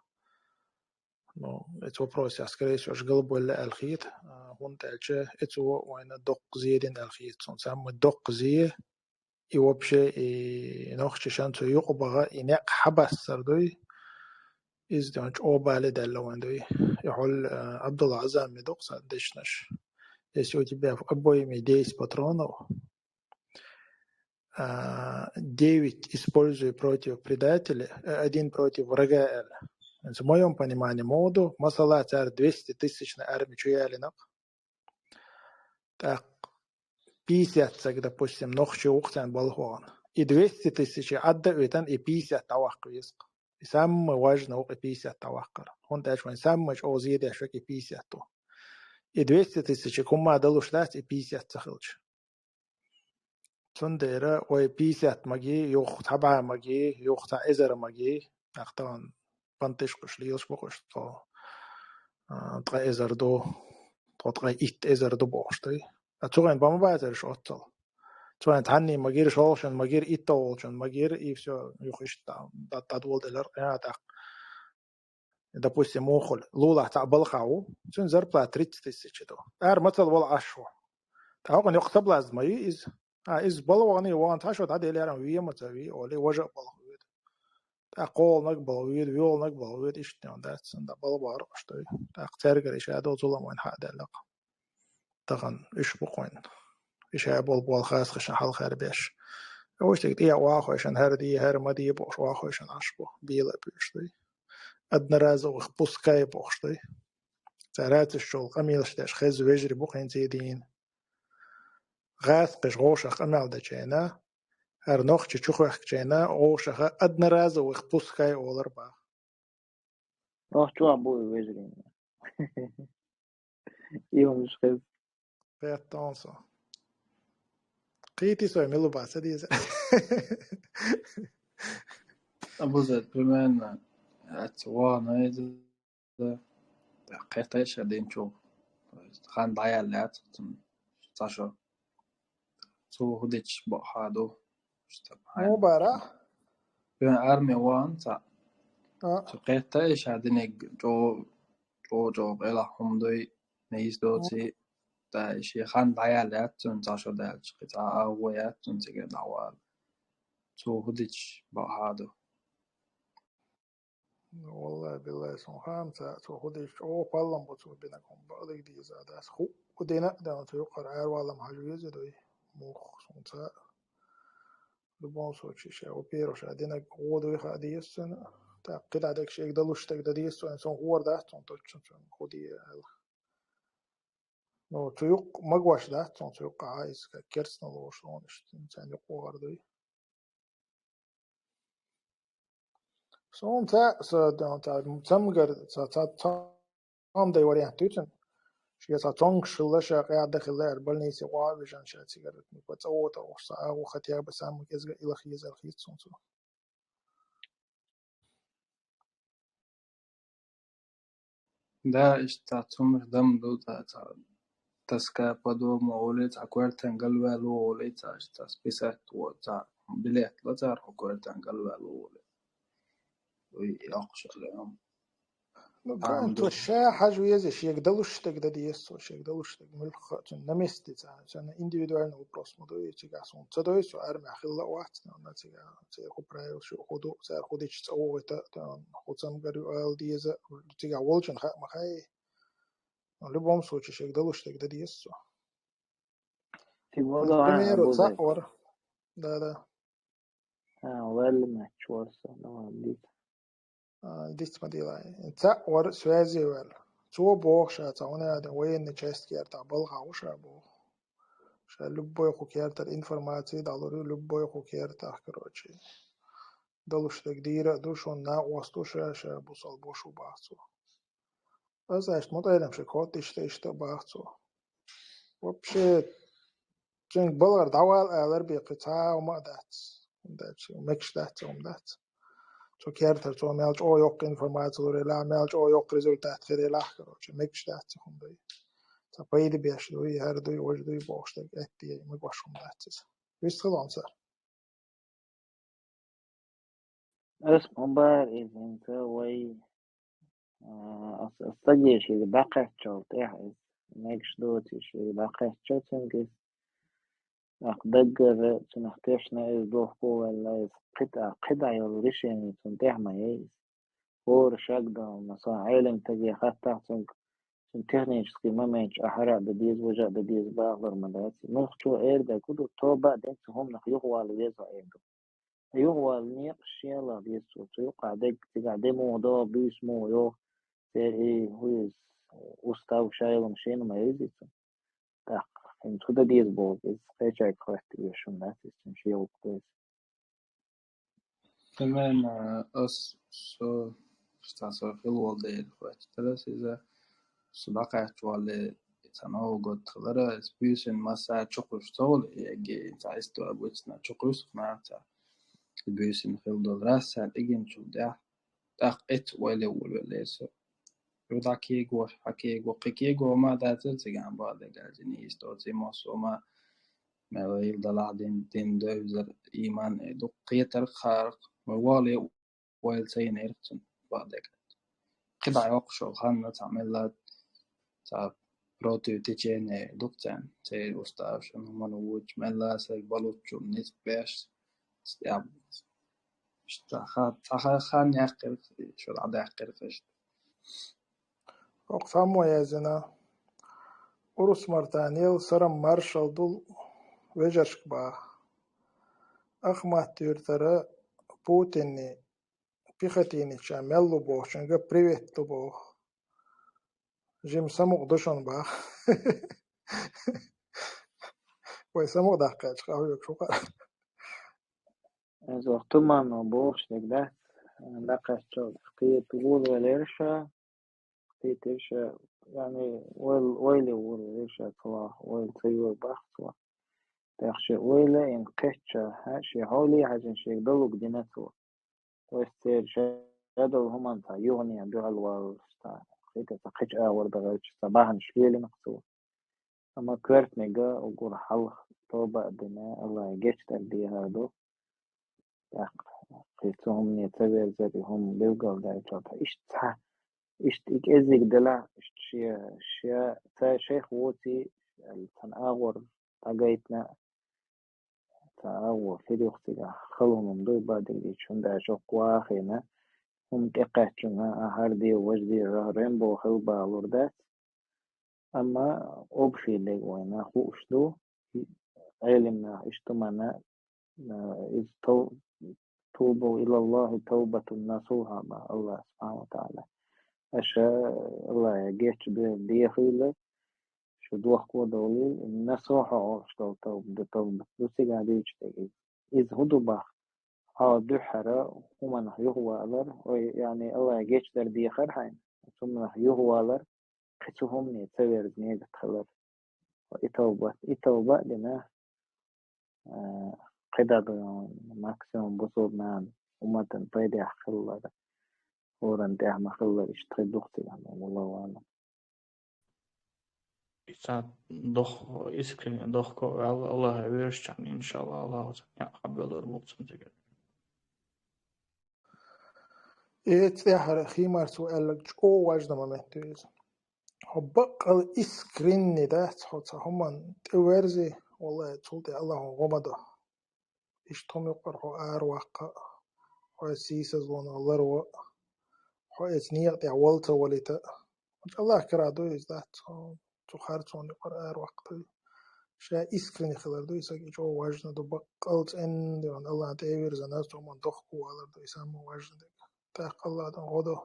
Ну, эцу вопросехь, скорее всего, аш галбойла аьлла хета, а, хӀунда аьлча эцо вайна доккха зе дина аьлла хета суна. Самый доккха зе, и вообще, и нохчашна цу юкъа баха, и некъ хьабассар дуй, иза ден чӀогӀа бале даьлла вайн дуй. И хьол, а, Абдулла Азами доккха сан дешнаш. Если у тебя в обойме десять патронов, а, девять используй против предателя, а один против врага, аьлла. В моем понимании муха ду, масала, цара двести тысячный арми чу ялийнакх. ТӀаккха пятьдесят саг, допустим, нохчий ву-кх царна балха вахана. И двести тысяч Ӏадда а витан, и пятьдесят дӀаваккха веза-кх. И самый важный ву-кх и пятьдесят дӀаваккхар. ХӀунда аьлча вайн самый чӀогӀа зе деш верг и пятьдесят ву. И двести тысяч хӀумма далуш дац, и пятьдесят ца хилча. Цундела вай пятьдесят магий, юха цхьа бӀаь магий, юха цхьа эзар магий, тӀаккха тахана пантишкаш лелаш бу-кх уж, тхо, а, ткъа эзар ду, тхо ткъе итт эзар ду бохуш дай. А цу хенахь бан ма бацара уж оццул. Цу хенахь цхьанний магира, шолгӀачун магира, итталгӀачун магира, и всё, юха иштта дӀа-, дӀадоладелира, а, тӀаккха. Допустим, муха хуьлу, лулахь цхьаъ балха ву, цуьнан зарплата тридцать тысяч ду. Ара мацалла вала Ӏаш ву. ТӀаккха хӀокхуьнан йоккха соблазн ма ю иза. А, иза балха вахана, вахана цхьа шо дӀаделира, вен ма ца вен, олий, важа а балха воьду. ТӀаккха кхоалгӀаниг балха воьду, воьлгӀаниг балха воьду, иштта дац, цунна дӀа балха бахара уьш дай. ТӀаккха цаьргара иштта а долу зулам вайна хьа а даьлла-кх. Тахана уьш бу-кх вайн. Иштта а болу болу хасхашна хьалхара беш. Уьш тӀе а охьахевшина, хӀара де, хӀара ма де бохуш, охьахевшина Ӏаш бу, бела а буьйш дай. Одноразовых пускай бохуш дай. Цара цуьш чул къамелаш деш хезна вежарий бу-кх хӀинца а дийна. ГӀазкхаша вовшах къамел дечу хенахь, хӀара нохчий чу хоьхкучу хенахь, вовшаха одноразовых пускай олура боху. Нохчо а бу и вежарий. И хӀуманаш хезна. Петтон со. Кхийти со мила бац, ца деза. Абуза, примерно, аца вахана иза, кхетта ша динчул. Хан дӀаяьлла яц, цхьа шо. Цо хӀун дича бакъахьа ду. Муха бара? Бен арми ван цхьа. А. Цо кхетта и ша диниг чӀо-, чӀо-чӀо къелахь хӀума дуй, нийса доций. Ткъа и шен хан дӀаяьлла яц цуьнан цхьа шо даьлча, кхин цхьа а агӀо яц цуьнан цига дӀавала. Цо хӀун дича бакъахьа ду. Ну, валлай, биллай, сон хаам ца, цо хӀун дича, чӀогӀа паллам бу цо бинарг хӀума, бакъдерг деза дац. ХӀу, хӀу дина а дан, цу юккъара араваллам хьажа веза дуй. Мух, сон ца. Любом случае, ша, во-первых, ша динарг гӀо дуй хаа деза цуьнан. ТӀаккха кхидӀа дерг шега далуш дерг дан деза цуьнан, сон хӀора дац, сон точно цуьнан хӀу де аьлла. Ну, цу юккъа магош дац, сон цу юккъа а иза, как керстна лош, сон иштта, царна юккъа вахар дуй. Суна ца, ца, ца, цамгар, ца, ца, цамдай вариант ю цуьнан. Шен ца цонгаш хилла, ша къаьда хилла, аьлла, больнице гӀо а вижан, ша цигара, ну, по цӀа вотар, ух, ца агӀо хотя бы самый кӀезга илах езар хийца суна цо. Да, иштта цхьа цунах дам ду, цхьа, цхьа тоска по дому олий, цхьа коьртан галваьлла олий, цхьа, цхьа списать во, цхьа билет ло цара хьо коьртан галваьлла олий. Уй, йоккхуш а ле хьуна. Ну, а, кхин ду. Цо ша хьажа веза, шега далуш стаг дан деза цо, шега далуш стаг муьлхха а, цуьнан на месте цхьа, цуьнан индивидуальный вопрос ма ду, и цигахь суна ца дой, цо армехь хилла а вац, цигахь церан хӀу правила шу хӀу ду, цара хӀу дича цӀа вохуьйту, хӀу цамгар ю ала деза, цигахь волчун хаа ма хаьий. Ну, в любом случае, шега далуш стаг дан деза цо. Цига вала, к примеру, а, цхьаъ вара. Да, да. А, ваьлла метташ вара со, ну, ладно, диц. А, диц ма дилай. Цхьаъ вара связи ваьлла. Цо боху ша цхьа хӀуна а дан военный часть кертахь балхахь ву ша боху. Ша любой хӀу кертара информаци дӀалур ю, любой хӀу кертахь, короче. Далуш дерг дийр а ду, шуна накъост ду ша, ша бусалба бу шу боху цо. Аса аьшта мутӀайлам ши кхотта иштта, иштта баху цо. Вообще, цуьнга балгӀара дӀавала алар бен кхин цхьа а хӀума а дац. ХӀунда аьлча мегаш дац, хӀума дац. Цу кертара цо мел чӀогӀа йоккха информаци лур елахь, мел чӀогӀа йоккха результат хир елахь, короче, мегаш дац цу хӀума дай. Цхьа пайда беш дуй, хӀара дуй, важа дуй бохуш дерг, аьтта магош хӀума дац иза. Вист хила хӀума цара. Ас ма бара иза хӀинца вай, а, ас, ас стаге шига дӀакхаьччал тӀехь иза, мегаш доций шига дӀакхаьчча цуьнга иза. Аккха даггара цунах тешна иза дохко ваьлла иза. КхидӀа, кхидӀа йолу решение цунна тӀехь ма яй иза. ХӀора шагдан, масала, Ӏелам стаге хаттахь цуьнга, цуьнан технический моменташ ахьара а дан деза, важа а дан деза бахалур ма дац. Нохчо эр дерг хӀун ду, тоба а дина цу хӀуманах юхавала веза хьо эр ду. юхавала некъаш шелла деза цо. Цу юкъа дег цигахь де муха догӀу, буьйса муха йогӀу, церан и хӀу иза, устав, шайла шена ма еза иза. ТӀаккха хӀинца хӀу дан деза боху иза, кхечаьрга хоьттуш хӀума дац иза, цуьнан шен гӀуллакх ду иза. Примерно, ас со, сан со хила волу дела хоьттуш дара ас иза. Со дӀакхаьчча валле, цхьа новый год хилара, ас буьйсанна массара чукхуьссуш ца волу, и эгге цхьа истори бу, цхьа чукхуьссуш нах цхьа. Буьйсанна хила долу раз цара тӀегинчул тӀаьхьа, тӀаккха эцца ойла вуьйлавелира со. Ю дӀа кего, хьа кего, кхин кего ма дацара цигахь бакъдерг аьлча, нийса доций массо а ма, мел йила далахь дин, дин девзар, ийман э ду, кхетарх, харах, вай вале ойла ца йинера цунна бакъдерг аьлча. КхидӀа йоккхуш йолу ханна цхьа мелла цхьа против течение ду-кх царна, церан уставшна, хӀуманна вуьйцуш, мелла а сайн балуцчунна ницкъ беш, стеб. Иштта ха-, цхьа ха-, хан яьккхира, шу дӀадаьккхира иштта. ХӀокху цхьаммо яздина: «Урус Мартанел сарам маршалла ду вежаршка баха. Ахмат юьртара Путинни Пехотинича мел лу бохучуьнга привет лу боху. Жима самукъа ду шуна баха». Вай самукъа даккхаьча, къахьоьгуш ву хӀара. Иза оха туманно бохуш дерг дац, дӀакхаьчча кхета гӀур велира ша, кхетира ша, яъни, ойла, ойла гӀур велира ша, ца ваха, ойла ца йора баха цо. ТӀаккха шен ойла а йина кхетча, хьа, шен хьоле хьаьжна шега далург дина цо. Вайша церан шадолу хӀуманца юханехьа дуьхьал валлалц цхьа хи тӀе цхьа кхечу агӀор дахарчу цхьа бахьанаш лелина-кх цо. Амма коьртаниг а уггар хьалха тоба а дина, Аллахье гечдар дехар ду. ТӀаккха кхин цу хӀумане ца верзар, и хӀума билгалдаьлча, тӀаккха иштта цхьа, иштта и кӀеззиг делахь, иштта шен, шен, ца шайх воций аьлла, цхьана агӀор дӀагайтина а, цхьа агӀо хир ю-кх цигахь, хала хӀума ма ду и бакъдерг дийцича, хӀунда аьлча хӀокху вахийна хӀума тӀекхаьччунга, ахьа хӀара де, важа де, рем боху хила балур дац. Амма общий дерг вайна хууш ду, Ӏелам наха иштта туманна, а, иза тов-, «Тубу илаллахӀи тавбатан насухьа», боху Аллахь субхьанаху ва таӀала. Аша Аллахье гечдар дехийла, шу дохко а довлийла, насухьа олуш долу тавба ду, тавба ду цигахь дуьйцуш дерг иза. Иза хӀун ду боху? Хьо дуьххьара хӀуманах юхавалар, ой, яъни Аллахье гечдар дехар хьайна, цу хӀуманах юхавалар, кхин цу хӀумане ца верза, негат хилар. И тавба, и тавба а дина, а, кхидӀа ду максимум бусулба нахана, умматана пайдехь хилар, хӀоранна тӀехь ма хилар, иштта хир ду-кх цигахь, валлахӀу аӀлам. Иза дох-, искренне дохко а ваьлла, Аллахье вуьйцучунна, иншаллахӀ, Аллахьо цунна некъ къобалдойр бу-кх цунна цигара. Эца тӀаьххьара химарца ву аьлла, чӀогӀа важна момент ю иза. Хьо баккъал искренне дац, хьо цхьа хӀуманна тӀеверзи, валлахӀи, цул тӀе Аллахьо гӀо ма до. Иштта хӀума юкъара хьо араваккха а, хьо сийсазлонах ларво а, хьо эца некъа тӀехь вала ца валийта а. Аллахь кара ду иза, дац, цу харцонна юкъара араваккха ду. Ша искренне хилар ду, и саг и чӀогӀа важна ду, баккъал цӀена ду, Аллахьна тӀе а вирзина, цу хӀуманна дохко валар ду, и самое важное дерг. ТӀаккха Аллахь дан гӀо до.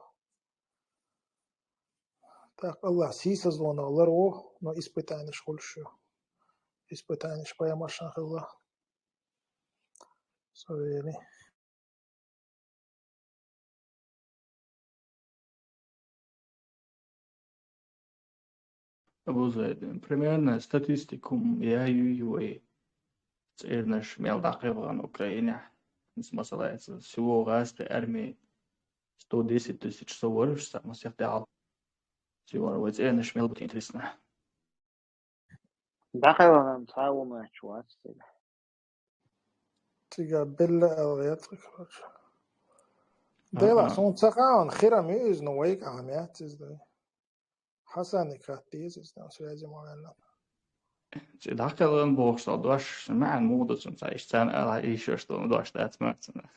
ТӀаккха Аллахь сийсазлонах ларво, но испытанеш хуьлуш ю. Испытанеш пайхамаршна хилла. Со вели. Абузайд, примерно статистику я ю вай цӀернаш мел дӀакхелхина Украинехь. Масала, всего гӀазкхийн армин сто десять тысяч со вара, сан масех тӀехь. Всего вай цӀернаш мел бу, интересно. ДӀакхелхина цхьа а ву моьттуш вац цига. Цига белла аьлла яц, короче. Дела, суна ца хаьа, хирам ю иза, но вайга Ӏамац иза дай. Хьасаниг хатта деза иза, но связи ма ваьлла. Ци дӀакхелхина бохуш долу дош, маьӀна муха ду цунна, ца иштта царна ала йиш йолуш долу дош дац ма цунна.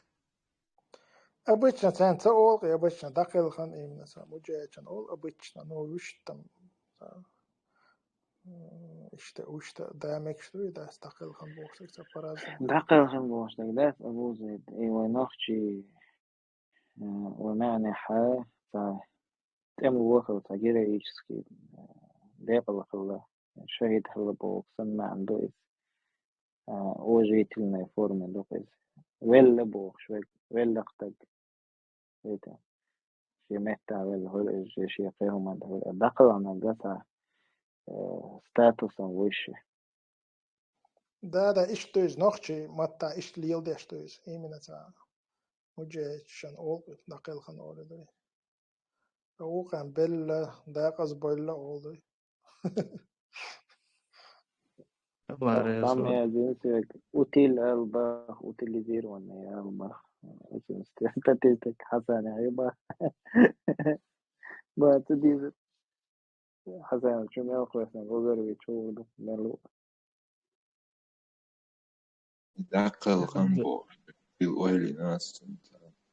Обычно царна ца олу, обычно дӀакхелхина именно ца муджахӀидчун олу, обычно, но вуьшта там, ца Иштта, иштта да мегаш ду, и дац дӀакхелхина бохуш дерг цхьа параза. ДӀакхелхина бохуш дерг дац, Абу Зайд, и вай нохчий, э, вай маьӀнехьа цхьа тӀемало хилла, цхьа героический, э, декъала хилла, шахӀид хилла боху санна маьӀна ду иза. Э, уважительной форме ду иза. Велла бохуш, вел-, велла стаг. Вайта. Шен меттахь велла хуьлу иза, шен, шен кхин хӀуманна хуьлу. ДӀакхелхинарг цхьа, э, статусом вуьйш. Да, да, иштта ду иза, нохчий маттахь иштта леладеш ду иза. Именно цхьа муджахӀидашна олу, дӀакхелхина олу ду. Вукхарна белла, декъаза бевлла олу ду. Алла реза Там хуьлда. Я зинсек утил албах, утилизированный албах. Очень статистика Хьасана хьеба. Ба, ца дийза. Хьасан, чу мел кхоьссина, гӀозар вичу ву ду, мел ву. ДӀакхелхина бохуш, бил ойли нас,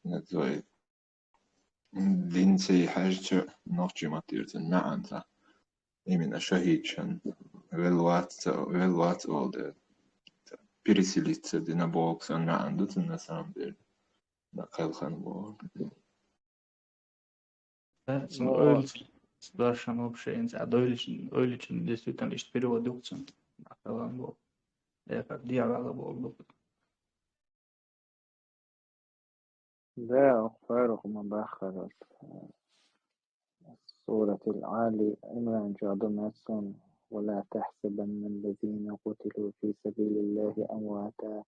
не знаю. Дин цӀе хьаьжча, нохчий маттера цуьнан маьӀна ца. Именно шахӀидашна велла вац, велла вац олу дела. Переселиться дина боху санна маьӀна ду цуьнан на самом деле. ДӀакхелхина боху. Да, цуьнан ойла ца, ца дош вообще хӀинца а дойличун, ойличун действительно иштта перевод ю-кх цуьнан. ДӀакхелхина боху. Эхар дегӀала боху ду-кх. Да, оха Фарух ма баххара. Суратил Али Имран чохь ду маьцун: «ولا تحسبن الذين قتلوا في سبيل الله أمواتا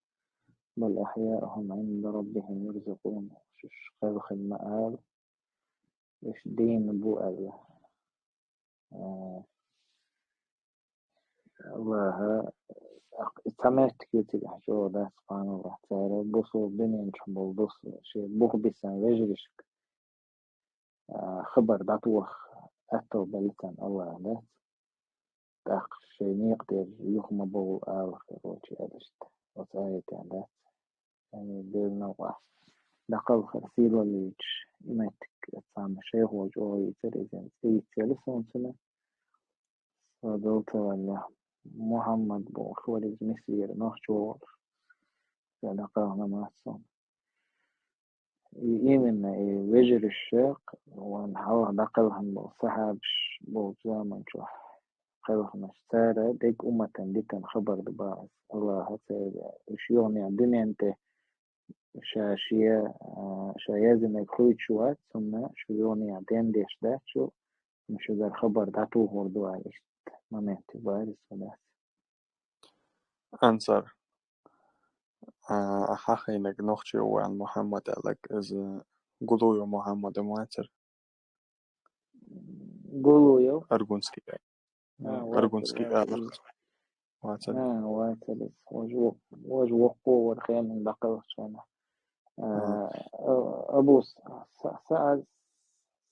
بل أحياء عند ربهم يرزقون». Шуьш кхелхина ма ала, уьш дийна бу аьлла. А, Аллаха, и цхьа меттиг ю цигахь чӀогӀа дац, субханаллахӀ, цара бусул дуьнен чохь болу дус шен бух бисина вежаршка, а, хабар дӀатоха аьтту белла царна Аллаха дац. ТӀаккха шайн некъа тӀера юха ма бовла ала хир ву чи аьлла иштта. Оцу аятехь дац. Ай, Делан новкъахь дӀакхалхара сийлаллийташ, и меттиг цхьамма шайхо чӀогӀа йийцира, иза цӀе йицъелла суна цуьнан. Со далтаваллехь, Мухьаммад бохуш вара иза Мисрера нохчо волуш. Ша дӀакхалхина мац суна. И именно, и вежарш шех, вайн хьалха дӀакхелхина болу сахьабаш болчу заман чохь кхелхинарш, цара дерриг умматан дитина хабар ду боху иза. Аллаха церан уьш юханехь дуьнен тӀе ша шен, а, ша яздинарг хуьйцуш вац, хӀунда шу юханехь ден деш дац шу, хӀунда шуьгара хабар дӀатухур ду аьлла иштта момент бара иза дац. Ансар. А, ахьа хьахийнарг нохчо ву аьлла Мухьаммад аьлларг, иза Гулуев Мухьаммад ма вацара? Гулуев? Аргунский. А, Аргунский вацара, аьлла. вацара. Вацара. А, вацара иза. Важа во-, важа воккхо вара хенан дӀакхалхачарна. А, Мгм. а, Абу С-, Са-, Са-,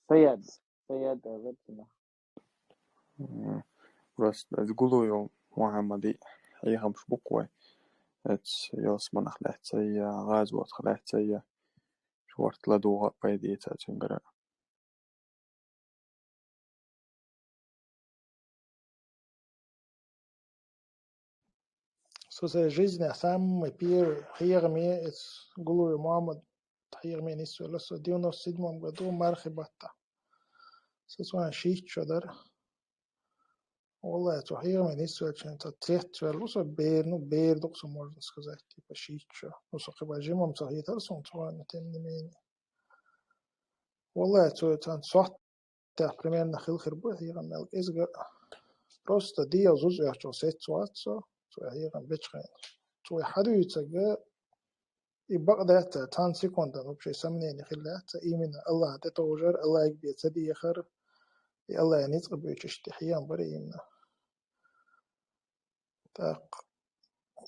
Саяд. Саяд аьлла цунах. М, просто иза Гулуев Мухьаммади хьехамаш бу-кх вай. Эцу ялсаманах лаьцна я, гӀазотах лаьцна я, шорта ладугӀа а пайда эца цуьнгара. Со сайн жизнехь самый первый хьехаме, эцу Гулуев Мухьаммад хьехаме нисвелла со девяносто седьмом году мархи баттахь. Со цунах шийтта шо дара. Валлай, цу хьехаме нисвеллачу хенахь цхьа цецваьлла ву со бер, ну, бер ду-кх со, можно сказать, типа шийтта шо. Ну, со кхин бан жимма ца хетара суна цхьа, но тем не менее. Валлай, цо царна сохьтехь примерно хила хир бу хьехам мел кӀезга. Просто дегӀан зуза оьхучул сецна вац со, цо хьехам бечу хенахь. Цо хьадуьйцург, и бакъ дац, цхьана секундан вообще сомнение хилла дац, именно Аллах тӀетовжар, Аллахьга бен ца дехар, и Аллахьан ницкъ буьйцуш тӀе хьехам бара именно. ТӀаккха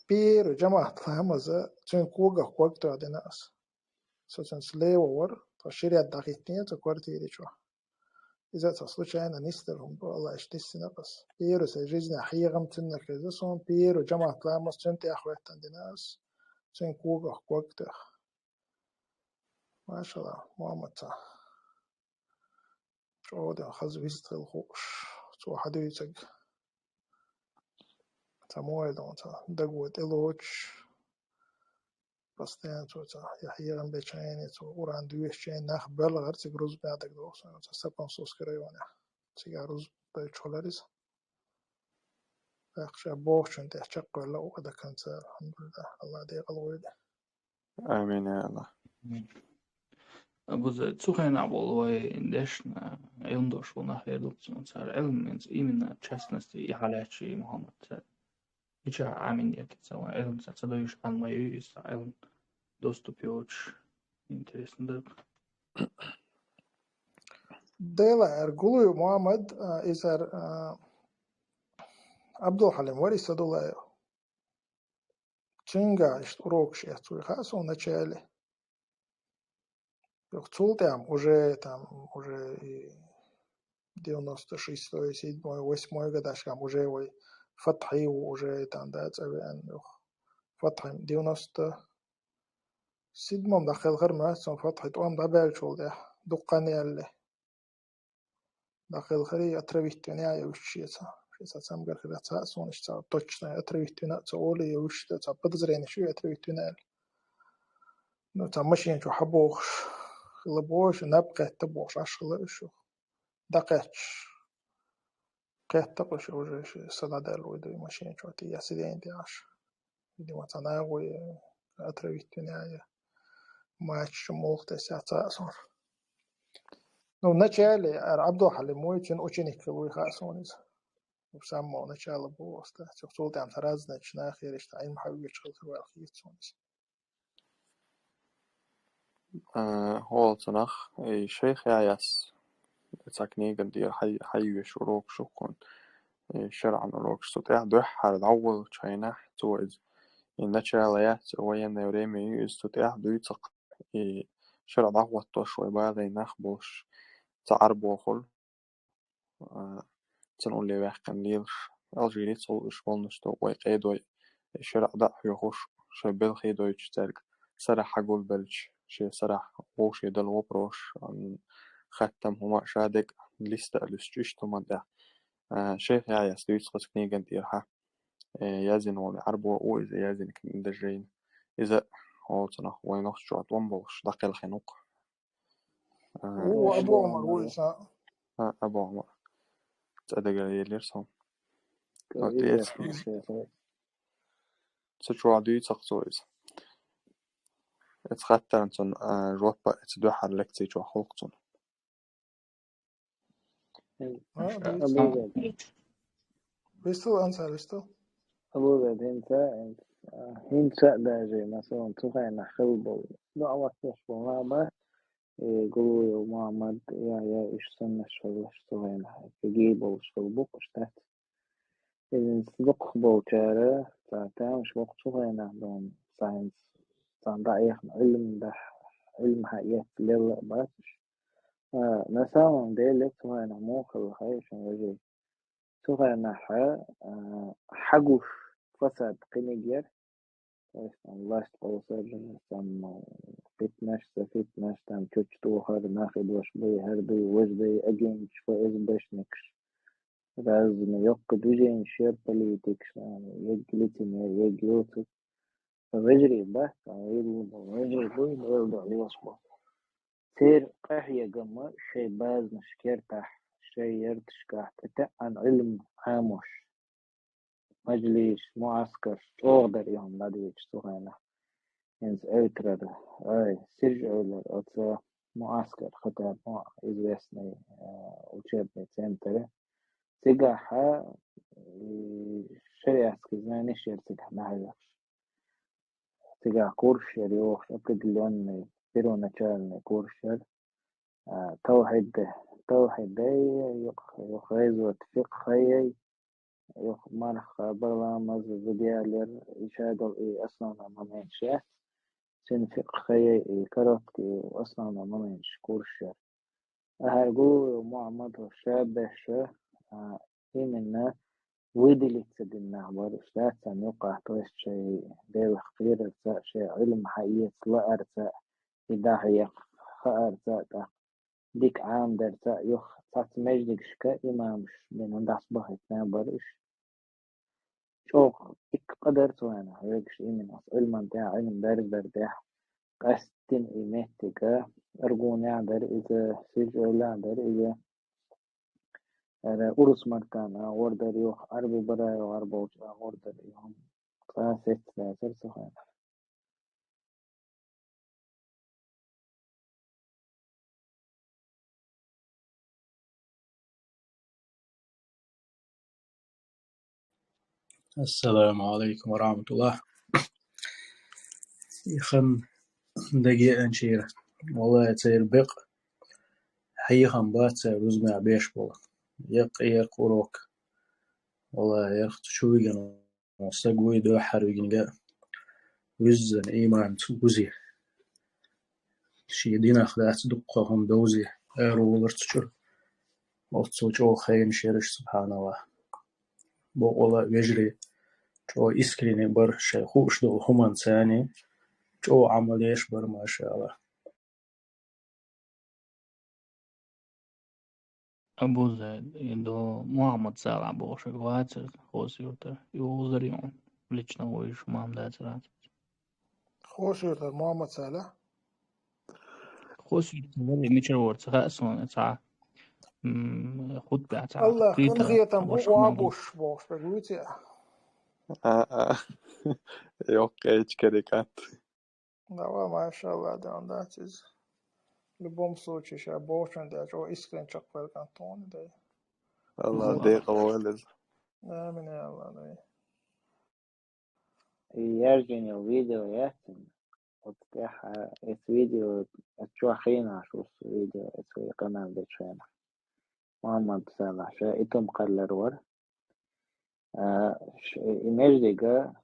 первый жамаӀат ламаза цуьнан когах ког тоьхна дина ас. Со цуьнан слева вара, тхо ши ряд дӀахӀиттина цу квартири чохь. Иза цхьа случайно нисделла хӀума ду, Аллах иштта диссина ас. Первый сайн жизнехь хьехам цуьннах хезна суна, первый жамаӀат ламаз цуьнан тӀе а хӀоьттина дина ас, цуьнан когах ког тоьхна. Машалла, Мухьаммад цхьа чӀогӀа ден хаза вист хила хууш, цо хьадуьйцург. Ткъа мугӀай дон ца дагвойтӀа лоч, постоянно цо ца, я хьегӀан бечайни, цо уран дуьйсчайни нах белгӀар цига рузбаь дагадоху, со ца Сапан-Сувский районехь. Цига рузбаьчу хилар иза. ТӀаккха ша бохучун тӀехь чекхвелла у до конца, алхьамдулиллахӀ, Алла декъала войла. Амин, я Аллах. Абуза, цу хенахь болу вай дешна, Ӏилма дош болу нах эр ду цунна, цара Ӏилма именно частности и хьалаьччи Мухаммад цара. Мича Ӏамин яки ца ван Ӏилма ца, ца доюш хьан ма ю, иза Ӏилма доступ йоцуш. Интересно дара. Дела эр Гулуев Мухаммад, а, изар, а, Абдулхьалим вари Садулаев. Цуьнга иштта урокаш эцна вуй хаьа суна начале. Юха цул тӀаьхьа уже, там, уже и девяносто шестой, седьмой, восьмой годашкахь уже вай Фатхьи ву уже, там, да, цӀа веана юха. Фатхьи девяносто седьмом дӀакхелхар моьтту суна Фатхьи тӀом дӀабаьллачул тӀаьхьа дуккха хан яьлла. ДӀакхелхарий отравить вина я вуьшта шеца. Шеца цамгар хира ца а суна иштта ца точно отравить вина а ца олий, я вуьшта ца подозрение шу отравить вина аьлла. Ну, ца машина чу хьабохуш, хила бохуш, наб кхетта бохуш, аш хила уьш. ДӀакхаьчча. Кхетта кхуьш уже ши са дӀадаьлла вуй дуй машина чу, ти я сиденде Ӏаш. Видимо, ца нагӀой отравить вина я. Мача чу муха тесна ца а суна. Ну, вначале ара Абдулхьалим вуй, цуьнан ученик хила вуй хаьа суна иза. Уж самого начала бу оста. Цух цул тӀаьхьа ца разначу нахера иштта Ӏилма хьан вуьгучу хила хир ваьлла хета суна иза. А, хӀола цунах, и шайх Яхьъяс, цхьа книга дера хьай-, хьайвеш урокаш ю кхунна, и шарӀан урокаш. Цу тӀехь дуьххьара дӀаволлучу хенахь, цо иза, и начало яц, военное время ю иза, цу тӀехь дуьйцу-кх, и шарӀ дӀахӀоттош вай базайн нах болуш, цхьа Ӏарбо хуьлу, а, цунна улле ваьккхина лелаш, Алжирица гӀуллакхаш болнаш ду, вай къедой, шарӀ дӀа а хьоьхуш, шайн белхий дойтуш цаьрга сарахь хьагулбелча, шен сарахь вовше дала вопросаш, м, хаттам хӀума а ша дерг листа а луьстуш, иштта хӀуманна тӀехь. А, шайх Яхьъяс дуьйцу-кх иза книган тӀера хьан, э, язйина волу Ӏарбо ву иза, язйина книга даже йина. Иза, хӀола цунах вайн нохчочохь тӀом болуш, дӀакхелхина ву-кх. А, Ву, Абу Ӏумар ву иза. А, Абу Ӏумар. ЦӀа дагара елира суна. Ка Вот иза эц-, яхаш яхаш. Цу чохь дуьйцу-кх цо иза. Эцу хаттарна цунна, а, жоп а эцу дуьххьара лекци чохь хуьлу-кх цунна. М, А, Абу Ӏумар. Вистал, Ансар, вистал? Абу Ӏумар, хӀинца, а, хӀинца а даже, масалан, цу хенахь хилла болу. Ну, а вот еш болу нах бац, и Гулуев Мухаммад, я, я, уьш саннаш хилла, уьш цу хенахь кегий болуш хилла бу-кх уьш дац. Иза дукхахболчара, цара тамаш боккху цу хенахь дона, цхьа хӀинца, цхьана дӀаэхна Ӏилма дахь, Ӏилма хьаэцна лелла а бац уьш. А, на самом деле, цу хенахь муха хилла хаьий шуна, вежарий? Цу хенахь, а, хьагуш фасад кхиниг яра, то есть, там, власть къовсар, там, питнаш, ца фитнаш, там, чучча тохар, нах и дош бай, хӀара бай, важа бай, агенташ, ФСБшникаш. Разные йоккха движенеш яра, политикаш, там, егг лицемер, егг йоцург. Вежарий бац, там, вежарий бу, вежарий бу, вежарий бу. Церан къахьегам шайн базанаш кертахь, шайн ярташкахь тӀетаьӀӀана Ӏилма Ӏамош. Мажлис, муӀаскар, чӀогӀа дара и хӀума дӀадоьдуш цу хенахь. ХӀинца Эвтарара, ай, Сиржа-Эвлара оцу муӀаскар, хотя бы известный, э, учебный центр. Цигахь, и шариатский знанеш яра цигахь дӀахьоьхуш. Цигахь курсаш яра йохуш, определённый первоначальный курс яра. А, тавхьид, тавхьид ай, юкъ-, юкъ гӀайзот фикъхӀ ай, юкъ марха, барламаз, зудьялер, и шадолу и основной моменташ яц. Цуьнан фикъхӀ ай, и короткий основной моменташ курсаш яра. Ахьар Гулуев Мухьаммад ша беш, а, именно выделиться дина нах бара уьш, царна юкъахь, то есть шайн Делах кхерарца, шайн Ӏилма хьаэца лаарца, и дӀахьеха хаарца, тӀаккха дика Ӏамадарца, юха цхьацца маьждигашка имамаш бина дӀасабахийтина бара уьш. чӀогӀа дика къа дара цу хенахь, хьоьгуш именно оцу Ӏилман тӀехь, Ӏилма берзабар тӀехь, къаьсттина и меттиг а, Аргунехь дара иза, Сиржа-Эвлехь дара иза, ара Урус-Мартана а гӀур дара юха, Ӏарби бара а гӀур болчу а гӀур дара юха. Цкъа а сецна дацара цу хенахь. Ассаламу Ӏалайкум ва рахьматуллахӀ. И хан дагеанчийра, валлахӀи, церан бекъ хьехам бац цара рузбанехь беш болу. Яккха, яккха урок. ВаллахӀи, ярх чу вигина стаг вуй дуьххьара вигнарг а, вуьззина ийманца гузи. Шен динах дац дуккха хӀума довзи, араволар цу чуьра. Оццул чӀогӀа хенаш яраш, субхьаналлахӀ. Бокъала а вежарий чӀогӀа искренне бара, шайн хууш долу хӀуманца царний чӀогӀа Ӏамал еш бара, машаАллахӀ. Абу Зайд, и до Мухаммад Салахь бохуш вац иза, Хоси-Юртара. И вовзар ю, лично вуьйш мам дацара. Хоси-Юртара Мухаммад Салахь? Хоси-Юртара вара, мичара вара ца хаьа суна, цхьа, м, хутбехь цхьа Аллах, хетам бу, ван буш бохуш берг вуьйци а. А, а. Йоккхачу керикат. Давай, машалла, дан дац иза. В любом случае, ша бохучун деш, о, искренне чекхвелкан тони дай. Алла декъа вайлаза. Амин, я Алла, дай. И яржинал видео яцин. Вот тӀехьа эс видео, эс чохь хийнаш вуссу видео, эс вай канал дечхьена. Мухаммад Салахь ша итум кхаллар вара. А, ш-, и междига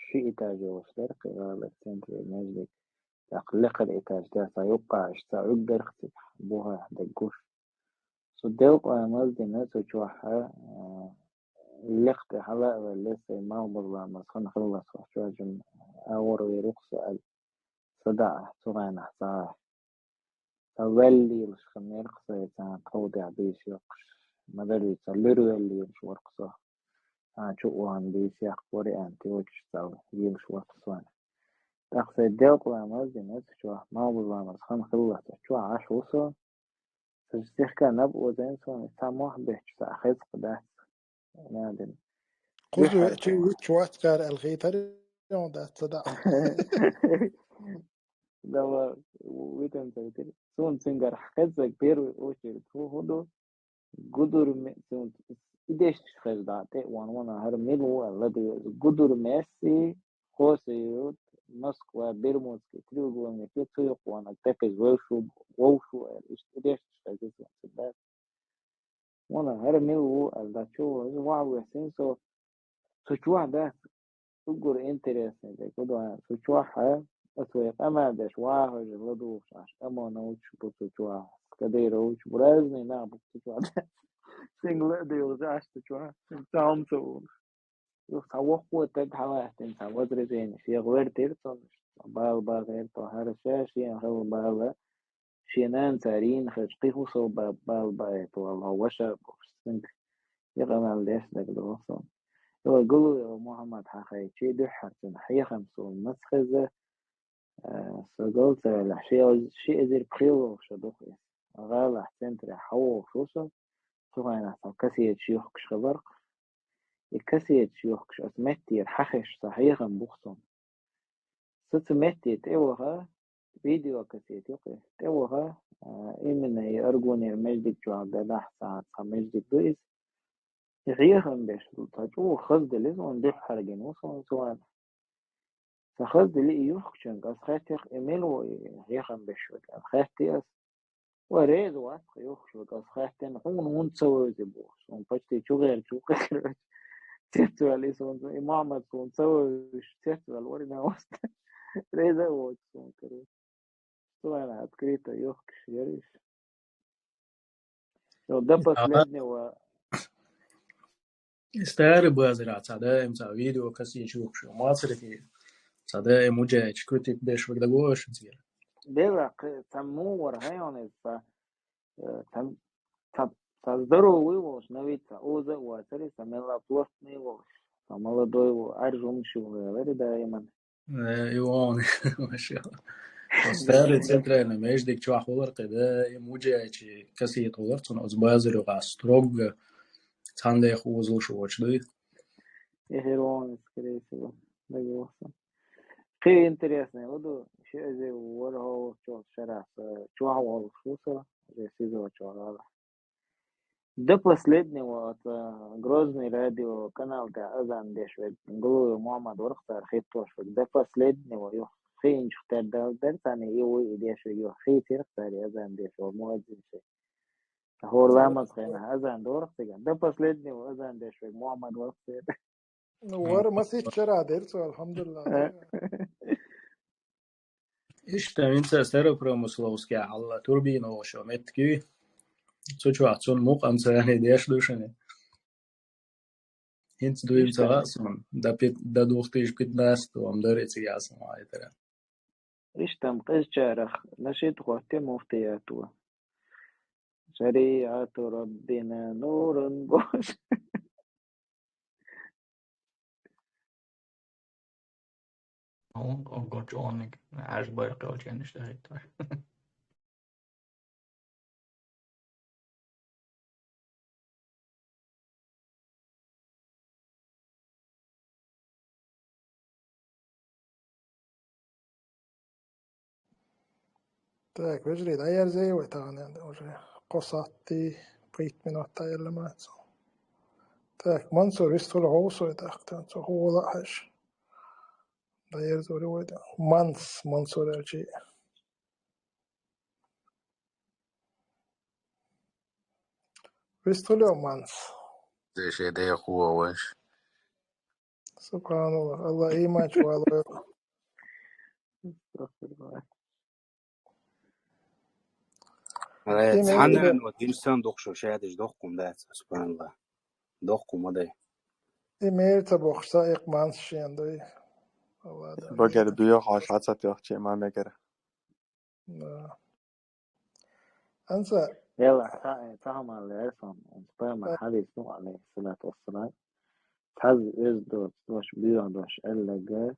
ши этаж йолуш дара, кхин гӀалара центре междиг. ТӀаккха лекхара этаж тӀехь цхьа юккъа, иштта цхьа уьгу дара цигахь, бухахь дерг гуш. Со делкъой маздина цу чохь, а, лекха тӀе хьала а ваьлла, сайн малхбузламаз хан хилла со, чохь жим агӀор вер ву-кх со аьлла. Са даа, цу гӀайнахь ца гӀай. Сан ваьлла лелаш хан мера-кх со, и царна тховдехь буьйса йоккхуш. Ма-дарра, сан луьра ваьлла лелаш вара-кх со. Сан чу а вахана буьйса яккха вара аьлла, тӀе вачуьш цхьа лелаш вара-кх со. ТӀаккха сайн делкъа ламаз дина цу чохь, малхбузламаз хан хилла цу чохь Ӏаш ву со. Сан сихка наб озийна суна, цхьа мохь бетташ цхьа хеза-кх дац. Надин. Кхуза дуьххьара веача вуьтуш вац кхара аьлла хийтара, дац ца даа. Дала витан ца витира. Суна цуьнгара хеззарг первый очередь хӀун, хӀун ду? Гудур ме-, суна и дешнаш хеза дӀа тӀе а ван вана, хӀара мила ву аьлла ладуьйгӀа. Гудур Месси, Хоси-Юрт, Москва, Бермудский треугольник, цу юкъа ванарг тӀекхийза вовшу, вовшу аьлла, иштта и дешнаш хеза суна цуьнгара. Вана хӀара мила ву аьлла, дӀа чу вахьа весина со, цу чохь дац, уггар интересный дерг, гу ду хьан, цу чохь, ас вай къамел деш вахьа хьожа ладугӀуш Ӏаш, ОМОНовч бу цу чохь, Кадыровч бу, разный нах бу цу чохь дац. Цуьнга ладугӀуш Ӏаш цу чохь, цхьа хӀума ца волуш. Юха цхьа воккхо стаг хьалаьттина, цхьа возражение, шех вертира цунна, бала бахара тхо, хӀара ша шена хилла бала, шен нана цара йийна хилча, кхин хӀун сов ба-, бала баийта вала хьо, ваша а бохуш, цуьнга и къамел деш дагадогӀу суна. Йо, Галуев Мухьаммад хьахайчи, дуьххьара цуьнан хьехам суна маца хеза, а, со гал ца велахь, ши, ши эзар пхи волуш ша ду-кх иза. ГӀалахь центрехь хьан вогӀуш ву со, цу хенахь цхьа кассеташ юхкуш хилар-кх. И кассеташ юхкуш аса меттера хьахезаш сан хьехам бу-кх суна. Со цу метте тӀеваха, видеокассета ю-кх и, тӀеваха, а, именно и Аргунера междиг чохь делахь, цхьа, цхьа междиг ду иза. И хьехам беш, цхьа чӀогӀа хаза дели, суна дуьххьара гина ву суна цу хенахь. Сан хаза дели и юхкучуьнга, ас хаьттира-кх, и мила ву и хьехам беш верг, ас хаьттира ас. Вай реза вац-кх юхкуш верг, ас хаьттина, хьуна хӀунда ца вевзи бохуш. Суна почти чу гӀерта чу кхерча, цецваьлла и суна, и Мухьаммад суна ца вевзаш, цецваьлла вара и новоста. Реза а воцу суна, короче. Цу хенахь открыто юхкуш яра иза. До последнего. Старый базарахь цхьа даим цхьа видеокассеташ юхкуш ю. Мацархи цхьа даим муджаьча куьтик беш вара дагоша цвера. Делахь, цхьа мугӀара хьайона иза, цхьа, э, цхьа, цхьа, цхьа здоровый волуш, новица, оза а вацара, цхьа мелла плотный волуш. молодой ву, Ӏаржумаш ву гӀелари даиман. Э, и вон, машалла. Старый центральный междик чохь волар кхе, да, и мужаьчи кассет волар, цунна оцу базар юкъа строго цхьаьна деха озалуш воцуш дуй. Эхир вон, скорее всего, дагавахсан. Кхин интересный, вот ду, ши эзе ворхӀалгӀачу шарахь, э, чохь волуш ву со, уже СИЗО чохь. До последнего, вот, э, Грозный радио канал тӀехь азан деш верг, Галуев Мухьаммад вара-кх цара хӀиттош верг. До последнего, юха хиъначух тера дала дара царна, и вуй и деш верг, юха хийцира-кх цара и азан деш верг, муэззин ши. ХӀора ламаз хенахь азан дора-кх цигахь. До последнего азан деш верг Мухьаммад вара-кх церан. Ну, вара масийтта шарахь дера цо, алхьамдулиллахӀ. Иштта, хӀинца Старопромысловский хьалла турбина олуш йолу меттиг юй. Цу чохь цунна мукъамца деш ду шуна. ХӀинца дуьйна ца хаьа суна, до пят-, до двух тысяч пятнадцатого-м дара и цигахь сан вайтара. Иштта-м къизачарах нашид хӀоттий муфтиято. Шариату Раббина нурун бош. Уггар чӀогӀаниг Ӏаьржа байракх йолчу хенаш тӀехӀиттар. Так, вежарий, дӀаерзий вай тахана, уже кхо сахьтий пхийтта минот дӀаелла ма ца. Так, Мансур, вистхуьлу хьовсой тӀаккха, цо хӀула а хьаьжча. ДӀаерзор вай тӀе. Манс, Мансур аьлчи. Вистхуьлу Манс. Деши дехо вайш. СубхьаналлахӀ, Алла ийманчу валой. АстагфируллахӀ. Э, Тем цхьана не менее, вот динсан дохуш шадеш дохкун дац, субханаллахӀ. Дохкун ма дай. И мер ца бохуш, са экъ манс шен дуй. Алла да. Багар дуьйхьа хьан шаца тохче ма мегар. Да. Анса. Эла, ца, ца хьамал лерсан, он спайма хьадис ну, алейхиссалату вассалам. Цхьаз оьзда дош, дош, буьйха дош, аьллага,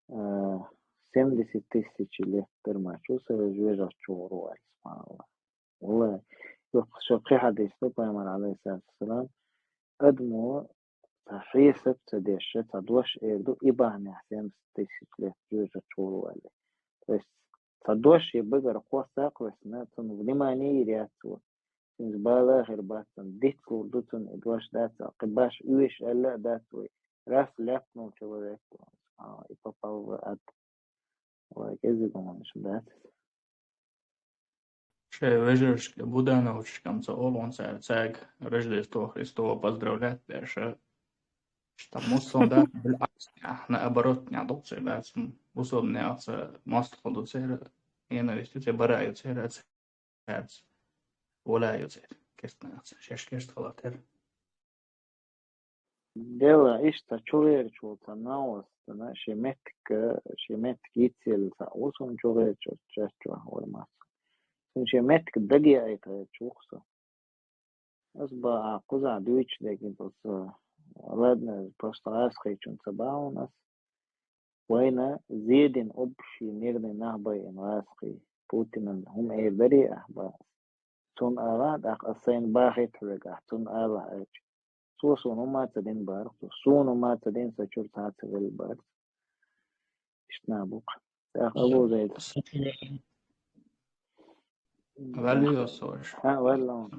а, семьдесят тысяч лет тера ма чу, со вежа чугӀур ву аьлла, субханаллахӀ. Валлахи, юха шо кхин хьадис ду, пайхамар, алейхиссалату вассалам, адамо цхьа хьесап ца деш, цхьа дош эр ду, и бахьанехь семьдесят тысяч лет вежа чугӀур ву аьлла. То есть, цхьа дош я багара кхоссакх весна, цунна внимание йийр яц ву. Цуьнца бала хир бац цунна, дицлур ду цунна и дош дац, кхин баш оьшуш аьлла а дац вай. Раз ляпнул человек, а, и попал в ад. Вай, кӀезиг хӀуманаш дац. Шайн вежаршка, Будановичкам ца олу цара, цаьрга Рождество Христово поздравлять беш. Что мусон да, билгӀаксня, наоборот, ня докцей бац, мусоннеца мостагӀа ду церан, ненависть ю церан, бара ю церан, цаьрца вала ю церан, керстанаца, шаьш керста хала тера. Дела, иштта чугӀерачул ца новостана, шен меттиг, шен меттиг йицъелла ца ву, цунна чугӀерачул чаьрчохь вай маца. Цунна шен меттиг дагаяйта чухуса. Ас баа кхузахь дуьйцуш дерг ин просто. Ладно, просто гӀазкхийчун ца баун ас. Вайна зедина общий мирный нах байина гӀазкхий. Путинан хӀума эр дарий ахь баа. Цунна ала, тӀаккха ас сайна бахийта хьоьга ахь, цунна ала аьлча. Цо суна хӀума ца дина бара, цо суна хӀума ца дина, сан чуьра цхьа а ца велла бара. Иштта нах бу-кх. ТӀаккха Абу Зайд. Валли йо со уьш. ХӀаъ, валла.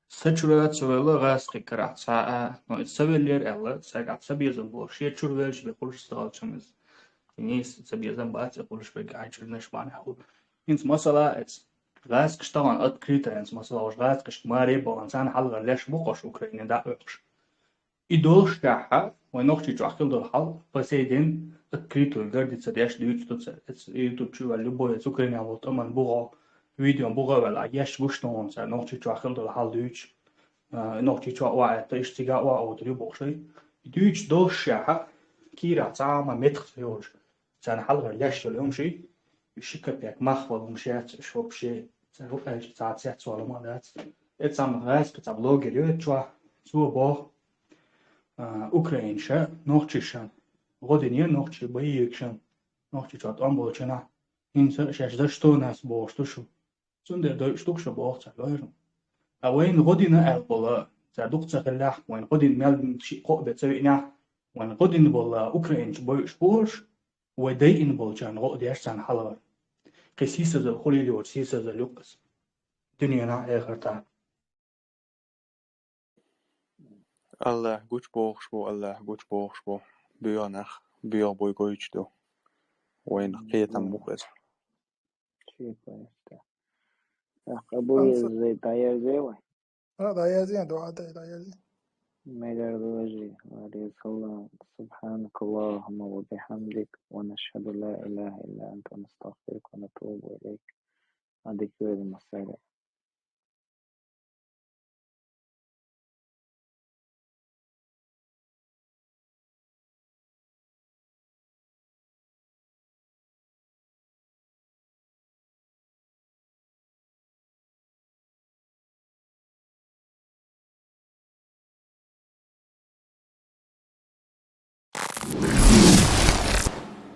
Сан чуьра ца велла гӀазкхи карахь цхьа а, но иза ца веллера аьлла, цаьрга ахь ца безам боху, шен чуьра велча бен хуьлуш ца хилча иза. Нийса ца безам бац и хуьлуш берг, хьайн чуьрнаш бахьанехь хуьлу. ХӀинца масала иза. ГӀазкхаш тахана открыто, хӀинца масала, уьш гӀазкхашка маре а бахана, царна хьалхара леш бу-кх уьш Украине дӀа а оькхуш. И долуш тӀаьхьа, вайн Нохчийчохь хила долу хьал, по сей день открыто, гордиться деш дуьйцуш ду цара. Эца YouTube чу ваьлла, любой эца Украинехь волу тӀаман бугӀо, видео бугӀо а ваьлла, а еш гуш ду хьуна цара, Нохчийчохь хила долу хьал дуьйцуш, а, Нохчийчохь охьаэтта, иштта цигахь охьа отур ю бохуш. И дуьйцуш долуш тӀаьхьа, кийрахь цхьа а ма меттах ца йолуш, царна хьалхара леш йолу хӀума ши, и ши капек мах вала хӀума шаьц, уьш вообще, цара хӀу аьлча цхьа а цецвала хӀума дац. Эца цхьа гӀазкхи цхьа блогер ю эца чохь, цо боху, а, украинца нохчаша гӀо дина, нохчий боевикаша, нохчий чӀоагӀа тӀом болча хана, хӀинца шаьш за что нас бохуш ду шу. Цундела дойуш ду-кх шу боху цара лойран. Ткъа вайна гӀо дина аьлла болу цара дукха ца хиллехь, вайна гӀо дина мел шиъ-кхоъ бен ца виънехь, вайна гӀо дина болу украинца бойуш бохуш, вай дайина болчарна гӀо деш царна хьалавар. Кхин сийсазалла хуьлийла йоцу сийсазалла ю-кх иза. Дуьненахь, эхартахь. АллахӀа гучу бохуш бу, АллахӀа гучу бохуш бу. Боьха нах, боьха буй гойтуш ду. Вайна кхетам бу-кх иза. Чипаевта. ТӀаккха Абу Язид, дӀаязде вай? А, дӀаязде, дуӀа дай, дӀаязде. Мегар ду, важи, ва алейкум салам. سبحانك اللهم وبحمدك، ونشهد أن لا إله إلا أنت، نستغفرك ونتوب إليك. Адик веза масала.